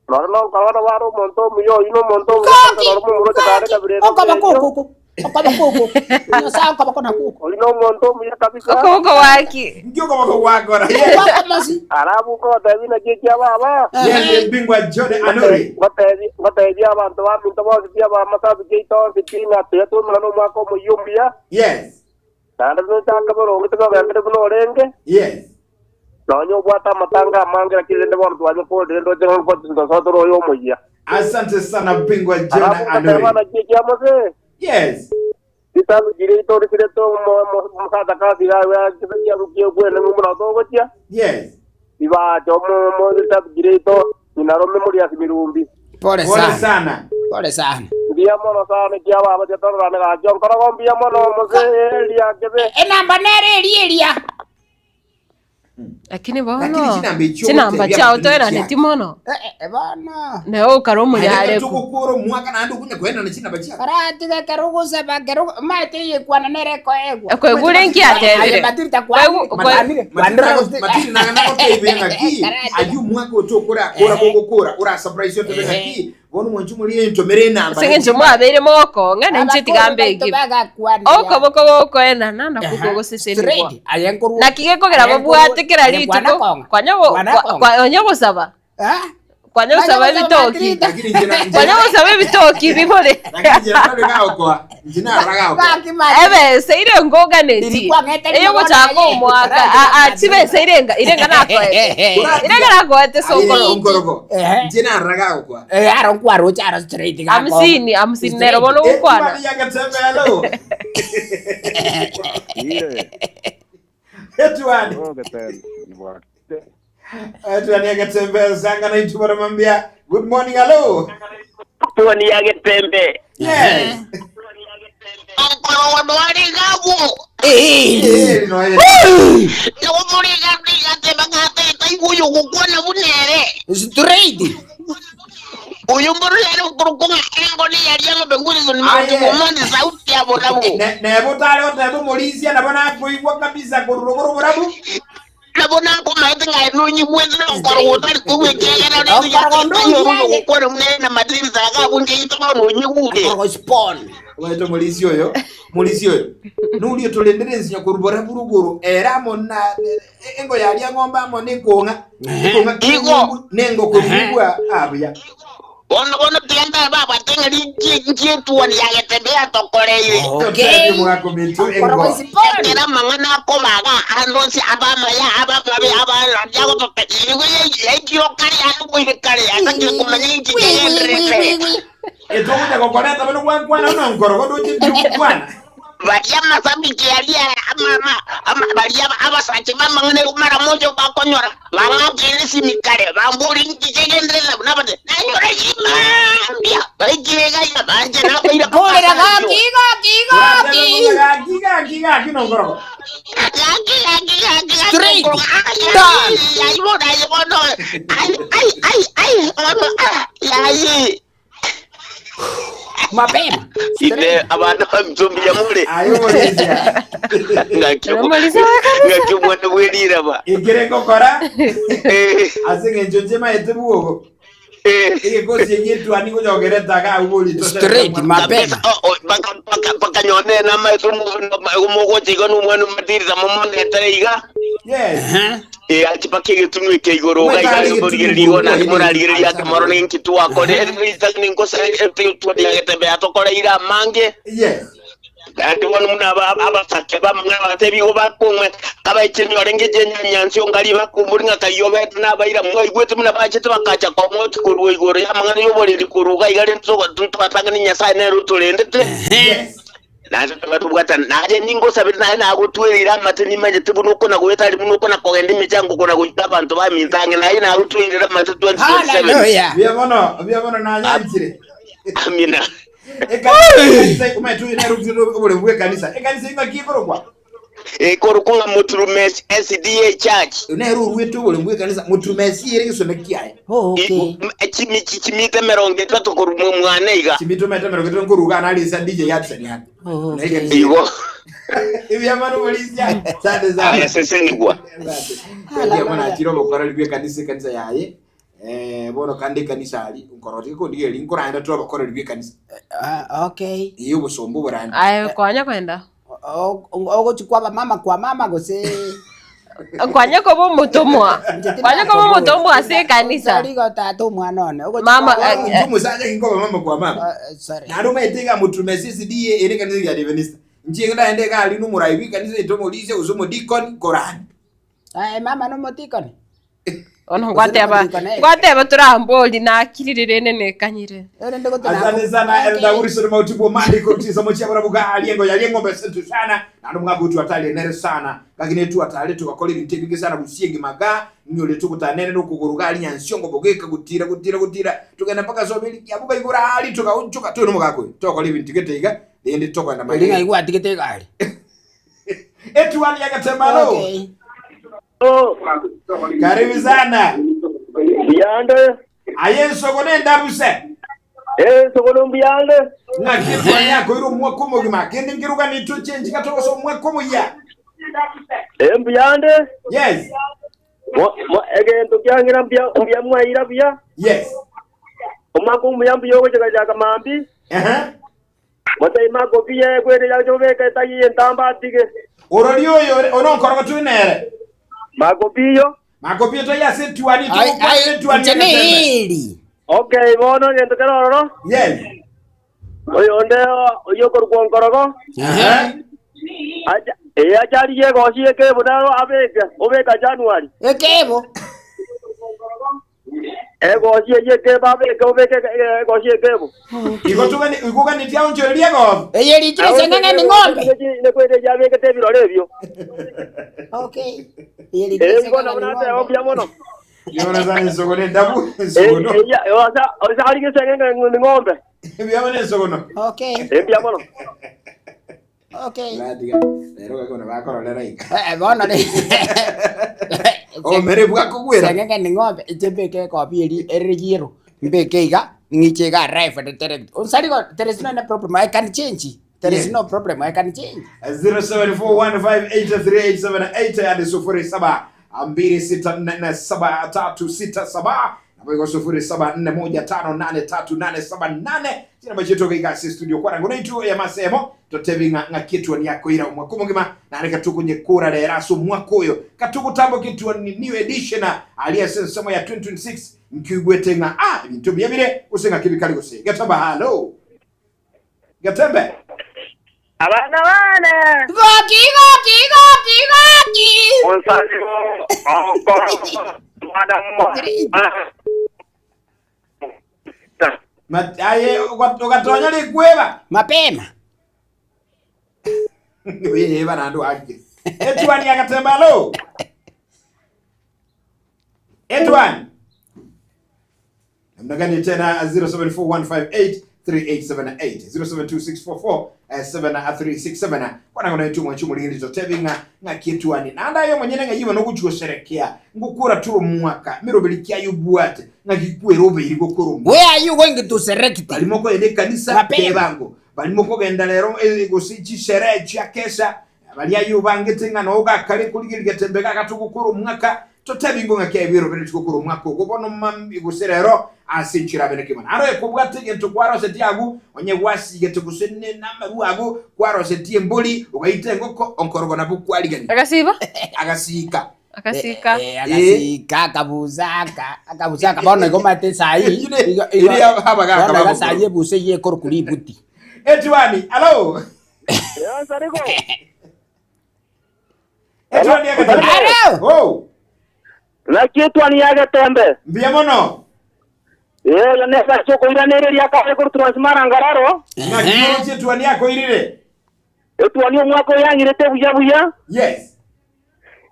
Noro nonkorora bare omonto omuya oyio na omonto omuya noro momoroche kare kabire Okoboko okoko. Okoboko okoko. Nyasaye okoboko na kuko. Oyio na omonto omuya kabisa. Okoboko gwaki. Nki okoboko gwakora. Okoboko Alafu nkotebi naki ekia baba. Yes, bingwa John Anori. Ngotebi ngotebi abanto baminto bonsi pi abamasabi kiaito onsi pi ng'a tuya twomera n'omwaka omoyia omuya. Yes. Naende tochake boronge tokogendere buna orenge. Yes. Nonya obwate amatanga amange lakini rende bono twanyekorire ndoche ng'a ntosoa tore oyo omoyia. Asante sana bingwa John Alafu Anori. nkoteba naki ekia mose. Yes. Chisabu chiria itorosirete omosacha kasi kwene ng'umuna togochia. Yes. Ibacho mo chisabu chiria ito nyinarome moriasi mirumbi. Pole Pole sana. sana. Pole sana. Mbuya mono sana kia baba tiatororane gachio nkorogo mbuya mono mose eria kebe. Enamba nere eria eria. Lakini Lakini bono chinamba echio chinamba ogotebia chiao abanto toeraneti mono bono naye okare omonyareku togokora omwaka naende okunya koenana chinamba chiao karatiga kerugusaba kerugu maete yekwana nere koegwa Kwegure nki atebire? Matilda matiri nagotebire ng'aki ayu omwaka otokora kora gogokora ora surprise otebe ng'aki bono mwanchi muri entomere enamba Ase eng'encho mwabeire mogokong'a na inche tiga mbe egibe. Okoboko gokoenana nakwo kogosesenigwa. Naki gekogera babwate kera rituko kwanya go- kwa- kwanya gosaba kwanya gosaba ebitoki kwanya gosaba ebitoki bibore ebesa ire ngoganeti eyogochaka omwaka aa chibesa irenga irenga nakoete irenga nakoete sokoro nkoroko nche nararagagokwa aro nkwaroche aro straight hamsini hamsini nero bono gokwana Etuani. Etuani agatembe sanga na itu baramambia. Good morning, hello. Tuani ya getembe. Yes. Straight. Uyu mburulere ukurukunga engo ni yari ng'ombe ngurizo ni mamundi sauti ya bonabu. Nebo tare otebo mulisia nabo nakuigwa kabisa kururuguru burabu. Nabo nakumaete nga nunyi mwezi okoro utari kuwekegera nezi ya gukora munene na madirisa akabunje itoma nunyi gude. Waito mulisi oyo, mulisi oyo. Nulio tulendere nsinya kurubora buruguru era mona engo yali ng'ombe amo nenkonga. Enkonga Igo. nengo kurugwa abuya. Bono bono tianda baba tenga njetuani ya getembea tokoreire. Okay. Ekera mang'ana akobaga andosi abamaya abamabe abarabyagotope igo yaikiro kare anuguire kare asakire kumenya inchi kigenderete. Etokuja kokoreta bano gwankwana no nkorogo doche ndikwana. Baria masabiki aria ama ama baria abasache bamang'ana mara moja bakonyora bang'akire simikare bamburi inchi kigenderete nabate nanyora shimambia baikire gaya banje nabaira Kolera gaki gaki gaki. Gaki gaki gaki no nkorogo. Straight. Done. Ay, ay, ay, ay, Mapema. Ine abana bamtumbi mule. Ngaki mwana bweliraba. Ikire ngokora. Ase ng'encho njema ete buogo. Igikosi egitwani gojogereta ga ubuli Straight mapema. Paka nyone na maitu mugochiga n'umwana umatirira mumonetere iga. Yes. Eh achipake gitunwe ke igoro ga iga murigereria na murarigereria ati moro ni nkitu wako ni nkosa etu ya getembe atokora ira mange. Yes. Andi wanu muna abasake bamwe batebi go bakumwe abaichenyo renge jenyanyansi ngari bakumburi ngakayo betu nabaira mwaigwete muna bachete bakacha kwa moti kuruwa igoro ya mangana yoboreri kuruga igare nsogo tubatanga ni nyasaye nero tulendete. Yes. Naje tugatubwata naje ningo sabiri naye nagutwirira amate nimanye tibunuko nagweta ari bunuko nakogenda emichango kona goita abantu bamintange naye nagutwirira amate 2027. Bia bono, bia bono nanyanchire. Amina. Ekanisa kumetu inaruti obule bwe kanisa. Ekanisa inga kikorokwa. Ekorukunga Muturumes SDA Church. Neru rwetu obule bwe kanisa Muturumesi ere gisome kiaye. Okay. Chimite merongo etatu korumwe mwana iga. Chimite mete merongo etatu koruga analisa DJ Yatsen yani. Igo. Ibya manu polisia. Sante sana. Aya sesenigwa. Ndiye mwana achiro bokora libwe kanisa kanisa yaye. Eh bono kandi kanisa ali nkoroti ko ndiye linkoraenda to bakora libwe kanisa. Okay. Iyo busombo buranda. Aye kwanya kwenda Ogochikwa mama kwa mama gose. kwanya koba omutumwa kwanya koba omutumwa ase ekanisa Sarigo tata omwana one. Mama, Musaja kinkoba mama kwa mama. Sorry. Narume etega mutume CCDA ere kanisa ya Adventista. Nje ndaende kali numurai wi kanisa itomolishe usomo deacon korani. Ai mama no motikoni. Ono ngwateba ngwateba turamboli nakirire nene kanyire. Asante sana Elda Wilson Mautibu Mali kutisa mochia bora buga aliengo ya liengo besentu sana na ndo mwakutu atali nere sana kakine tu atali tukakole bintu bingi sana kusiengi maga nyole tukutanene no kuguruga ali nyansiongo bogeka gutira gutira gutira tugenda mpaka sobili yabuka igura ali tukaunchuka tu no mugakwe tokole bintu geteiga ndi tokwenda Linga igwa atigete gari. Etu ali yakatemalo. Okay. Karibu sana. Mbuyande. Aye ensogo nendabuse. Ensogo mbuyande. Ng'aki etwani yakoire omwaka omogima kende nkeruganetwe chenji gatogosa omwaka omoyia. Embuyande. Yes. Egento kiang'ira mbuya mbuya mwaira buya. Yes. Omwaka omuya mbuya ogochaka mambi. Motebie makobi ye kwere yache obeke etagi y'entamba atige. Orori oyo ore onkorogo tore nere. Makobi yo. Makobi toye ase etuani Ai, ai, togokwanera etuani inche ya Getembe. neeri. Okay, bono egento kere ororo. Yes. Oyonde oyio okorokwa onkorogo. Acha eh acha arigie egosi ekebo naro abeke obeka January. Ekebo. Egosi eyio ekebo abeke obeke egosi ekebo. Igo tugani igo uganitie aonchorerie egosi. Eye richire seng'eng'e ni ng'ombe. Nekwete yabekete ebirore ebio. Okay. Eh, igo nabo nateba mbuya mono. Yona sana ensogo nendabu ensogo. Osa arigie seng'eng'e ni ng'ombe. Mbuya mono ensogo no. Okay. Mbuya mono. Okay. Batiga rero gakona bakororera iga. Eh, bono re. Omere bwakogwera. Seng'eng'e ni ng'ombe inche mbeke ekobi eri ere yero mbeke iga ng'iche iga arrive at direct. Onsari go there is no any problem I can change. There is Yeah. no problem I can change. 0741583878 hadi 0726447367 naboigo 0741583878 chinamba chitoka igasi studio kwarango naitu ya masemo totebi ng'a ng'a kitwani yakoira omwaka omogima nare katukunye kura rera ase omwaka oyo katugutamboka etwani new edition aria ase ensemo ya 2026 nkiigwete ng'a ah ebinto mbuya bire gose ng'a kebikari gose getamba halo getembe Abana bane. Goki goki goki goki. Onsarigo onkoro mwana Aye ugatonya rikweba mapema wiyeba nandu ange etwani agatemba lo etwani namna gani tena 0741583878 0726447367 kwana kuna itumwa chumo lingili totebi nga nga kitwani nanda yo mwenyene nga yiwa noguchosherekea ngukura turo mwaka mirobeli kya yubwate nga kikwera obeiri gukura omwaka Where are you going to select? balimo kogenda ekanisa Mapema. kebango balimo kogenda lero eh, gose chisherehe chia kesha baria yubangete ng'a nogakare kurigeria tembe gagatugukura omwaka totebingo ng'a kebiro bere tugukura omwaka ogo bono mami gose rero ase nchirabere kibona aro ekobwate egento kwaroseti agu onye gwasigete gose ne namaru agu kwaroseti embori ogaita engoko onkorogo nabo kwarigani Agasiba? agasika Akasika. Akasika akabusa aka akabusa aka bono igo omanyete esai eri abagaka bono iga bagokora. esai ebusa eywo ekorokwa ributi. Etwani alo Etwani agatembe Alo. Oh. Naki etwani ya getembe. Mbuya mono. Eh, nesa chokoiranereria akare korwa Transmara Ngararo. Naki oroche etwani yakoirire. Etwani omwaka oyang'irete buya buya. Yes.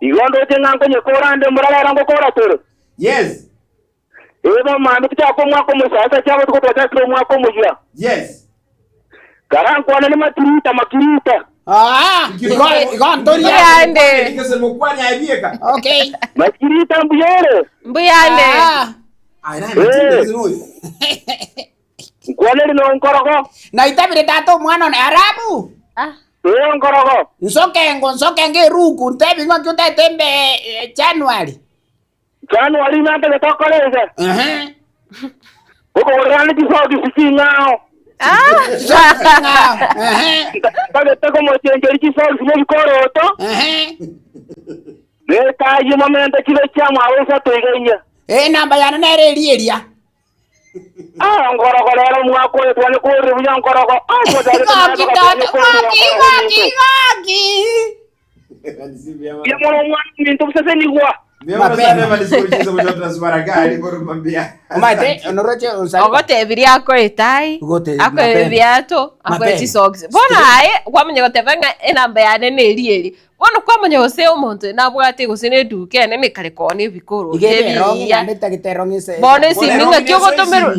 Igo ndoche ng'a nkonye korande murarera ngokora tore. Yes. Eba mambi tichaka omwaka omosasa chiabo tukotwachakire omwaka omuya. Yes. Karankwana ni matirita matirita. Ah, igo igo ntoria. Ikese mokwani abieka. Okay. Matirita mbuyere. Mbuyande. Ah. Eh. Nkwaneri no nkorogo. Naitabire tata omwana one arabu. Ah. Eh nkorogo. Nsokengo nsokengo eruku ntebi ng'aki otaete mbe eh, January. January nante getokorese. Uh-huh. Okogorerane chisogisi ching'ao. Tagete komochencheri chisogisi nebikoroto. Netayi momente chibe chiamwabo isato iga inya. Eh namba yane nere eri eria. Ah, nkorogo rero omwaka oyo twane kore buya nkorogo. Ah, Goki tata goki goki goki. Ya mono omwana minto busesenigwa. Omanyete onoroche onsari. Ogotebirie akoe etai Ogotebi- akoe mapema. ebiato akoe Mapema. chisocks bono aye kwamanya goteba ng'a enamba yane na eri eri bono kwamanya gose omonto nabwate gose na eduka enene kare koonia ebikoro Iga ebe erongi ebiya naende etagete erongi ase Bono esimi ng'aki ogotomerwa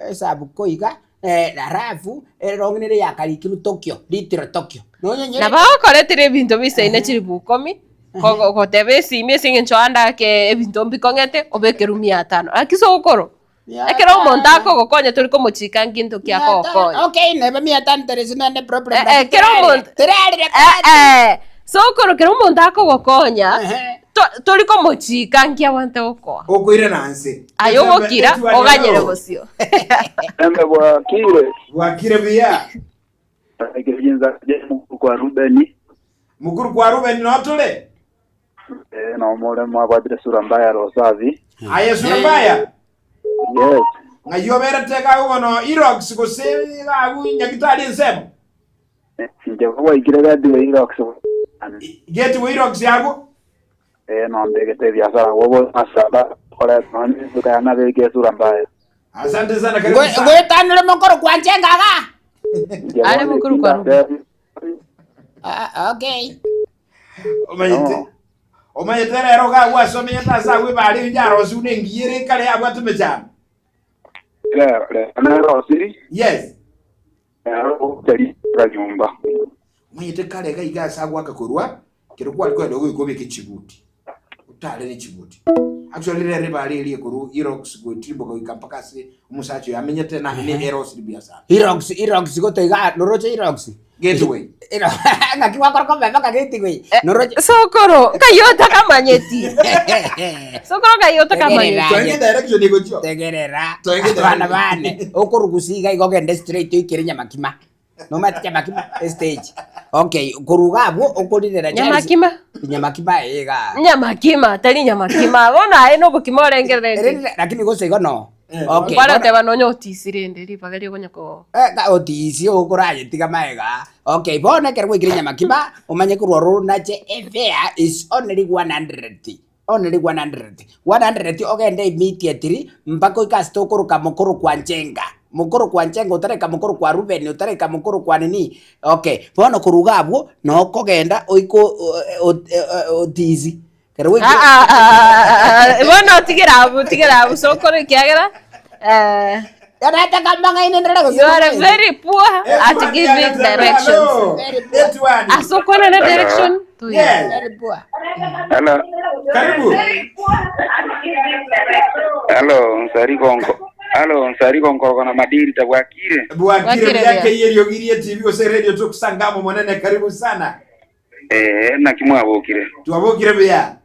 Esabu koiga eh, alafu erongi nere yakarikirwe Tokyo, litiro Tokyo. Nonye nabo agokoretera ebinto bisaine chiribu ikomi. Goteba esimi ase eng'encho ande ake ebinto mbikong'ete obekerwe mia tano. Lakini sokoro, ekero omonto akogokonya tori komochika ngento ki akogokonya. Okay, neba mia tano there is no any problem. Eh, eh, kera omonto Terarire Eh, eh, sokoro kera omonto akogokonya to- tori komochika nki abwate gokoa. Okoire na nse. Aye ogokira oganyere bosio. Embe bwakire. Bwakire buya. Ekinza mukuru kwa Ruben. Mukuru kwa Ruben notore? Eh, no more mwabwatire sura mbaya Rosavi. Aye sura mbaya. Yes. Ng'ai oberete gago bono Irox gose gagu nyagitari ensemo. Inche gwaikire gati we Irox. Geti we Irox yago. Eh, no mbegete biasara gogo masaba kore noni tukana beke sura mbaya. Asante sana karibu sana. Ngwetanire mukuru kwa Njengaga. Are mukuru kwa Ruben. Ah, okay. Omanyete. Omanyete rero gagu asomeyete ase agwo ebari njarosi une engiyere kare yabwate emechando. Le le na Rosiri. Yes. Ero teri ra nyumba. Omanyete kare iga iga ase agwo akakorwa kero kwari kwenda goika obeke chibuti. Otare ne chibuti. Actually rero ebari eria ekorwa Irox gotirimboka goika mpaka ase omosacha oyo amenyete na ne Eros biasara. Irox, Irox gotoiga noroche Irox. Gateway. Ng'aki gwakora kombe mpaka gateway. Noroche Sokoro, nkai otakamanyeti. Sokoro nkai otakamanyeti. Twenge direction igochio. Tegerera. Twenge Abana bane okorugusiga igo ogende straight oikere nyamakima. Nomanyete nyamakima estage. Okay, koruga abwo okorirera Nyamakima? Nyamakima iga. Nyamakima, tari nyamakima. Bono aye nobokima orengereretie. Lakini gose igo no. Okay. Kware goteba nonya otisi rende ribaga riokonya ko Eh, ka otisi okorayetiga maega. Okay, bono ekero gwaikire nyamakima omanye korwa ororo nache efare is only 100. Only 100. 100 ogende immediately mpaka oike ase tokoroka mokoro kwa Njenga. Mokoro kwa Njenga otareka mokoro kwa Ruben otareka mokoro kwa nini. Okay, bono korwa iga abwo nokogenda oike otisi. Ekero gwaikire Ah, ah, ah, ah, bono tigera abwo tigera abwo sokoro ekiagera eh, you are very poor at giving directions. Asokwana na direction to you. Yes. Hello. Karibu. Hello, Nsari Konko. Hello, Nsari Konko kona madiri tabwakire. Bwakire byake yerio girie TV gose radio tukusangamo monene karibu sana. Eh, nakimwabukire. Twabukire buya.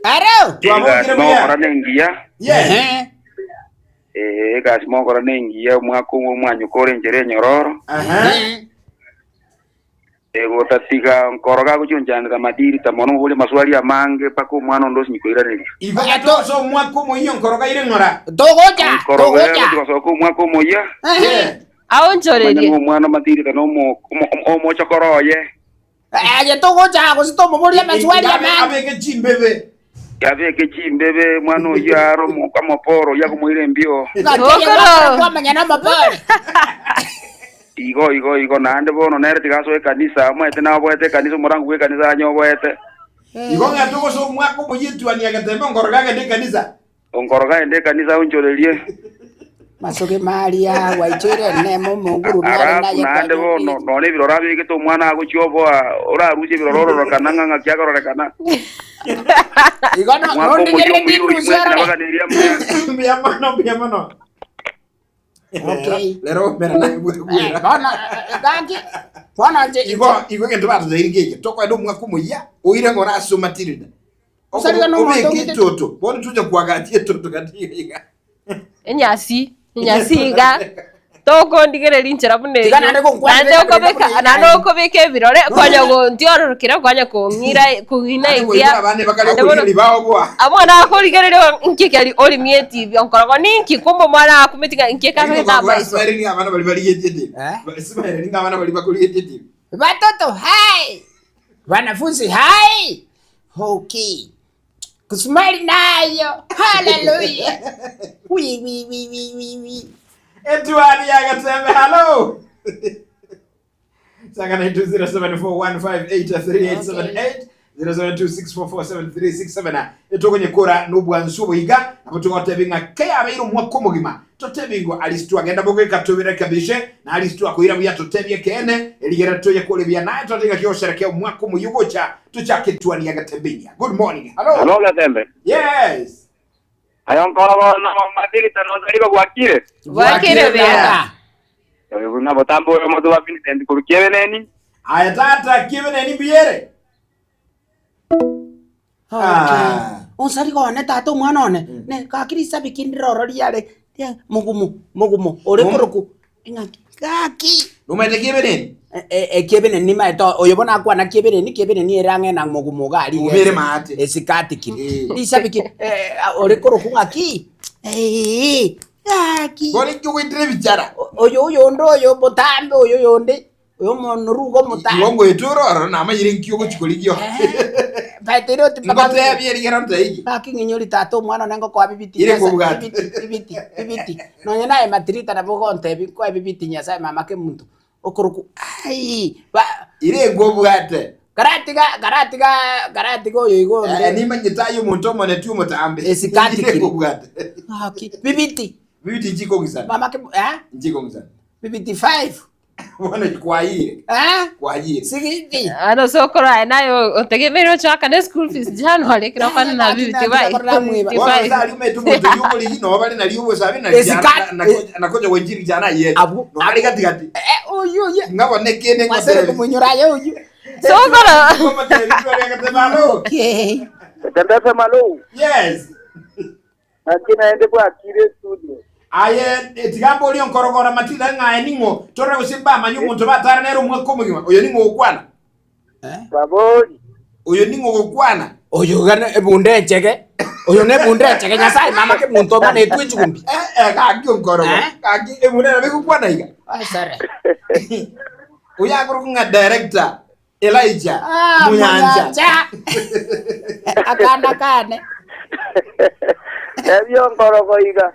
Aro. Twabukire buya. Mokora nengiya. Yes. Eh, egasi mokora nengiya omwaka omwe omwanyuka orenjera enyororo. Egotatiga nkoro gagochonchanera madiri tamono mobori maswali amange mpaka omwana onde osinyi koiraneria. Igo gatoso omwaka omoiyo nkoroga ire ng'ora. Togocha. Nkoro gosoka omwaka omoya. Aonchorerie. Omanya omwana madiri tano omochokoro oye. Aye togocha gose tomoboria maswali amange. Abeke chimbebe. Yabeke chimbebe mwana oyo aro omoporo yakomoira embio. Kwamanya namapore. Igo igo igo naende bono nere tigasoa ekanisa omanyete nabwete ekanisa omorango bwa ekanisa anyoboete. Igo ng'ato gose omwaka omoiyo etuani agetembe nkoroga agende ekanisa. Onkoroga ende ekanisa aonchorerie. Masoge maria waichoire nemo monguru nare Arafu naye naende bono none ebiroro abegete omwana agochioboa orarusie ebiroro ororokana ng'a ng'aki akororekana. Igo no Omwaka omoyia nondigerere omoyia orimwe tindusiorore. nabaganiria Mbuya mono mbuya mono. Okay. Lero mera na bwera. Bono gaki bono nje Igo igo gento batuzaire ngeke tokwenda omwaka omoyia oire ng'ora ase Matilda. Osariga no omonto Obeke ogite- etoto bono tuja kwagatia etoto gati iga. Enyasi, enyasi iga. Tokondigereria inchera buna Tiga naende gonkwanera Naende okobeka buna naende okobeka ebirore kwanya gontiororokera kwanya kong'ira kong'ina ingia. Abane bakare Naende bono- okorigereria bao bwa. Omwana akorigereria nki keri orimie etibi onkorogo ninki kumbe omwana akumeti ng'a nki ekabete amaiso. Smiling abana bari barigetie TV. Smiling abana bari bakurigetie TV. Watoto hai, wanafunzi hai. Okay, kusmile nayo, haleluya. Wi wi wi wi wi wi. Etuani yagatembe hello. Sanga 92074158378 0726447367 etokonye kora nobwansu oboiga nabo togotebia ng'a keyabeire omwaka omogima Totebigwe Alice twagenda bogoika tobirekebishe, na Alice twakoira buya totebie ekeene, erigere toyekore buya naye tote ngaki osherekea omwaka omoyia ogocha tochake etuani ya Getembeinia. Good morning. Hello. Hello Getembe. Yes. Ayo nkorogo na madirita nozariba gwakire. Gwakire buya. Oyo buna botambo oyo moto wa Vincent koru kiebeneni. Aya tata kiebeneni mbuyere. Ah. Onsari gone tata omwana one ne gaki risabi ki ndiroro riare ria mogumo mogumo ore koroku ing'aki gaki Nomaete kiebeneni? Ekiebeneni nimaete oyo bono akwana kiebeneni kiebeneni ere ang'e na mogumo iga aria Mogumo ere maate. Esikati kiri risabi ki ore koroku ng'aki gaki Bono inki ogoitera ebichara? Oyo oyonde oyo botambe oyo oyonde Oyo omonoru igo omotambe. Igo ngoetwa ore ororo namanyire nki ogochia korigia oo. Baeteire oti mpaka Ngotebie rigera nteigi. Gaki ng'inyori tata omwana one ngokoa bibiti Ire Nyasae, kobwate. bibiti, bibiti, bibiti. Nonye naye Matirita nabo ogontebi nkoe bibiti Nyasae mama kemunto. Okorokwa aii ba Ire nkobwate. Karatiga karatiga karatiga oyo igo onde. Eh, nimanyete aye omonto omoneti omotambe. Esikati Ire kiri. nkobwate. Gaki bibiti. Bibiti nchikong'isana. Mama kemu eh? Nchikong'isana. Bibiti 5. Bono kwayire. Eh? Kwayire. Sigiti. Ano sokoro aye naye otegemeire ochoakane school fees January ekero okwana na bibiti bai. Bono ase aria omanyete omonto oyio okorigi noo bare nario obosabi na nakonya goenchiri jana aye. Abwo. Noo bare gati gati. Oyio oyio. Ng'a bono ekende Mwasere ngotebi. komonyora aye oyio. Sokoro. Ngomotebi tware agateba alo. Okay. Getembe FM alo. Yes. Naki naende bwakire estudio. Aye tiga mborie nkorogora Matilda ng'a aye ning'o? Torore gose mbamanye omonto batara nere omwaka omogima. Oyo ning'o ogokwana? Babori. Oyo ning'o ogokwana? Oyo iga ne ebunda enchege. Oyo ne ebunda enchege Nyasaye mama kemonto omana etwe echumbi. Eh, eh, gaki onkorogo. Gaki ebunda nabo egokwana iga. Asare. Oyo akorokwa ng'a director Elijah Ah, Muyancha. Muyancha. Akana kane. Ebio nkorogo iga.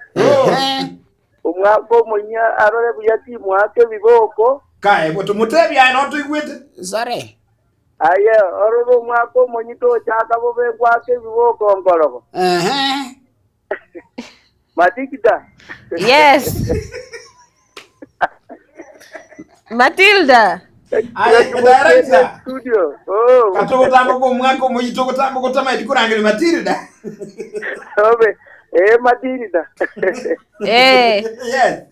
Omwaka omoyia arore buya timwaka ebiboko. Kae bo tomotebie aye noo toigwete. Sore. Aye orore omwaka omonyi tochaka bobe gwaka ebiboko nkorogo. Matikita. Yes. Matilda. Aye, director. Studio. Oh. Katogotamboka omwaka omoyia togotamboka otamaeti korangeria Matilda. Obe. Eh Matilda. Eh. Yes.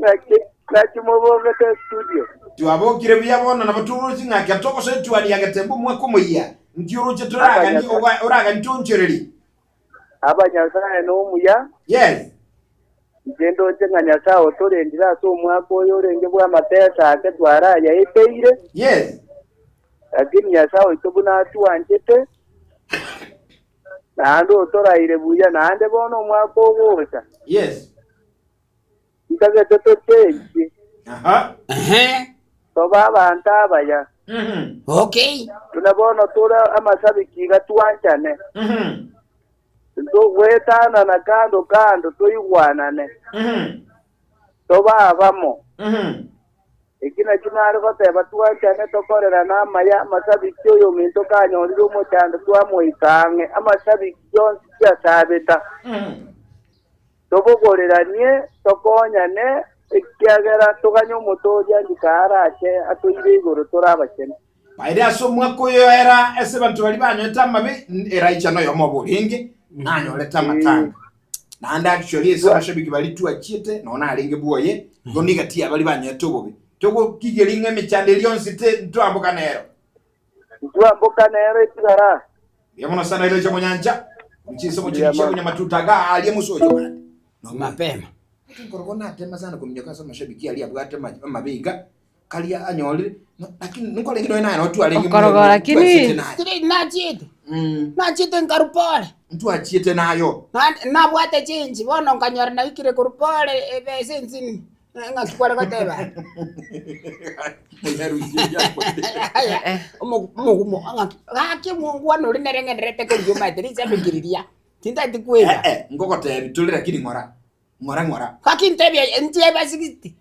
Naki naki mobogete studio. Twabokire buya bono nabo toroche ng'a ekero togosoa etuani ya Getembe omwaka omoyia, nki oroche toraganie oraganie toonchorerie? Aba Nyasae nomuya. Yes. Inche ndoche ng'a Nyasae otorendire ase omwaka oyo orenge bw'amateso ake twarayaeteire. Yes. Lakini Nyasae oito buna atwanchete, naende otoraire buya, naende bono omwaka ogocha. Yes. Ntagete tochenchie. Aha. Tobe abanto abaya. Okay. Buna bono tore amasabiki iga twanchane. Ntogwetanana kando kando toigwanane. Tobe abamo. Eki nakio nare goteba twanchane tokorerane amaya amasabiki oyominto kanyorire omochando twamoika ang'e amasabiki yonsi chiasabeta. Tobogoreranie, tokonyane, ekiagera toganye Omotooria goika arache atoire igoro tore abachenu. Baire ase omwaka oyo era ase abanto baria banyorete amabe, Elaija noyomo obo orenge, nanyorete amatanga. Naende actually ase abashabiki baria twachiete, nonya narenge bwoye, igo nigati ya baria banyorete obobe. Togokigeria ng'a emechando eria yonsi te ntwamboka nero. Ntwamboka nero etigara. Mbuya mono sana Elijah Monyancha. Chinsemo chiri chia bunyamatuta iga aria mosocho bande. No mapema. Nkoroko natema sana kominyoka ase amashabiki aria abwate amabe iga karia anyorire lakini nkorenge nonya naye notwarenge Okorogora lakini. Tiri nachiete. Nachiete nkarwa pole. Ntwachiete nayo. Nabwate chinchi bono nkanyora naikire korwa pole ebesa ensini. Ng'aki kware goteba? Omogumo ng'aki gaki omongwana oria nere ng'endererete korigia omanyete risabe riria tintageti kweba. Ngogotebi tore lakini ng'ora ng'ora ng'ora. Gaki ntebie nchebe sigiti.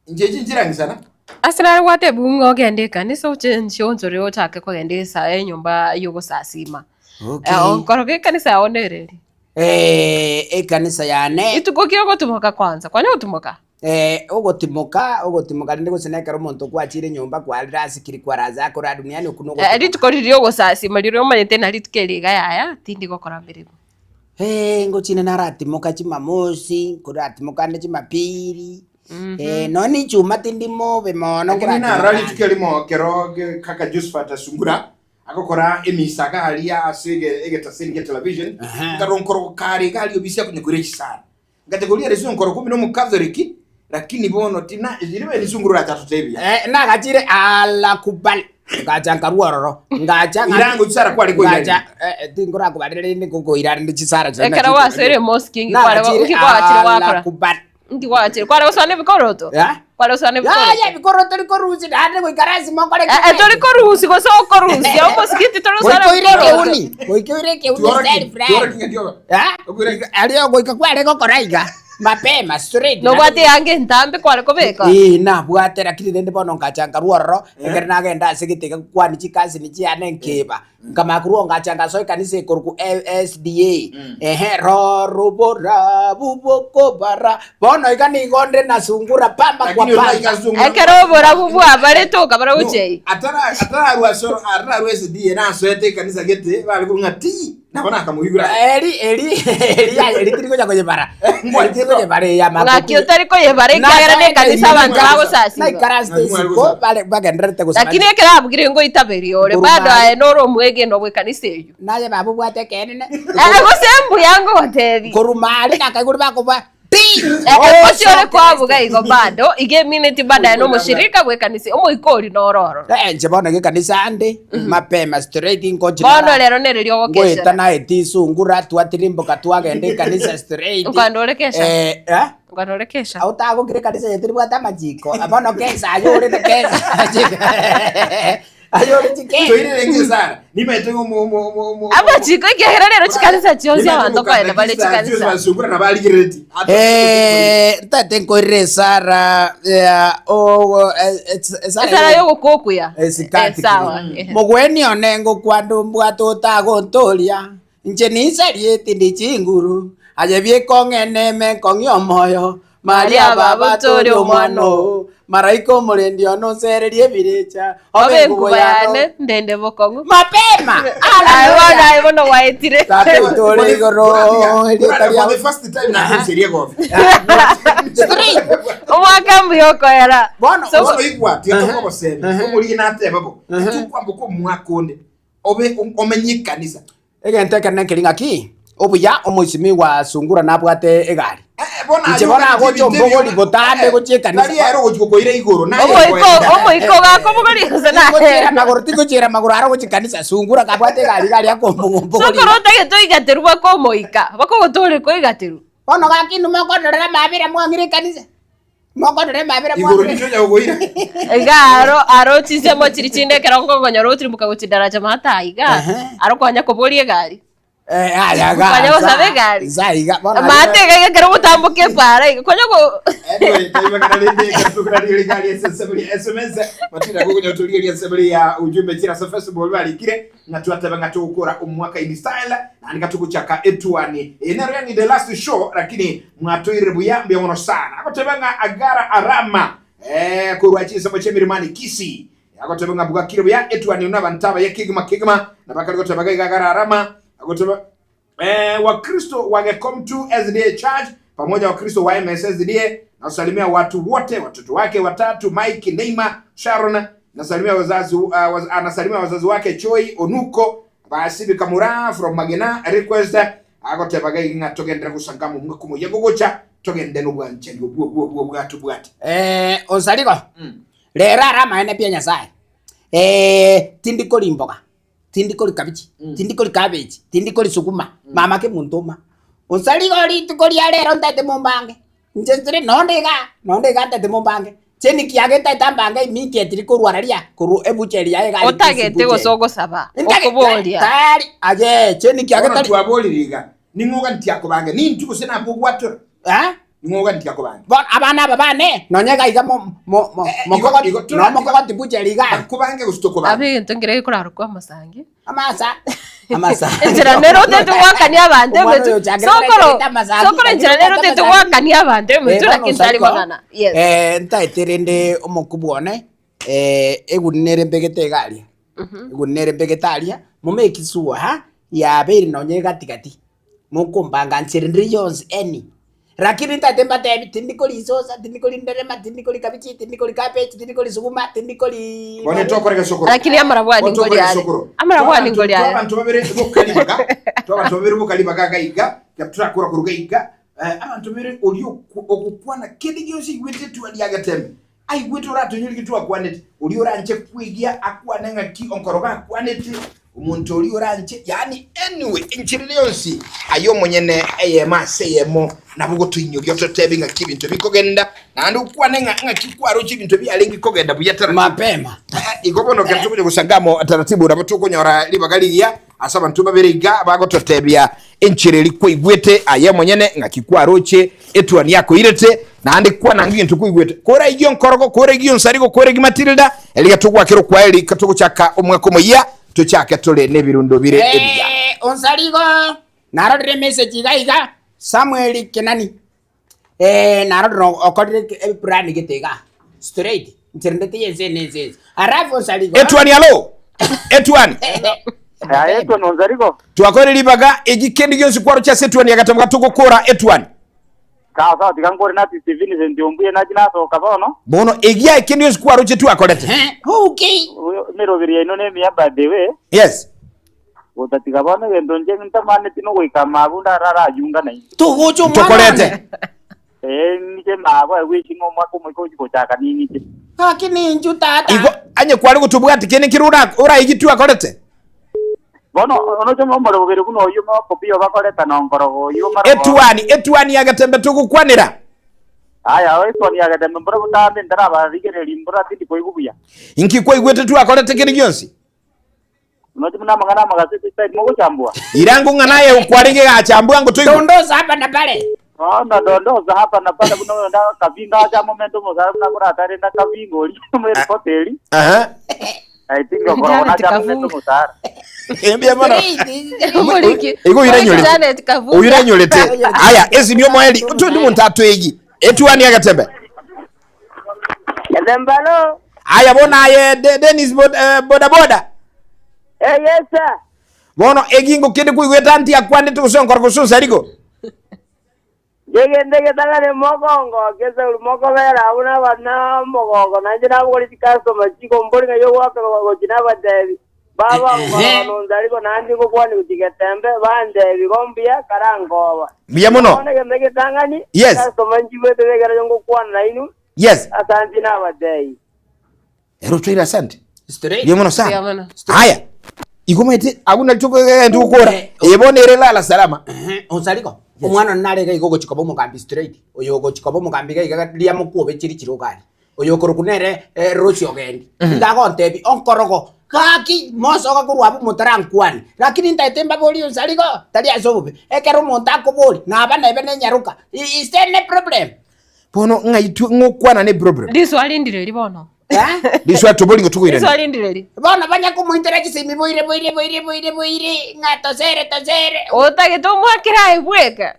Inche echi nchirang'isana. Ase nare gwatebiwa ng'a ogende ekanisa ochenche onchore ochake kogenda esa enyomba yogosasima. Okay. Okoroka ekanisa yao nere eri. Eh, ekanisa yane. Rituko ki ogotimoka kwanza? Kwanya gotimoka? Eh, ogotimoka, ogotimoka rende gose nekero omonto kwachire nyomba kwarire ase kiri kwaraza akora duniani okwo Eh, nogotimoka. rituko riria ogosasima riria omanyete na rituko eri iga yaya tindi gokora meremo. Eh, ngochine naratimoka chimamosi, nkoratimoka ande chimapiri, eh, nonya na echuma tindi mobe mono Lakini nkoratimoka narora ande. rituko erimo kero kaka Josephat Sungura agokora emisaga aria ase egetaseni gia television, nkarora nkoro kare iga aria obisi akonyakoira chisara. Ngategoria ere Sungura kumbe nomokatholiki, lakini bono tina ribe ni Sungura orache atotebie. Eh, nagachire alakubali ngacha nkarwa ororo ngacha Irango chisara kware koirania. ngacha eh, tinkorakobarera rende nkokoira rende chisara chiria Ekero nachio gwasoire emosque inki kware Nagachire inki kwagachire gwakora? alakubali Inki kwagachire kware gosoa na ebikoroto? Eh? Kware gosoa na ebikoroto? Yaya ebikoroto rikorusia naende goikara ase mokore Eh, eh, tori korusia gose okorusia omosigiti tori gosoa na Goika oire ebikoroto. ekeuni goika oire ekeuni self Eh? Aria goika kware gokora iga mapema straight Nobwate eanga entambe kware kobeka? Ee, nabwate lakini rende bono ngacha nkarwa ororo ekero nagenda ase gete gokwania chikasini chiane nkeba nkamanya korwa oo ngacha ngasoa ekanisa ekorokwa SDA ehe rorobora bubokobara bono iga nigo nde nasungura pamba kwa Lakini pamba otaika sungura. Ekero oborabu bwabarete okabara gochia ii. Atararwa asoro atararwa SDA nasoete ekanisa gete bare korwa ng'a ti nabo nakamoigura. Eri eri eri aye eri tiri gocha koyebara eri tiri koyebara eya Ng'aki otari koyebara ekiagera na ekanisa abanto bagosasima. Naikaransete isiko bare bagendererete gosaba. Lakini ekero abugire ngoitaberia ore bado aye nore omwegenwa bw'ekanisa eyio. Naye baba obwate ekeene. Eh, gose mbuya ngogotebi. Korwa aria nakaigure bakoboa pi! Gose ore kwabuga igo bado iga emineti bado aye nomoshirika bw'ekanisa omoika oria noro ororo. Eh, inche bono iga ekanisa ande mapema straight ngochi Bono rero nere ngoeta riogokeshera. naete isungura twatirimboka twagenda ekanisa straight. Nkwana ore kesha. Eh, eh? Nkwana ore kesha. Otagokire ekanisa yaito ribwate amachiko bono kesa aye orete kesa aye ore chikesa. Toirere ngesara. Nimaete omo omo omo omo. Amachiko ekiagera rero chikanisa chionsi abanto koenda bare chikanisa. Basungura na barigereti. Eh, ntate nkoirire esara ya ogo esara Esara yogoka okuya. Esikati Eh, sawa. kiri. Mogweni one ngokwanda ombwate otagontoria inche ninsarie tindi chinguru aye biekong'ene eme nkong'ia omoyo Maria baba tore omwana oo maraika omorendi one onsererie ebirecha Obe enkubo yane ndende bokong'u. Mapema! Aye bono aye bono gwaetire. Tata oitore igoro erieta For the first time nakuruserie gobe. Omwaka mbuya okoera. Bono So- bono igwa tiga tokobosemi. Omorigi nateba bo. Tukwamboka omwaka onde obe omenye ekanisa. Egento ekero nekeri ng'aki, obuya omoisimi gwa sungura nabwate egari. Inche bono agocha ombogori botambe gochia ekanisa. Tari ere ogochia gokoira igoro naye Omoika omoika ogakobogoria gose naye. Tingochiera magoro tingochiera magoro aro gochia ekanisa sungura kabwate egari iga aria akombogori. Sokoro otagete oigaterwa baka omoika, bakogotore koigaterwa. Bono gaki inwe mokondorera amabera mwang'ire ekanisa. Mokondorera amabera Igoro mwang'ire. nicho onya gokoira. Iga aro aro chinsemo chiri chinde ekero nkogonyora otirimboka gochia daraja maata iga, aro kwanya koboria egari. Eh, aya iga. Kwanya gosaba egari. Nsa iga. Bono Maate iga iga ekero ogotamboka epara iga kwanya go Anyway, taibagana rende ekero tokorarigereria igari ase ensemo ya SMS, matunda gokonya gotorigereria ensemo ya ujumbe chire ase Facebook barikire ng'a twateba ng'a togokora omwaka in style naende ng'a togochaka etuani. Eye nero yani the last show lakini mwatoirire buya mbuya mono sana. Agoteba ng'a Agara Arama eh, korwa chinsemo chi'emirimani Kisii. Agoteba ng'a bwakire buya etuani ino nabanto abaye kegima kegima na bakare goteba iga iga Agara Arama agoteba eh, Wakristo wa Gekomtu SDA Church pamoja Wakristo wa MSSDA nasalimia watu wote, watoto wake watatu Mike, Neima, Sharon nasalimia wazazi uh, waz, anasalimia wazazi wake Choi Onuko Basibi Kamura from Magena request agoteba gai ng'a togendere gosanga mu mwakumo gogocha togende nobwanchani obwo obwo obwo bwatu bwate Eh, osarigo. Rero ara amaene pi a Nyasaye. Eh, tindi kori mboga, tindi kori kabichi, tindi kori cabbage, tindi kori sukuma. Mama ke monto oma. Osarigo rituko ria rero ntaete mombange. Inche ntire nonde iga, nonde iga ntaete mombange. Cheni kiage ntaete ambange immediately korwa raria, korwa ebucheri yaye iga Otagete gose ogosaba, okoboria. Tari, aye, cheni kiage Bono tari. twaborire iga ning'o ogantia kobange nintu gose nabwo ogwatora Eh? Ning'o akobanga? Bono abana aba bane nonya iga iga mo- mo- mo- mokogoti no mokogoti bucha riga. Bakobange gose tokobange? Abe egento nkere gekorarokwa amasangi. Amasa. Amasa. Enchera nere otete gwakania abanto Omwana emetwe. oyo ochakire Sokoro, koreta amasangi, sokoro enchera nere otete gwakania abanto Eh, emetwe bono lakini tari Osariko, magana. Yes. Eh, ntaete rende omokubwa one eh, eguni nere mbegete iga aria. Eguni nere mbegete aria, momake sure ha, yabeire nonye egatigati. Mokombanga nchera ende yonsi any, lakini ntaete mbatebi tindi kori isosa, tindi kori nderema, tindi kori kabichi, tindi kori cabbage, tindi kori sukuma, tindi kori Bono tokore gesokoro. Lakini amarabwani Bono tokore ngori are. gesokoro. Amarabwani ngori are. Twabanto babere bokaribaga, twabanto babere bokaribaga gaiga, turakora koruga iga, eh, abanto babere oria oku- ogokwana kende gionsi aigwete etua riageteme. Aigwete oratonyore ki twakwanete, oria oranche kwegia akwane ng'aki onkorogo akwanete, omonto oria oranche, yaani anyway, enchera ere yonsi, aye omonyene eyemo ase eyemo nabo ogotoinyoria ototebi ng'aki ebinto bikogenda, naende okwane ng'a ng'aki kwaroche ebinto biarenge kogenda buya taratibu. Mapema. Igo bono ekero tokonya gosanga amo taratibu nabo tokonyora ribaga rigiya ase abanto babere iga bagototebia Enchera eria kwaigwete aye omonyene, ng'aki kwaroche etuoni yakoirete, naende kwana ng'egento kwaigwete. Koraigie onkorogo, koraigie onsarigo, koraigie Matilda, erio togwakera okwaeri togochaka omwaka omoyia, tochake tore nebirundo bire ebiya. Eh, onsarigo, narorire emessage iga iga, Samuel Kenani, eh, narorire okorire eplan gete igaa, straight, inche rende tiyo ense ene ense ense. Alafu onsarigo. Etuani alo! Etuani! Aye etuani onsarigo. Twakore ribaga egi kende gionsi kwaroche ase etuani agatemoka togokora etuani. Sawa sawa tiga nkore nati Vincent Ombuye nachi nasoka bono. Bono egia kende gionsi kwaroche twakorete. Okay. Emeroberi yaino nemiya by the way. Yes. Gotatiga bono egento inche ntamaneti nogoika mabu ndararayunga nainche. Togocha omwana Tokorete. one. Ee, ng'iche mabu aye bw'eching'a omwaka omoika ochi gochaka ning'iche. Gaki ninchu tata. Igo onye kware gotobwati kende nkere ora oraigitwe akorete. Bono onoche omoroberi buna oyio mokobi obakoreta nonkorogo oyio marogoba. Etuani, etuani ya getembe togokwanera. Aya, etuani ya getembe mbura botambe ntarabarigereria mbura tindi koigwa buya. Inki kwaigwete twakorete kende gionsi? Onoche buna amang'ana amagaseti tari mogochambwa. Ira ng'a naye kwarenge gachambwa ngo toigwe. Dondosa hapa na pale. Bono dondosa hapa na pale buna oyonde akavinga ache amomente omosara buna akoratare na akavinga oria omoeripota eri. Aha. I think okorogwo Janet nache amomente Kavunga. omosara. Mbuya mono. Omoriki. Igo oiranyorete. Janet Kavunga. Oiranyorete. Aya, esimi omoeri, otondi omonto atoegi. Etuani agetembe. Ethembalo. Aya bono aye De- Dennis bod, eh, bodaboda. Eh, yes sir. Bono egingo kende koigwete anti akwandete gose onkoro gose onsarigo. Gegende getang'ane mogongo kesauri mokobera abwo nabana omogongo nainche nabogori chikastoma chikombori ng'ai ogoaka gochi nabatebi baba nkorogo nonsarigo naende ngokwani gochi getembe bantebi igo mbuya karankoba. Mbuya mono. Bono egento egetang'ani Yes. chikastoma nchigwete ekero ngokwana nainwe Yes. Asanti nabatei. Ero otwaire asante. Straight. Mbuya mono sana. Mbuya mono. Haya. Igo omanyete abwo nari tokogenda gokora. Eye bono ere lala salama. Osariko, omwana one nare iga iga ogochia koba omogambi straight, oyo ogochia koba omogambi iga iga riria mokwobe chiri chire iga aria. Oyo okorokwa nere Rose Ogendi, nigo agontebia onkorogo, gaki mosoka korwa abwo motarankwania, lakini ntaete mbaborie Onsarigo, tari ase obobe, ekero omonto akoboria, naba nebe nenyaroka, is there any problem? Bono ng'ai twe ng'okwana ne problem. Riswali ndireri bono. Riswali tobori ng'o tokoirania. Riswali ndireri. Bono banya komoitera chisemi boire boire boire boire boire ng'a tosere tosere. Otagete omwakere aye bweka.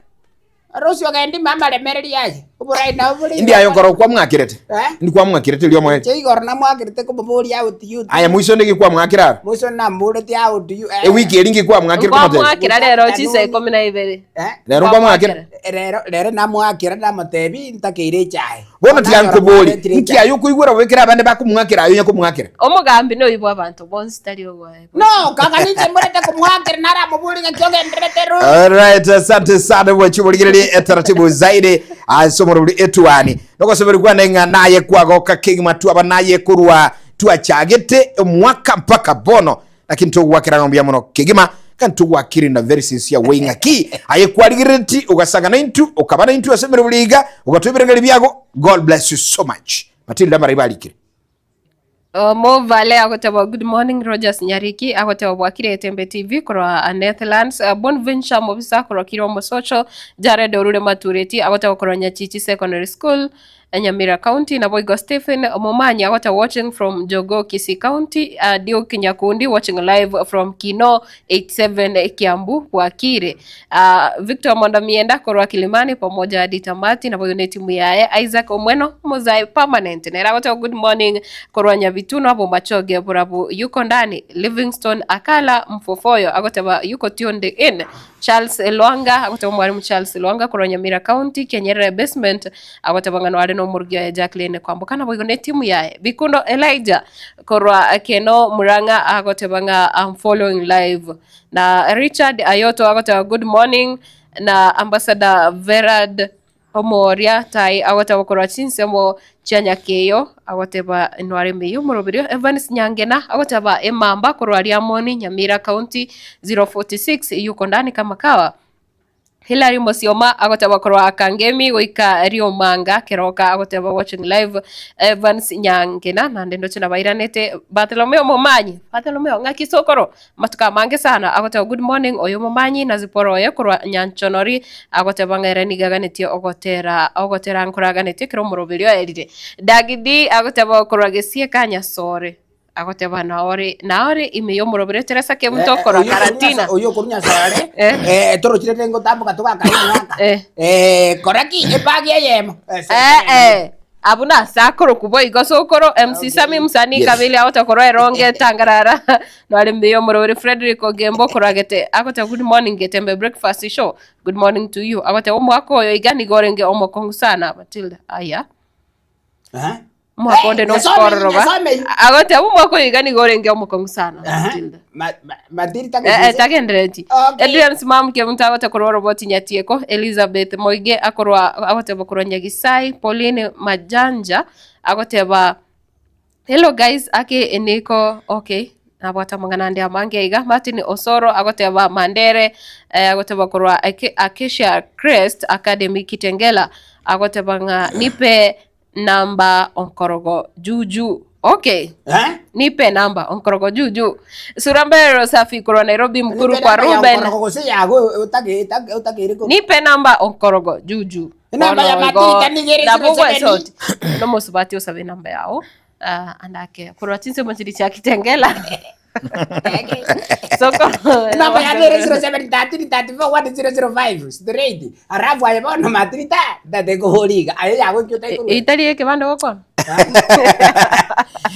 Rose ogendi mama aremereria aye. Oborai nabo bore Indi aye okoro kwamwakirete. Eh? Indi kwamwakirete erio omoerio. Inche igoro namwakerete komoboria how do you do. Aya moiso niki kwamwakera aro. Moiso namboreti how do you eh. Ewiki eri nki kwamwakire komotebia. Kwamwakera rero chinsa ikomi na ibere. Rero nkwamwakera. Rero rero namwakera namotebi ntakeire echae. Bono tiga nkobori, nki aye okoigwera bobe ekero abande bakomwakera aye onya komwakera? Omogambi noyo bw'abanto bonsi tari ogoe. No, kaka ninche mborete komwakera naramobori ng'aki ogendererete ro. Alright, asante sana bwachuborigereria etaratibu zaidi ase omorobori etuani nogosoberwa kwane ng'a naye kwagoka kegima twaba naye korwa twachagete omwaka mpaka bono Lakini togwakera ng'a mbuya mono kegima, kandi togwakire in a very sincere way ng'aki aye kwarigerereti ogasanga naintwe okaba naintwe ase emeremo riga ogatoa ebirengererio biago. God bless you so much. Matilda amarai barikire. Movale agoteba good morning Rogers Nyariki agoteba bwakire Etembe TV korwa Netherlands. Bonventure Mobisa korwa Kiromo Socho Jared Orure Matureti agoteba korwa Nyachichi Secondary School Nyamira County naboigo Stephen Momanyi agoteba watching from Jogoo Kisii County. Duke Nyakundi watching live from Kino 87 Kiambu bwakire. Victor Mondo Mienda korwa Kilimani pamoja hadi tamati naboigo ne timu yaye Isaac Omweno Mozai permanent nere agoteba good morning korwa Nyabituno abo Machoge Burabu yuko ndani Livingstone Akala Mfofoyo agoteba yuko tuned in Charles Lwanga agoteba mwalimu Charles Lwanga korwa Nyamira County Kianyerere basement agoteba ng'a noare nomorugi oye Jacqueline Kwamboka naboigo ne timu yaye Bikundo Elijah korwa Keno Murang'a agoteba ng'a I'm following live na Richard Ayoto agoteba good morning na Ambassador Verad Omoria Tai agoteba korwa chinsemo chia Nyakeyo agoteba nware meyio omoroberio Evans Nyangena agoteba emamba korwa Riamoni Nyamira County 046 yuko ndani kama kawa Hillary Mosioma agoteba korwa Kangemi goika Riomanga Keroka agoteba watching live Evans Nyangena naende ndoche nabairanete Bartholomeo Momanyi Bartholomeo ng'aki sokoro matuko amange sana agoteba good morning oyo Momanyi na Zipporah oye korwa Nyanchonori agoteba ng'a ere nigo aganetie ogotera ogotera nkoraganetie ekero omoroberio aerire Dagidi agoteba korwa Gesieka Nyasore Agoteba naore naore ime y'omorobere Teresa Kemunto korwa Karatina. Oyo okorwa Nyasore eh torochire tengotamboka togakare omwaka eh kora ki ebagi eyemo Eh eh abwo nase akorokwa boigo sokoro MC Sammy Musani Kabili agocha korwa Eronge Tangarara nore ime y'omorobere Frederick Ogembo korwa Gete agoteba good morning Getembe breakfast show good morning to you agoteba omwaka oyo iga nigo orenge omokong'u sana Matilda aya. Omwaka onde nokororoba. Agoteba omwaka oyo iga nigo orenge omokong'u sana. Matilda. Eh, eh, tagendereti. Adrian Simam Kemunto agote korwa oroboti Nyatieko, Elizabeth Moige akorwa agoteba korwa Nyagisai, Pauline Majanja agoteba hello guys ake eniko okay nabwate amang'ana ande amange iga. Martin Osoro agoteba Mandere eh, agoteba korwa Acacia Crest Academy Kitengela agoteba ng'a nipe Namba onkorogo juju. Okay. Eh? Nipe namba onkorogo juju. Sura mbere Safi korwa Nairobi mkuru kwa Ruben. Onkorogo gose yago otagere ko. Nipe namba onkorogo juju. Namba ya Bono igo- Matilda nigo ere Nabo zero seven. gwesoti. Nomosubati osabe namba yao. Ah, andake korwa chinsemo chiri chia Kitengela. Soko. Namba ya ere 07 13 34 1005 straight. Alafu aye bono Matilda ndatekohoriga. Aye yago ekio otakorwa. Itari ekebande gokwana.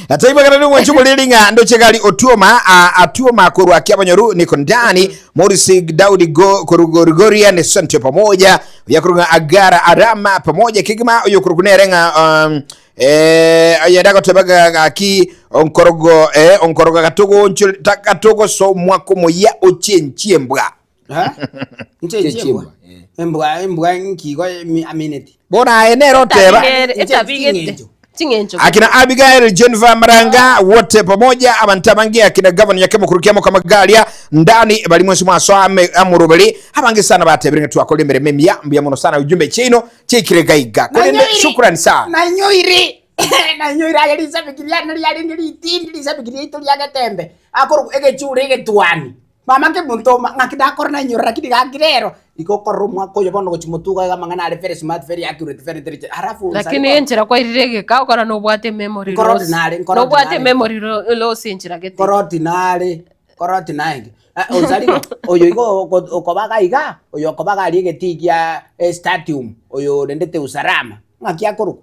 Ataibagana ni mwanchu mulili ng'a ndoche gali otuoma a, atuoma korwa kiabanyoru niko ndani Morris Daudi go korugorigoria ne sante pamoja yakurunga agara arama pamoja kigima oyo kurukunere ng'a um, Eh, aye ndagotebaga gaki onkorogo eh, onkorogo gatogo ncho gatogo so mwako moya ochenchie mbwa Nchenchie mbwa. Embwa embwa nkigo amineti. Bona aye nero oteba Etabigete. Ching'encho. Akina Abigail Jennifer Maranga wote pamoja abantu abange akina governor Nyakemo kurukiamo kamagaria ndani bali mwensi mwaso ame amurubeli abange sana batebire twakora emiremo emiya mbuya muno sana ujumbe chino Chiikire gaiga korende Nanyoire. shukrani sana. Nanyoire nanyoire aye risabiki riane riarenge ritindi risabiki riaito ria getembe akorokwa egechure egetwani mama kemonto oma ng'aki ndakora nainyora lakini gaki rero igo okorora omwaka oyo bono gochia motuga iga amang'ana are very smart very accurate very intelligent halafu Lakini enchera kwairire egeka okora nobwate memory Nkoro loss. ordinary, nkoro Nobwate ordinary. memory loss enchera gete. Nkoro ordinary. Koroti naende, Onsarigo, oyo igo okobaga iga, oyo okobaga aria egetii gia stadium, oyo orendete usalama, ng'aki akorokwa?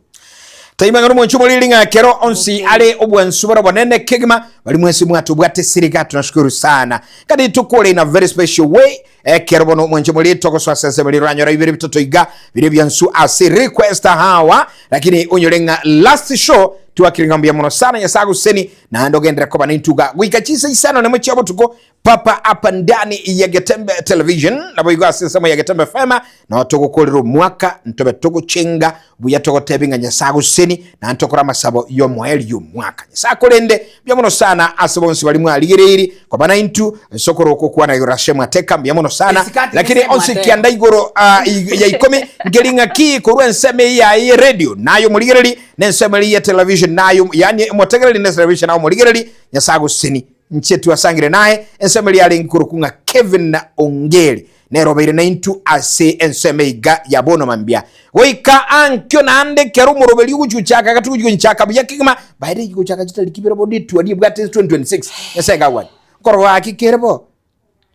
Taimang'ana omwancho omoriri ng'a kero onsi are obwansu bore obonene kegima bari mwensi mwatobwate sirika tunashukuru sana kadi tukore in a very special way ekero bono omwancho omoriri togosoa ase ensemo rero ranyora bibere bitoto iga bire byansu ase request hawa lakini onyore ng'a last show twakire ng'a mbuya mono sana nyasaye agoseseni Naende ogenderere koba nentuga goika chinsa isano nemo chia botuko papa apa ndani ya Getembe Television naboigo ase ensemo ya Getembe FM nao togokorera omwaka ntobe togochenga buya togotebi ng'a Nyasaye agoseseni naende tokore amasabo y'omoerio omwaka Nyasaye akorende mbuya mono sana ase bonsi bari mwarigereiri koba naintu nsokoro okokwana igoro ase mwateka mbuya mono sana Esikati lakini gese onsi mwateka. kianda igoro ah, ya ikomi nkeri ng'aki korwa ensemo eye yaye ye radio naye omorigereri na ensemo eye ya television. naye yani omotegereri ne celebration aye omorigereri Nyasaye agoseseni nche twasangire naye ensemo eria yarenge korokwa ng'a Kevin Ongeri nere obeire naintwe ase ensemo eiga ya bono mambia goika ankio naende ekero omoroberi ogochi gochaka iga togochi gonchaka buya kegima by the way gochaka chitariki ibere bono etwani ebwate 2026 Nyasaye gagwane nkorora gaki kere bo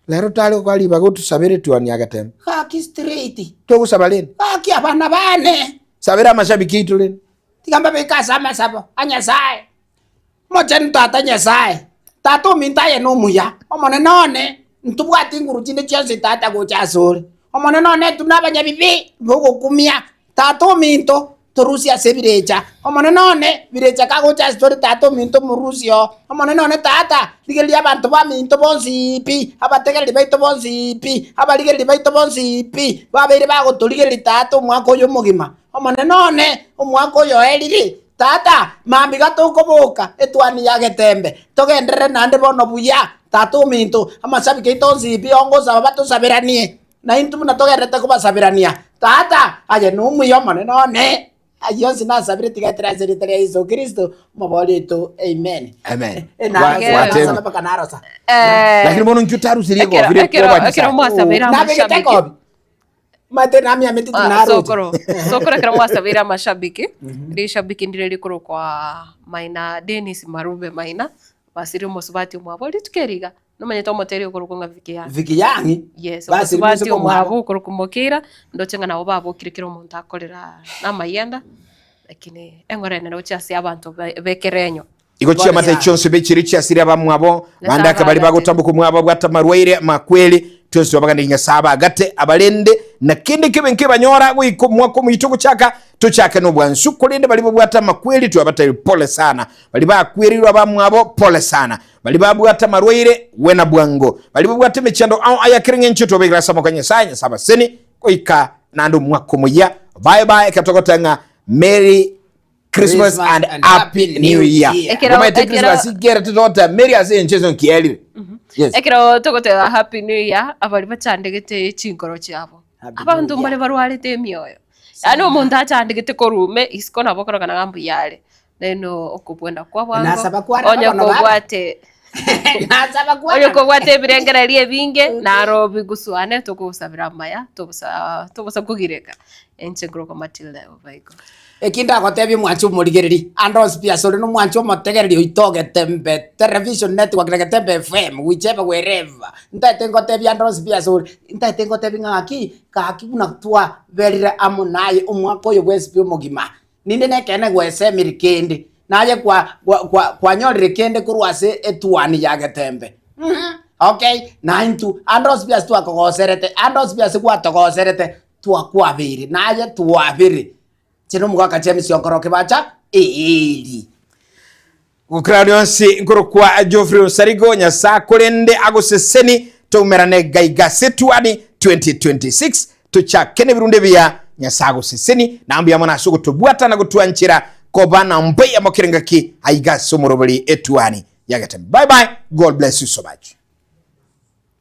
Rero tare gokoa ribaga otusabere etuoni agateba. Gaki straight. Togosaba rende. Gaki abana bane. Sabera amashabiki aito rende. Tiga mbabeke ase amasabo a Nyasae. Omochenu Tata Nyasae, Tata ominto aye nomuya, Omonene one, ntobwati nguru chinde chionsi Tata gocha asore. Omonene one intwe nabanyabibe bogokumia, Tata ominto, torusie ase ebirecha. Omonene one, birecha kagocha ase tore tata ominto omorusie oo. Omonene one tata, rigereria abanto baminto bonsi pi, abategereri baito bonsi pi, abarigereria baito bonsi pi, babeire bagotorigereria tata omwaka oyo omogima. Omonene one, omwaka oyo oerire, tata, mambia iga tokoboka etwani ya getembe, togenderere naende bono buya, tata ominto, amasabiki aito onsi pi, ongosaba batosaberanie. Na intwe buna togenderete kobasaberania, Tata, aye nomuya Omonene one. Ayio onsi nasabire tiga ase erieta ria Yeso Kristo, Omobori oito. Amen. Amen. Eh, narosa, Wa- watebe. narosa mpaka narosa. Lakini bono nkio tarusirie Ekero- egobi ekero- rikuoba ekero mwasabeire Nabegete amashabiki. ekobi. Mate namiameti Ah, tinaroche. sokoro sokoro ekero mwasabeire amashabiki rishabiki ndire rikorokwa Maina Dennis Marube Maina basire omosubati omwabo rituko eri iga Nomanyete omoteri okorokwa ng'a Vicky Young? Vicky Young? Yes, Basi omosubati rimosiko omwabo omwabo. okorokwa Mokeira, ndoche ng'a nabo babokire kera omonto akorera namayenda, lakini eng'ora ene roche ase abanto be- b'ekerenyo. Igo chiamate chionsi be chiria chiasire abamwabo, bande ake baria bagotamboka omwabo babwate amarwaire amakweri, twensi twabagane Nyasae abagate abarende, na kende kebe nkebanyora goika omwaka omoito ogochaka, tochake nobwansu, korende baria babwate amakweri twabatebi pole sana, baria bakwereirwe abamwabo pole sana. Baria babwate amarwaire, gwena bwango. Baria babwate emechando ao aya kera eng'encho twabegere ase amaboko a Nyasae, Nyasae abaseni goika naende omwaka omoyia. Bye bye, ekero togoteba ng'a Merry Christmas and Happy New Year. Ekero- Omanyete ekero- Christmas ikere totogoteba Merry ase eng'encho ense nkiarire. Yes. Ekero togoteba happy new year, abaria bachandegete chinkoro chiabo. Abanto mbare barwarete emioyo. Yaani omonto achandegete korwa ime isiko nabo okorokana ng'a mbuya are. Neno okobwena kwa bwango, Nasaba kwaraba onye bono baba. kobwate Nasaba onye kwaraba. kobwate ebirengererio ebinge, naro biguswane togosabera amaya, tobosa tobosa kogireka. Inche nkorokwa Matilda Obaigo. Eki ndagotebie omwanche omorigereri, ande onsi pi asore nomwanche omotegereri oito Getembe Television Network na Getembe FM, whichever wherever. Ntaete ngotebie ande onsi pi asore, ntaete ngotebie ng'a gaki, gaki buna twaberire amo naye omwaka oyo bwensi pi omogima. Ninde nekeene gwesemiri kende, naye kwanyorire kende korwa ase etuani ya getembe. Okay, naintwe ande onsi pi ase twakogoserete, ande onsi pi ase gwatogoserete, twakwabeire, naye twabere. Inche nomogaka James Onkoro Kibacha, eeri. Gokera rionsi nkorokwa Geoffrey Osarigo, Nyasae akorende agoseseni toumerane gaiga ase etuani 2026 tochake nebirundu ebiya. Nyasae agoseseni na mbuya mono ase ogotobwata na gotwanchera koba na mbuya mokere ngaki aiga ase omorobori etuani ya Getembe. Bye bye, God bless you so much.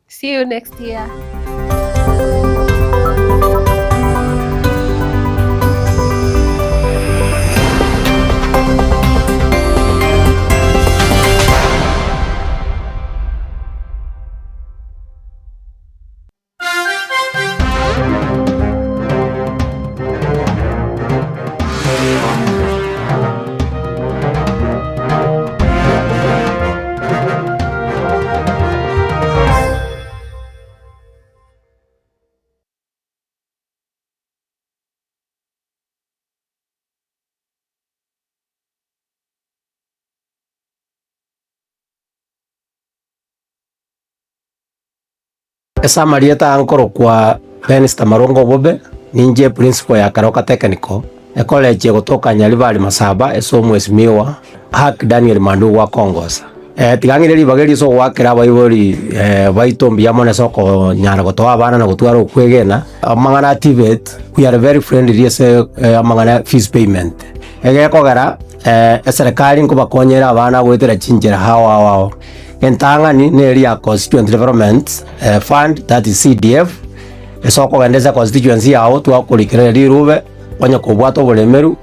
See you next year. Ase amarieta aya nkorokwa Benista Marongo Obobe, ninche principal ya Keroka Technical, ecollege egotoka Nyaribari Masaba ase omwesimiwa Hack Daniel Mandugu akongosa. Tiga ng'ire ribaga erio ase ogoakera abaibori baito mbuya mono ase okonyara gotoa abana na gotwara okwegena, amang'ana a TVET we are very friendly ase amang'ana ya fees payment. Egekogera eserekari nkobakonyera abana goetera chinchera ao ao ao. Entang'ani neri ya Constituent Development Fund, that is CDF, ase okogenda ase econstituency yago twakorikera rirube, onye kobwate oboremeru.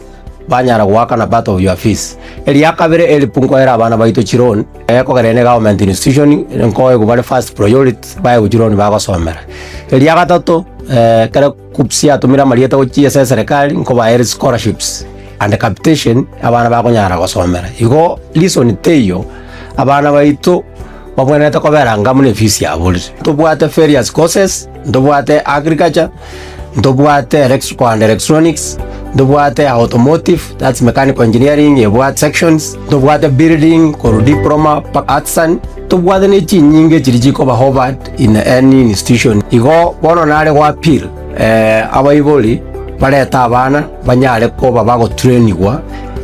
banyara goakana part of your fees. Eria kabere help nkoera abana baito chiloan, ekogera ere ne government institution, nkoegwa bare first priority baegwe chiloan bagosomera. Eria gatato, ekero KUCCPS yatomire amarieta gochia ase eserekari, nkobaere scholarships and capitation abana bakonyara gosomera. Igo reason teiyo, abana baito babwenerete kobera anga buna efees yaborire. Ntobwate various courses, ntobwate agriculture, ntobwate electrical and electronics, ntobwate automotive, that's mechanical engineering ebwate sections, ntobwate building korwa diploma mpaka artisan, ntobwate ne chinyinge chiria chikoba offered in any institution. Igo bono nare go appeal abaibori barete abana banyare koba bagotrainigwa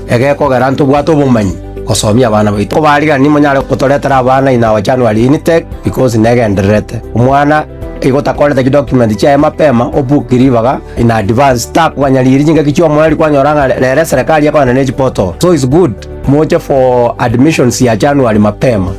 egekogera ntobwate obomanyi gosomia abana baito. Kobarigani monyare gotoretera abana in our January intake because negendererete. Omwana igo otakorete chidocument chiaye mapema obook ribaga in advance takoganya riria chingaki chia omoerio kwanyora ng'a rero eserekari ekogenda ne chiportal. So it's good moche for admissions ya January mapema.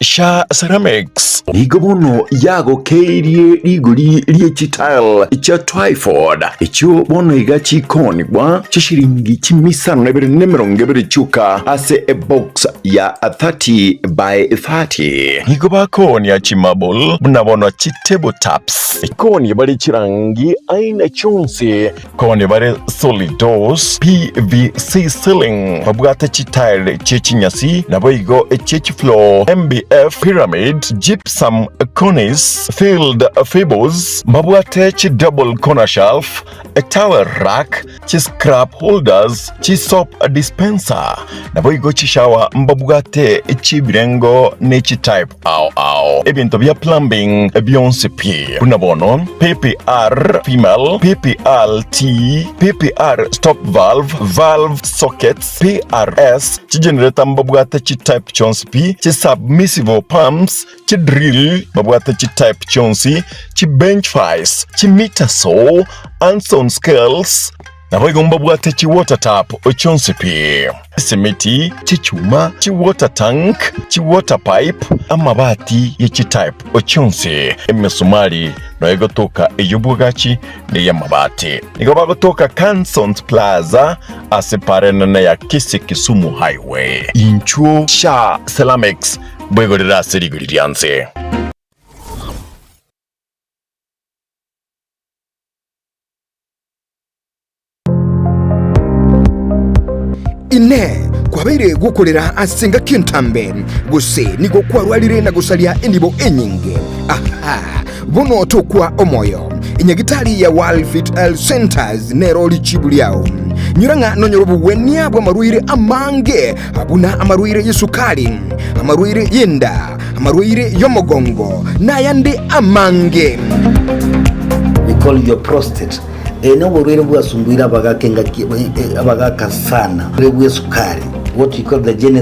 Sha Ceramics nigo bono yagokeirie rigori rie chitile chia Twyford, echio bono iga chikoonigwa chishiringi chimisano na ibere na emerongo ebere chioka ase ebox ya 30 by 30. Nigo bakoonia chimarble buna bono chitable tops. Koonia bare chirangi aina chionsi. Koonia bare solid doors, PVC ceiling, babwate chitile chie chinyasi, naboigo echie chifloor, MDF, pyramid, gypsum, cornice, filled fables, mbabwate chi double corner shelf, towel rack, chi scrap holders, chi soap dispenser, naboigo chishower mbabwate chibirengo ne chitype ao ao. Ebinto bia plumbing bionsi pi, buna bono PPR female, PPRT, PPR stop valve, valve sockets, PRS, chigenerator mbabwate chitype chionsi pi, chisubmersible pumps, chidrill babwate chitype chionsi, chibench vice, chimeter saw, Anson scales, naboigo mbabwate chiwater tap chionsi pi, chisimiti, chichuma, chiwater tank, chiwater pipe, amabati ye chitype chionsi, emesumari noyo egotoka ey'obwagachi na ey'amabati. Nigo bagotoka Cansons Plaza ase para enene ya Kisii Kisumu Highway. Inchuo Sha Ceramics bwegorere ase rigori ria nse. Inee! Kwabeire gokorera ase engaki entambe, gose nigo kwarwarire na gosaria enibo enyinge? Aha! Bono tokwa omoyo. Enyagitari ya World Fit Health Centers nero richibu riao. Nyora ng'a nonyore obogwenia bw'amarwaire amange buna amarwaire y'esukari, amarwaire y'enda, amarwaire y'omogongo, na ayande amange. We call your prostate. Eye noborwaire bwasumbuire abagaka engaki abagaka sana. Bw'esukari, what we call the genesis.